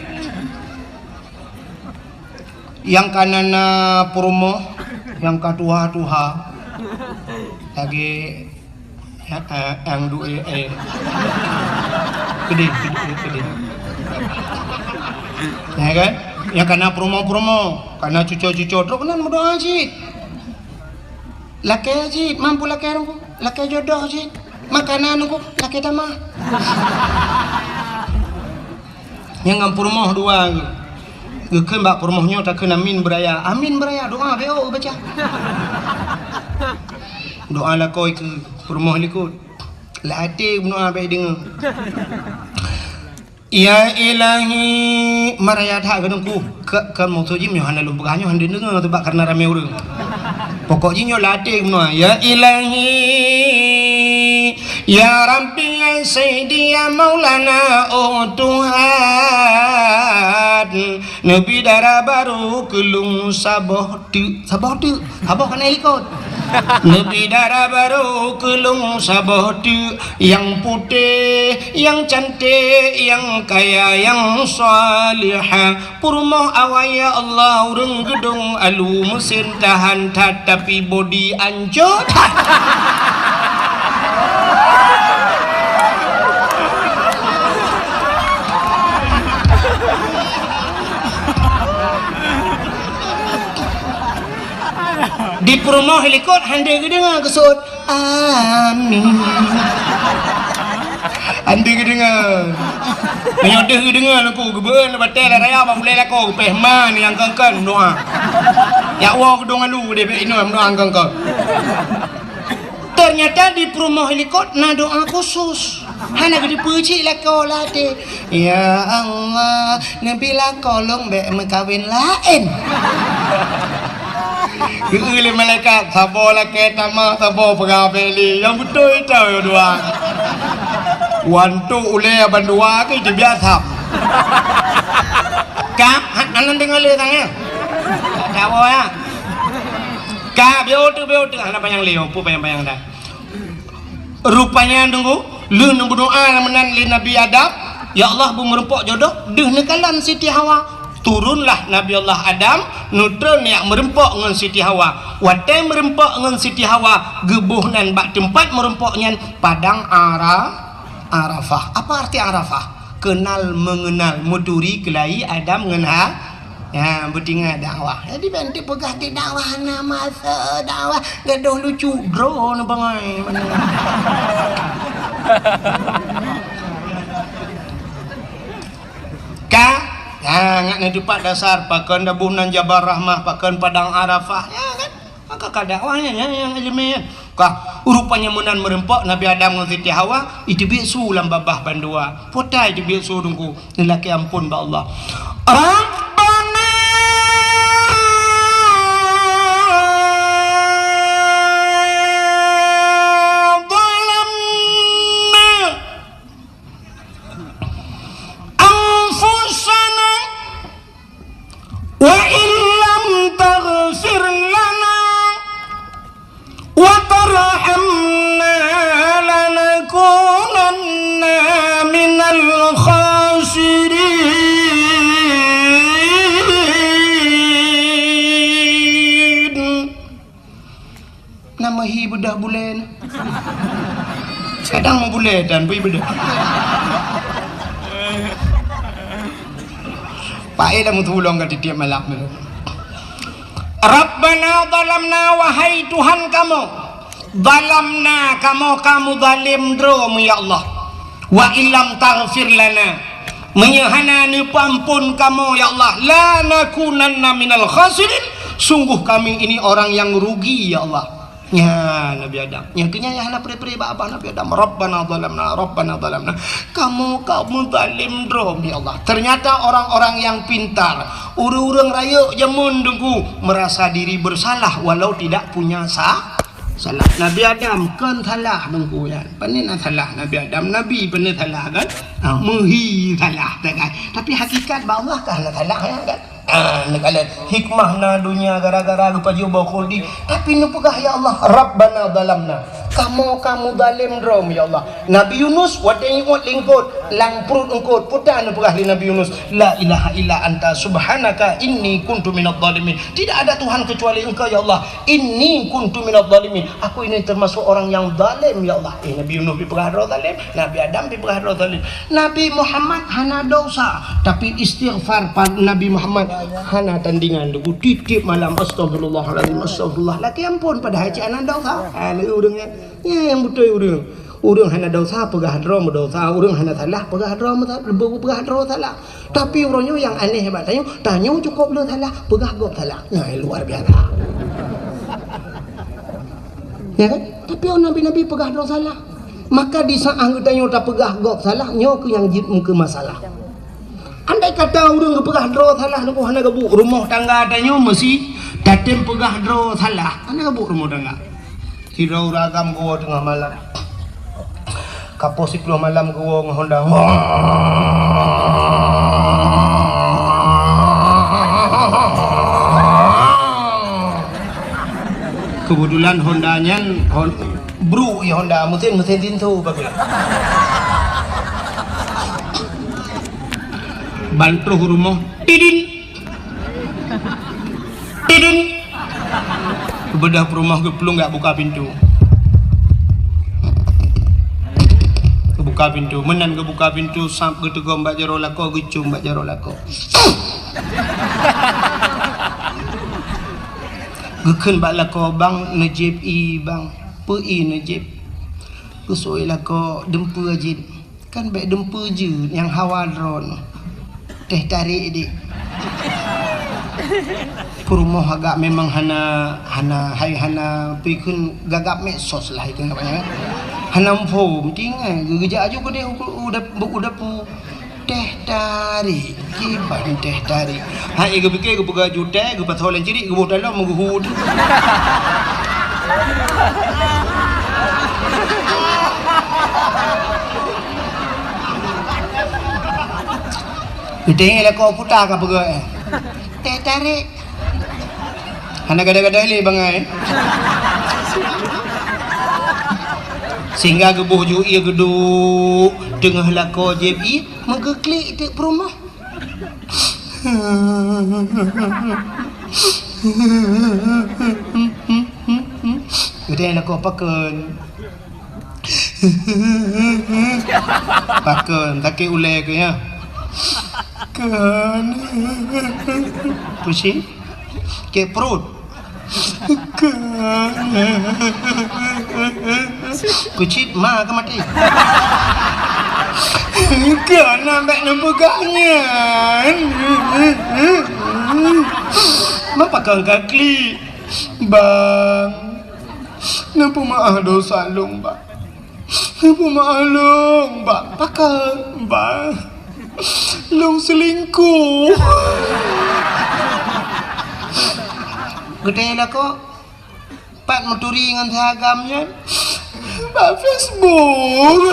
Nyang ka na-na peurumoh, nyang ka tuha-tuha. Lagée, ya, eh, nyang du-, eh, eh. Keudeh, keudeh, keudeh. Ya kan? Nyang ka na peurumoh-peurumoh, ka na cuco-cuco, trok nan meudoa cit. Lakée cit, mampu lakée nungku, lakée jodoh cit. Makanan nungku, lakée tamah. Nyang ngon peurumoh dua geuh. Geukheun bak peurumoh nyoe takheun amin beuraya. Amin beuraya, doa B O geubaca. Doa lakoe keu peurumoh likot. Lam até meudoa bék deungoe. Ya Ilahi, meuraya that keu teungku. Ka, ka maksud jih nyoe hana lôn peugah nyoe hana deungoe sebab karena ramé ureuëng. Pokok jih nyoe lam até meunoe, ya Ilahi, ya Rabbi, ya Sayyidi, ya Maulana, oh Tuhan, neubi dara barô keu lôn saboh teuk, saboh teuk, saboh keuneuk ikot. Neubi dara barô keu lôn saboh teuk, nyang putéh, nyang cantik, nyang kaya, nyang salihah. Peurumoh awai ya Allah, ureuëng geudong alu, meusén tahan that, tapi bodi ancô that. Di peurumoh likot hana geudeungoe geuseuôt. Amin. Hana geudeungoe. Meunyoe deuh geudeungoe lagu geubeueun batée lam raya bak ulée lakoe geupéh ma nyang kengken doa. Yak woe geudong alu deh bék inoe doa kengken. Ternyata di peurumoh likot na doa khusus. Hana geuteupeue cit lakoe lam até. Ya Allah, neubi lakoe lôn bék meukawen laén. Geukheun lé malaikat, saboh lakée tamah, saboh peugah bék lé. Nyang beutôi teuh dua. Wantok ulée bandua keu jibiasa. Ka, han-, hana deungoe lé tangan. Tawoe ya. Ka, biôh teuh, biôh teuh. Hana panyang lé, peue panyang-panyang dah. Rupanya, Teungku, lheueh neubeudoa meunan lé Nabi Adam, "Ya Allah, beu meurumpok jodoh," deuh neukalon Siti Hawa. Turunlah Nabi Allah Adam, neutron jak meurumpok ngon Siti Hawa. Watée meurumpok ngon Siti Hawa, geuboh nan bak teumpat meurumpok nyan Padang Ara-, Arafah. Apa arti Arafah? Kenal mengenal, meuturi keulayi Adam ngon Ha-, Ya, beutingat dakwah. Jadi, ban teupeugah di dakwah na masa dakwah, gadoh lucu, droe na bangai. Ka? Ya, ngat na teupat dasar, pakon daboh nan Jabal Rahmah, pakon Padang Arafah. Ya, kan? Maka ka dakwah nyan, nyan, nyang ileumèe nyan. Ka, rupanya meunan meurumpok Nabi Adam ngon Siti Hawa, iteubiet su lam babah bandua. Peue ta iteubiet su, Teungku? Neulakèe amphon bak Allah. Rabbana zalamna anfusana wa illam taghfir lana wa tarhamna lanakunanna minal khasirin. Na meuhi beudôh bulèe na. Kadang meubulèe dan bui beudôh. Paéh lam tulông ka tiep-tiep malam tu. Rabbana zalamna, wahai Tuhan kamoe, zalamna, kamoe ka muzalém droe, ya Allah. Wa illam taghfir lana, meunyoe hana neupeuamphon kamoe, ya Allah, lanakunanna minal khasirin, sungguh kami ini orang yang rugi, ya Allah. Nyan Nabi Adam. Nyang keunyan nyang hana pre-pre bak babah Nabi Adam. Rabbana zalamna, Rabbana zalamna. Kamoe ka muzalém droe, ya Allah. Ternyata orang-orang yang pintar, ureueng-ureueng rayeuk jameun, Teungku, merasa diri bersalah walau tidak punya sa-, Salah Nabi Adam kon salah, Teungku, nyan. Pane na salah Nabi Adam, Nabi pane salah, kan? Ha, meuhi salah, kan? Tapi hakikat bak Allah ka hana salah, ya, kan? Ha, neukalon hikmah na donya gara-gara geupajoh boh khuldi. Tapi neupeugah, "Ya Allah, Rabbana zalamna." Kamoe ka muzalém droe, ya Allah. Nabi Yunus watèe jiuet lé eungkôt, lam pruet eungkôt, peue ta neupeugah lé Nabi Yunus, "La ilaha illa anta subhanaka inni kuntu minadh dhalimin." Tidak ada Tuhan kecuali Engkau, ya Allah. Inni kuntu minadh dhalimin. Aku ini termasuk orang yang zalim, ya Allah. Eh, Nabi Yunus dipeugah droe zalim, Nabi Adam dipeugah droe zalim. Nabi Muhammad hana dosa, tapi istighfar pa-, Nabi Muhammad hana tandingan. Tiep-tiep malam, "Astagfirullahalazim, astagfirullah." Lakèe amphon padahai cit hana dosa. Ha, lé ureueng nyan. Nyan nyang beutôi ureueng. Ureueng hana dosa peugah droe meudosa, ureueng hana salah peugah droe meusa-, peugah droe salah. Tapi uroe nyoe nyang aneh bak tanyoe, tanyoe cukôp le salah, peugah gob salah. Nyan luar biasa. Ya kan? Tapi nabi-nabi peugah droe salah. Maka di saat geutanyoe tapeugah gob salah, nyoe keuh nyang jeuet meukeue masalah. Andai kata ureueng geupeugah droe salah, nyoe hana geubuet rumoh tangga tanyoe, meusi tatem peugah droe salah. Hana geubuet rumoh tangga. Sidroe ureueng agam geuwoe teungoh malam. Ka poh siploh malam geuwoe ngon honda. Keubeutulan honda nyan hon-, bruk ie honda, meusén, meusén tinso bagai. Ban troh rumoh, tidin. Tidin. Beudôh peurumoh geuplueng geujak buka pintoe. Geubuka pintoe. Meunan geubuka pintoe, sab geuteugom bak jaroe lakoe, geucôm bak jaroe lakoe. Geukheun bak lakoe, "Bang, neujieb ie, Bang." "Peue ie neujieb?" Geuseuôt lakoe, "Dumpeue jieb." "Kan bèk dumpeue jeuet, nyang hawa droeneuh. Teuh tarek dik." Peurumoh agak memang hana, hana, hai hana peue kheun gagap medsos lah itu namanya. Hana muphom, tinggai geu-, geujak aju keudeh u, u dap-, u dapu. Teh tarék, kiban teh tarék. Hai geupike geupeugah aju teh, geupasoe lam cirik, geuboh dalam, geuhue. Geutanyong lakoe puta ka peugah, eh. Teh tarék. Hana gada-gada lé bangai. Sehingga geuboh ju ie geuduek teungoh lakoe jieb ie, meugeuklik teuk peurumoh. Geutanyong lakoe pakon. Pakon, sakét ulée keuh, ya. Kon. Pusing. Sakét pruet. Kon. Kucit ma ka maté. Kon, ambek neupeugah nyan. Ma pakon ka klik. Bang. Neupeumeu'ah dosa lôn, Bang. Neupeumeu'ah lôn, Bang. Pakon, Bang. Lôn seulingkoh. Geutanyong lakoe, pat meuturi ngon si agam nyan? Bak Facebook.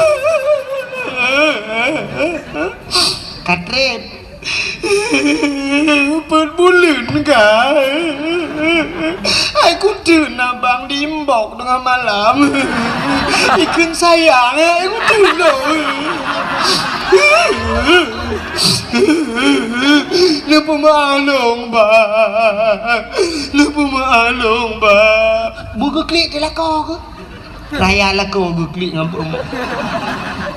Ka treb. Peuet buleuen ka. Hai kuteun abang di inbox teungoh malam. Ikheun sayang, hai kuteun lôn. Neupeumeu'ah lôn, Bang. Neupeumeu'ah lôn, Bang. Beugeuklik di lakoe keuh. Raya lakoe geuklik ngon peurumoh.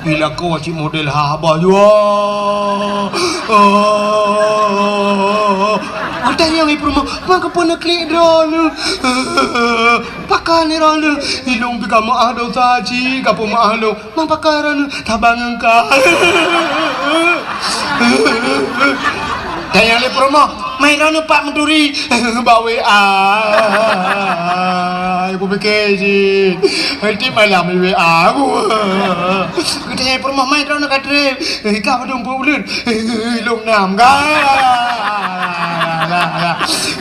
Di lakoe cit model haba jua. Oh. Geutanyong lé peurumoh, "Ma keupeue neuklik droeneuh?" "Pakon droeneuh?" "Ilôn pih ka meu'ah dosa cit, ka peumeu'ah lôn." "Ma pakon droeneuh?" "Saban ngon ka." Tanyong lé peurumoh, "Ma droeneuh pat meuturi?" "Bak W A." Kupike cit. Tiep malam di W A aku. Geutanyong peurumoh, "Ma droeneuh ka treb?" "Ka padum peuet buleuen." "Lôn nam ka."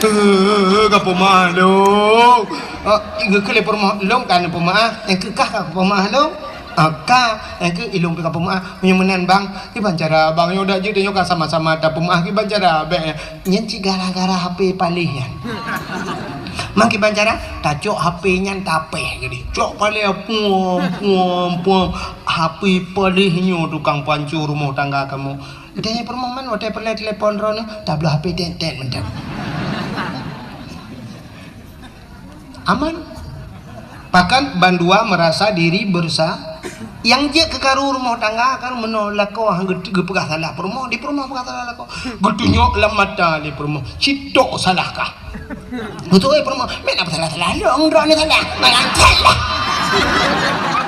"Ka peumeu'ah lôn." Oh, geukheun lé peurumoh, "Lôn ka neupeumeu'ah, nyang keu kah ka peumeu'ah lôn?" "Ah, ka, nyang keu ilôn pih ka peumeu'ah." "Meunyoe meunan, Bang, kiban cara Abang nyoe dak jeuet tanyoe ka sama-sama tapeumeu'ah, kiban cara?" "Bèk nyan, nyan cit gara-gara H P paléh nyan." "Ma kiban cara?" "Tacok H P nyan tapéh keudéh. Cok paléh puam, puam, puam. H P paléh nyoe tukang pancôh rumoh tangga kamoe." Geutanyong peurumoh, "Man watèe peureulèe telepon droeneuh?" "Tabloe H P tét-tét mantong." Aman. Bahkan bandua merasa diri bersa-, nyang jeuet keu karu rumoh tangga kan meunoe lakoe han geu-, geupeugah salah peurumoh, di peurumoh peugah salah lakoe. Geutunyok lam mata lé peurumoh, "Cit tok salah kah?" Beutôi peurumoh, "Meunan salah-salah lôn, droeneuh salah." "Meunan salah.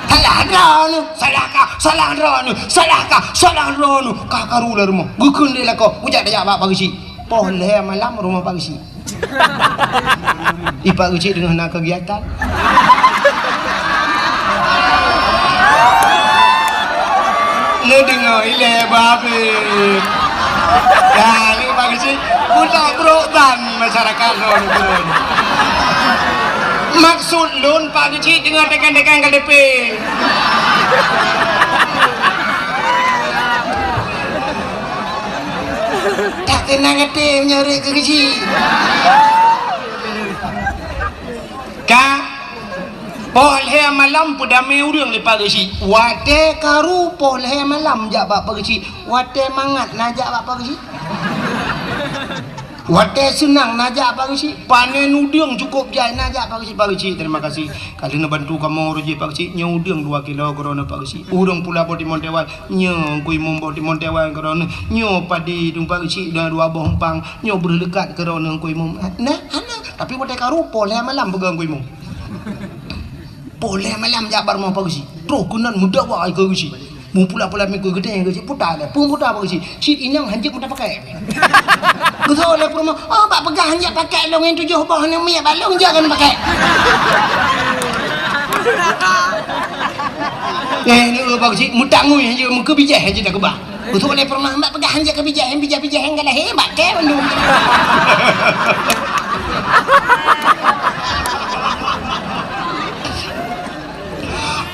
Salah droeneuh, salah kah, salah droeneuh, salah kah, salah droeneuh." Ka karu lam rumoh. Geukheun lé lakoe, geujak tajak bak Pak Geuchik. Poh lhèe malam rumoh Pak Geuchik. Di Pak Geuchik teungoh na kegiatan. Neudeungoe ilèe babeh. Dah, ni Pak Geuchik, buta brok ban masyarakat lôn turun. Maksud lôn, Pak Geuchik teungoh tekan-tekan K T P. Tak keunong até meunyoe rhot keu Geuchik. Ka, poh lhèe malam peudamé ureueng lé Pak Geuchik. Watèe karu poh lhèe malam jak bak Pak Geuchik. Watèe mangat na jak bak Pak Geuchik. Watèe seunang na jak Pak Geuchik. Panen udeueng cukôp jai na jak Pak Geuchik. "Pak Geuchik, terima kasih. Ka lheueh neubantu kamoe rot jih Pak Geuchik, nyoe udeueng dua kilo keu droeneuh Pak Geuchik. Ureueng pula boh timon teuwai, nyoe Teungku Imum boh timon teuwai keu droeneuh. Nyoe padi dum Pak Geuchik dua, dua boh umpang, nyoe breuh leukat keu droeneuh Teungku Imum." Nah, hana. Tapi watèe karu poh lhèe malam peugah Teungku Imum. Poh lhèe malam jak bak rumoh Pak Geuchik. Troh keunan meudawa keu Geuchik. Meupula-pula mikeu geudeh Geuchik, puta lé. Peue puta Pak Geuchik? "Cit inong hanjeuet meuta pakai." Geuseuôt lé peurumoh, "Oh, bak peugah hanjeuet pakai lôn nyan tujoh boh aneuk miet bak lôn, jangan pakai." Eh, ni, eh, Pak Keuchik, meutangui hana, meukeubijéh hana dak keubah. Beutôi lé pernah mak peugah hana keubijéh, bijéh-bijéh nyang galak hebat, keu mandum.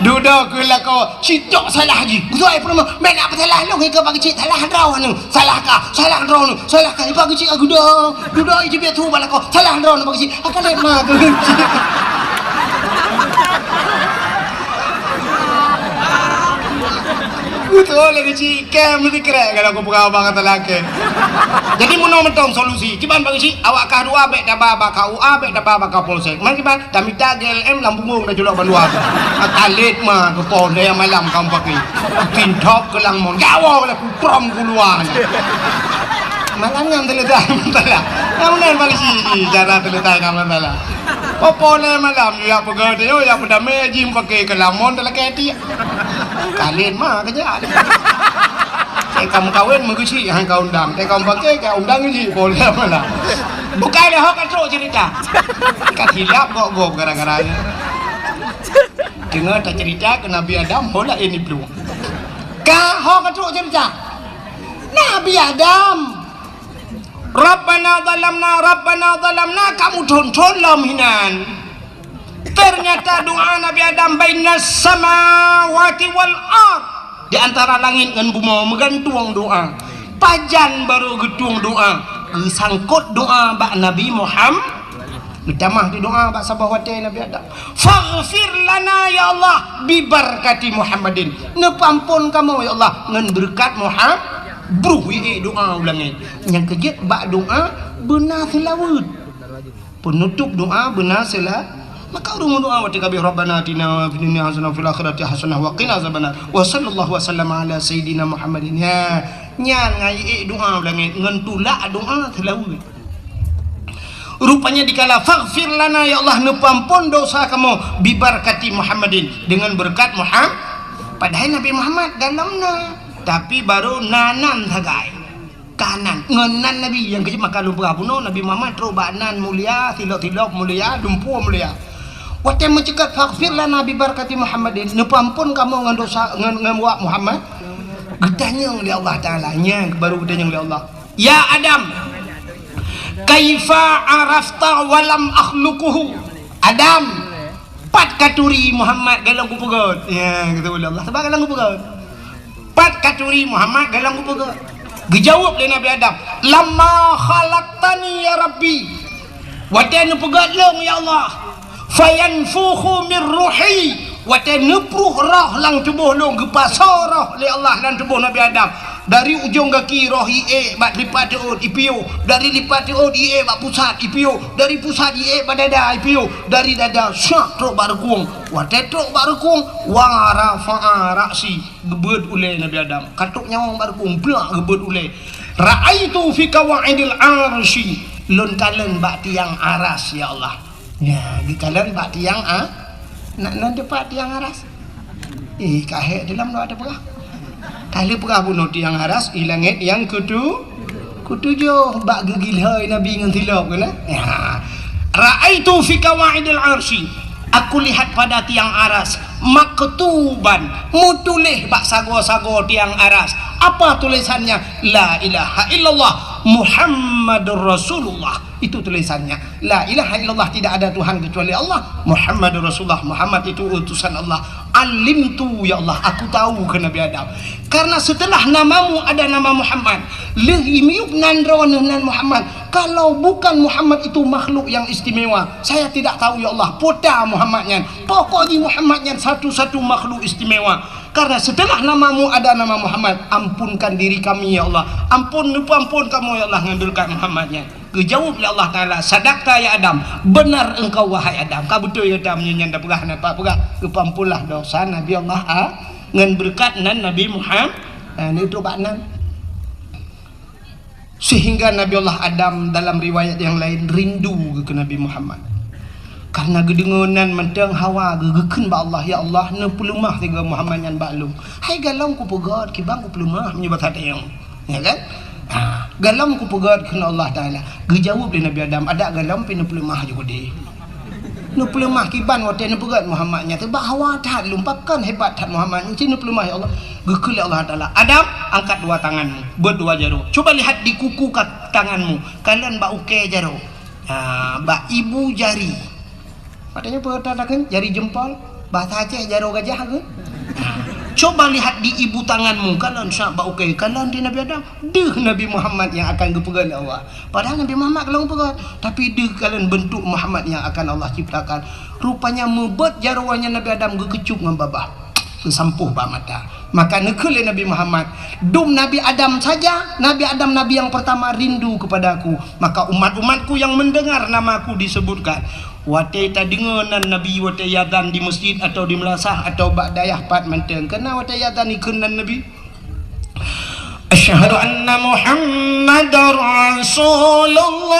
Dudoe keu lakoe, sitok salah jih. Beutôi pernah, mak nak peusalah lôn, keu Pak Keuchik, salah droe nyoe. Salah kah? Salah droeneuh. Salah kah? Iba geucik aku dah. Dudoe iji biet tu bak lakoe. Salah droeneuh Pak Keuchik. Akan lé ma geucik. Beutôi lé geucik. Kém meusikrek kalau aku peugah bang kata laki. Jadi meunoe mantong solusi. Kiban Pak Keuchik, awak kah dua bèk taba bak K U A, bèk taba bak Kapolsek. Mari kiban, tamita G L M lam bungong dah culok bandua tu. Akan lé ma keu pon dah malam kaum pakai. Tin thok keu lang mon. Gawa lah. Prom keuluwa nyan. Malam nyan teuleutai masalah. Nyang meunan polisi jih cara teuleutai ngon masalah. Popo lé malam, ya peugah dia, ya peudamé jih pakai keu lamon talakée tiek. Kalin ma keujak. Saya kamu kawin meugusi han ka undang. Saya kamu pakai ka undang jih popo lé malam. Bukai lé ho ka trok cerita. Ka silap gok-gok gara-gara nyan. Teungoh tacerita keu Nabi Adam, ho laén iplueng. Ka ho ka trok cerita. Nabi Adam. Rabbana zalamna, Rabbana zalamna, kamu thon-thon lom hinan. Ternyata doa Nabi Adam bainas samawati wal ard. Di antara langit ngon bumoe meugantung doa. Pajan barô geutueng doa. Geusangkot doa bak Nabi Muhammad. Meutamah di doa bak saboh watée Nabi Adam. Faghfir lana ya Allah bibarakati Muhammadin. Neupeuampon kamoe ya Allah ngon beureukat Muhammad. Bruh ié doa u langét. Nyang keujeuet bak doa beuna seulaweuet. Peunutôp doa beuna seula-, maka ureuëng meudoa watée ka habéh Rabbana atina fid dunya hasanah wa fil akhirati hasanah wa qina azabannar. Wa sallallahu wa sallama ala sayyidina Muhammadin. Ya, nyan ngai ié doa u langét ngon tulak doa seulaweuet. Rupanya dikala faghfir lana ya Allah neupeuampon dosa kamoe bibarakati Muhammadin dengan berkat Muhammad. Padahai Nabi Muhammad dalam na, tapi baru nanan sagai. Kanan ngon nan Nabi yang keuji maka lôn peugah bunoe Nabi Muhammad trok bak nan mulia, silok-silok mulia, dumpu mulia. Watée meuceukat faghfir lana bibarakati Muhammadin, neupeuampon kamoe ngon dosa ngon, ngon wak Muhammad. Geutanyong lé Allah Taala, nyan baru geutanyong lé Allah. Ya Adam, kaifa arafta walam akhluquhu? Adam, pat katuri Muhammad galong kupeugét? Ya, kata Allah. Sebab galong kupeugét. Pat katuri Muhammad galong kupeugét? Geujaweueb lé Nabi Adam, lamma khalaqtani ya Rabbi. Watée neupeugét lôn ya Allah. Fayanfukhu min ruhi, watée neupruh roh lam tuboh lôn, geupasoe roh lé Allah lam tuboh Nabi Adam. Dari ujong gaki roh ié bak lipat teuôt ipiôh, dari lipat teuôt ié bak pusat ipiôh, dari pusat ié bak dada ipiôh, dari dada syak trok bak reukung. Watée trok bak reukung, wa rafa'a ra'si, geubeuet ulée Nabi Adam. Katok nyawong bak reukung, blak geubeuet ulée. Ra'aitu fi qawaidil arsy, lôn kalon bak tiang aras ya Allah. Ya, geukalon bak tiang a-, nak nan teumpat tiang aras. Eh, ka hék dalam doa teupeugah. Ka lheueh peugah bunoe tiang aras i langét nyang keutu-, keutujoh bak geugilhai Nabi ngon silop keunan. Ya. Ra'aitu fi qawaidil arsy. Aku lihat pada tiang aras maktuban, meutuléh bak sagoe-sagoe tiang aras. Apa tulisannya? La ilaha illallah Muhammadur Rasulullah. Itu tulisannya. La ilaha illallah, tidak ada Tuhan kecuali Allah. Muhammadur Rasulullah, Muhammad itu utusan Allah. Alimtu, ya Allah, aku tahu, kata Nabi Adam. Karena setelah namamu ada nama Muhammad, lheueh miyueb nan droeneuh nan Muhammad. Kalau bukan Muhammad itu makhluk yang istimewa, saya tidak tahu, ya Allah, peue ta Muhammad nyan. Pokok jih Muhammad nyan satu-satu makhluk istimewa. Karena setelah namamu ada nama Muhammad, ampunkan diri kami, ya Allah. Ampun, neupeuampon kamoe, ya Allah, ngon beureukat Muhammad nyan. Geujaweueb lé Allah Taala, "Sadaqta ya Adam, benar engkau wahai Adam." Ka beutôi Adam nyan, nyan tapeugah, nyan tapeugah. Geupeuampunlah dosa Nabi Allah A-, ngon beureukat nan Nabi Muhammad, ha, neutrok bak nan. Sehingga Nabi Allah Adam dalam riwayat yang lain rindu keu Nabi Muhammad. Karena geudeungoe nan mantong hawa geu-, geukheun bak Allah, "Ya Allah, neupeuleumah sigoe Muhammad nyan bak lôn." Hai galom kupeugét, kiban kupeuleumoh meunyoe basa tayong. Ya kan? Ha, galom kupeugét kheun Allah Taala. Geujaweueb lé Nabi Adam, "Adak galom pih neupeuleumah ju keudeh." Neupeuleumah kiban watée neupeugét Muhammad nyan, teubak hawa that lom, pakon hebat that Muhammad nyan, ci neupeuleumah, ya Allah. Geukheun lé Allah Taala, "Adam, angkat dua tanganmu, beuet dua jaroe. Coba lihat di kuku ka-, tanganmu, kalon bak ukée jaroe." Ha, bak ibu jari. Maksudnya peue takheun? Jari jempol. Bahasa Aceh jaroe gajah ke? Ha. Coba lihat di ibu tanganmu, kalon syak bak ukée, kalon di Nabi Adam. Deuh Nabi Muhammad nyang akan geupeugét lé Allah. Padahal Nabi Muhammad ka lheueh geupeugét, tapi deuh kalon bentuk Muhammad nyang akan Allah ciptakan. Rupanya meubeuet jaroe nyan Nabi Adam geukeucup ngon babah. Geusampôh bak mata. Maka neukheun lé Nabi Muhammad, "Dum Nabi Adam saja, Nabi Adam nabi yang pertama rindu kepada-Ku, maka umat-umat-Ku yang mendengar nama-Ku disebutkan." Watée tadeungoe nan Nabi watée azan di meuseujid atawa di meulasah atawa bak dayah pat mantong, keunan watée azan ikheun nan Nabi, "Asyhadu anna Muhammadar Rasulullah."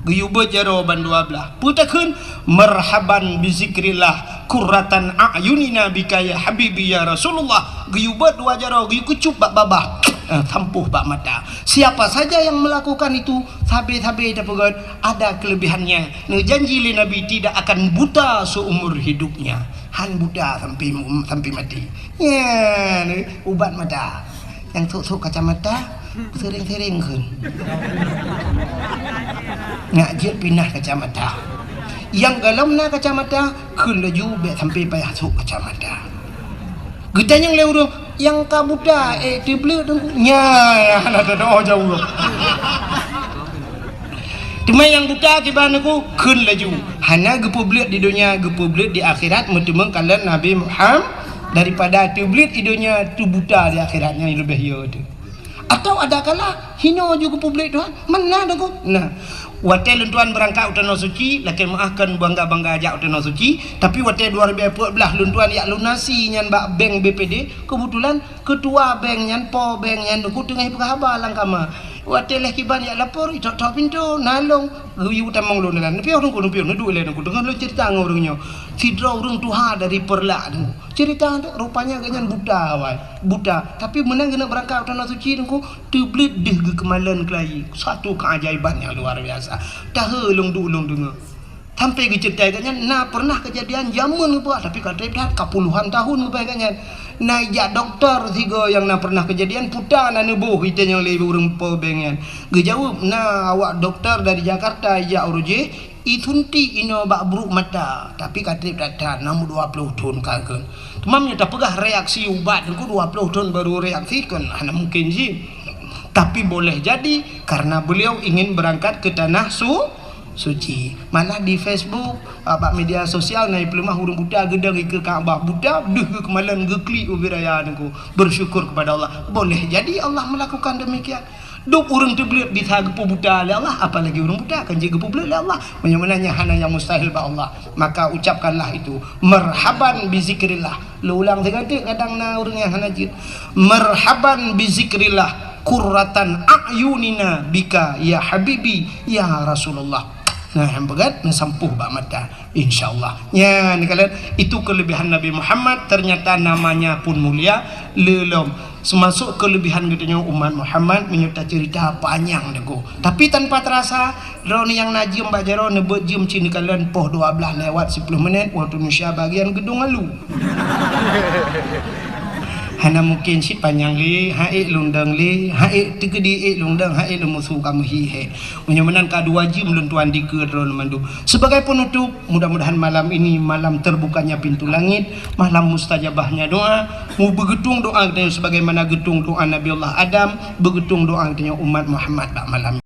Geuyue beuet jaroe bandua blaih. Peue takheun? "Marhaban bi zikrillah, qurratan a'yunina bika ya habibi ya Rasulullah." Geuyue beuet dua jaroe, geuyue keucup bak babah. Eh, sampôh bak mata. Siapa saja yang melakukan itu, sabe-sabe tapeugét, ada kelebihannya. Neujanji lé Nabi tidak akan buta seumur hidupnya. Han buta sampai, sampai mati. Nyan, ubat mata. Nyang sôk-sôk kacamata, sering-sering kheun. Nak jeuet pinah kacamata. Nyang golom na kacamata, kheun laju bék sampai payah sôk kacamata. Geutanyong lé ureuëng, "Nyang ka buta, ék teubleuet Teungku?" Nyan, hana teudoa jaweueb. Teuma nyang buta kiban Teungku, kheun laju. Hana geupeubleuet di donya, geupeubleuet di akhirat, meuteumé kalon Nabi Muhammad, daripada teubleuet di donya, teubuta di akhirat, nyan leubeh yo teuh. Atau ada kala hino ju geupeubleuet Tuhan, mana Teungku? Nah, watée lôn tuan beurangkat u Tanoh Suci, lakée meuáh kon bangga-bangga jak u Tanoh Suci, tapi watée dua ribu empat belas lôn tuan jak lunasi nyan bak bank B P D, keubeutulan keutua bank nyan, po bank nyan, Teungku teungoh peugah haba lam kama. Watée lheueh kiban jak lapor, itok-tok pintoe, na lôn, geuyue tamong lôn dalam. Neupiôh Teungku, neupiôh, neuduek ilée Teungku, teungoh lôn ceurita ngon ureuëng nyoe. Sidroe ureuëng tuha dari Peureulak Teungku. Ceurita Teungku, rupanya gobnyan buta awai, buta. Tapi meunan geuneuk beurangkat u Tanoh Suci Teungku, teubleuet deuh geukeumalon keulayi. Satu keajaiban nyang luar biasa. Tahe lôn duek lôn deungoe. Sampai geuceurita gobnyan na pernah keujadian jameun geupeugah, tapi ka treb that, ka puluhan tahun geupeugah gobnyan. Na ijak dokto sigoe nyang na pernah keujadian, peue na neuboh itanyong lé ureuëng po bank nyan. Geujaweueb, na awak dokto dari Jakarta ijak uroe jih, isuntik inoe bak bruek mata, tapi ka treb that-that, na meu dua ploh thon ka kheun. Teuma meunyoe tapeugah reaksi ubat Teungku dua ploh thon baru reaksi, kon hana mungkin jih. Tapi boleh jadi karena beliau ingin berangkat ke tanah su-, suci. Malah di Facebook, ah, bak media sosial na ipeuleumah ureuëng buta geudong ikeue Ka'bah, buta, deuh geukeumalon, geuklik ubit raya Teungku. Bersyukur kepada Allah. Boleh jadi Allah melakukan demikian. Dum ureuëng teubleuet bisa geupeubuta lé Allah, apalagi ureuëng buta kan jeuet geupeubleuet lé Allah. Meunyoe meunan nyan hana nyang mustahil bak Allah, maka ucapkanlah itu, "Marhaban bi zikrillah." Lôn ulang sigoe teuk, kadang na ureuëng nyang hana jeuet. "Marhaban bi zikrillah, qurratan a'yunina bika ya habibi ya Rasulullah." Nah, nyang peugét, neusampôh bak mata. Insya Allah. Nyan, kalian, itu kelebihan Nabi Muhammad, ternyata namanya pun mulia, lé lom. Seumasok kelebihan geutanyoe umat Muhammad, meunyoe taceurita panyang Teungku. Tapi tanpa terasa, droeneuh nyang na jeuem bak jaroe neubeuet jeuem cit neukalon poh dua blaih lewat siploh menit, waktu Indonesia bagian geudong alu. Hana mungkin cit panyang lé, han ék lôn dong lé, han ék teukeudi ék lôn dong, han ék lôn musu kamoe hi hék. Meunyoe meunan ka dua jeuem lôn tuan dikeue droeneuh mandum. Sebagai penutup, mudah-mudahan malam ini malam terbukanya pintu langit, malam mustajabahnya doa. Mubeugeutung doa geutanyoe sebagaimana geutung doa Nabi Allah Adam, beugeutung doa geutanyoe umat Muhammad bak malam.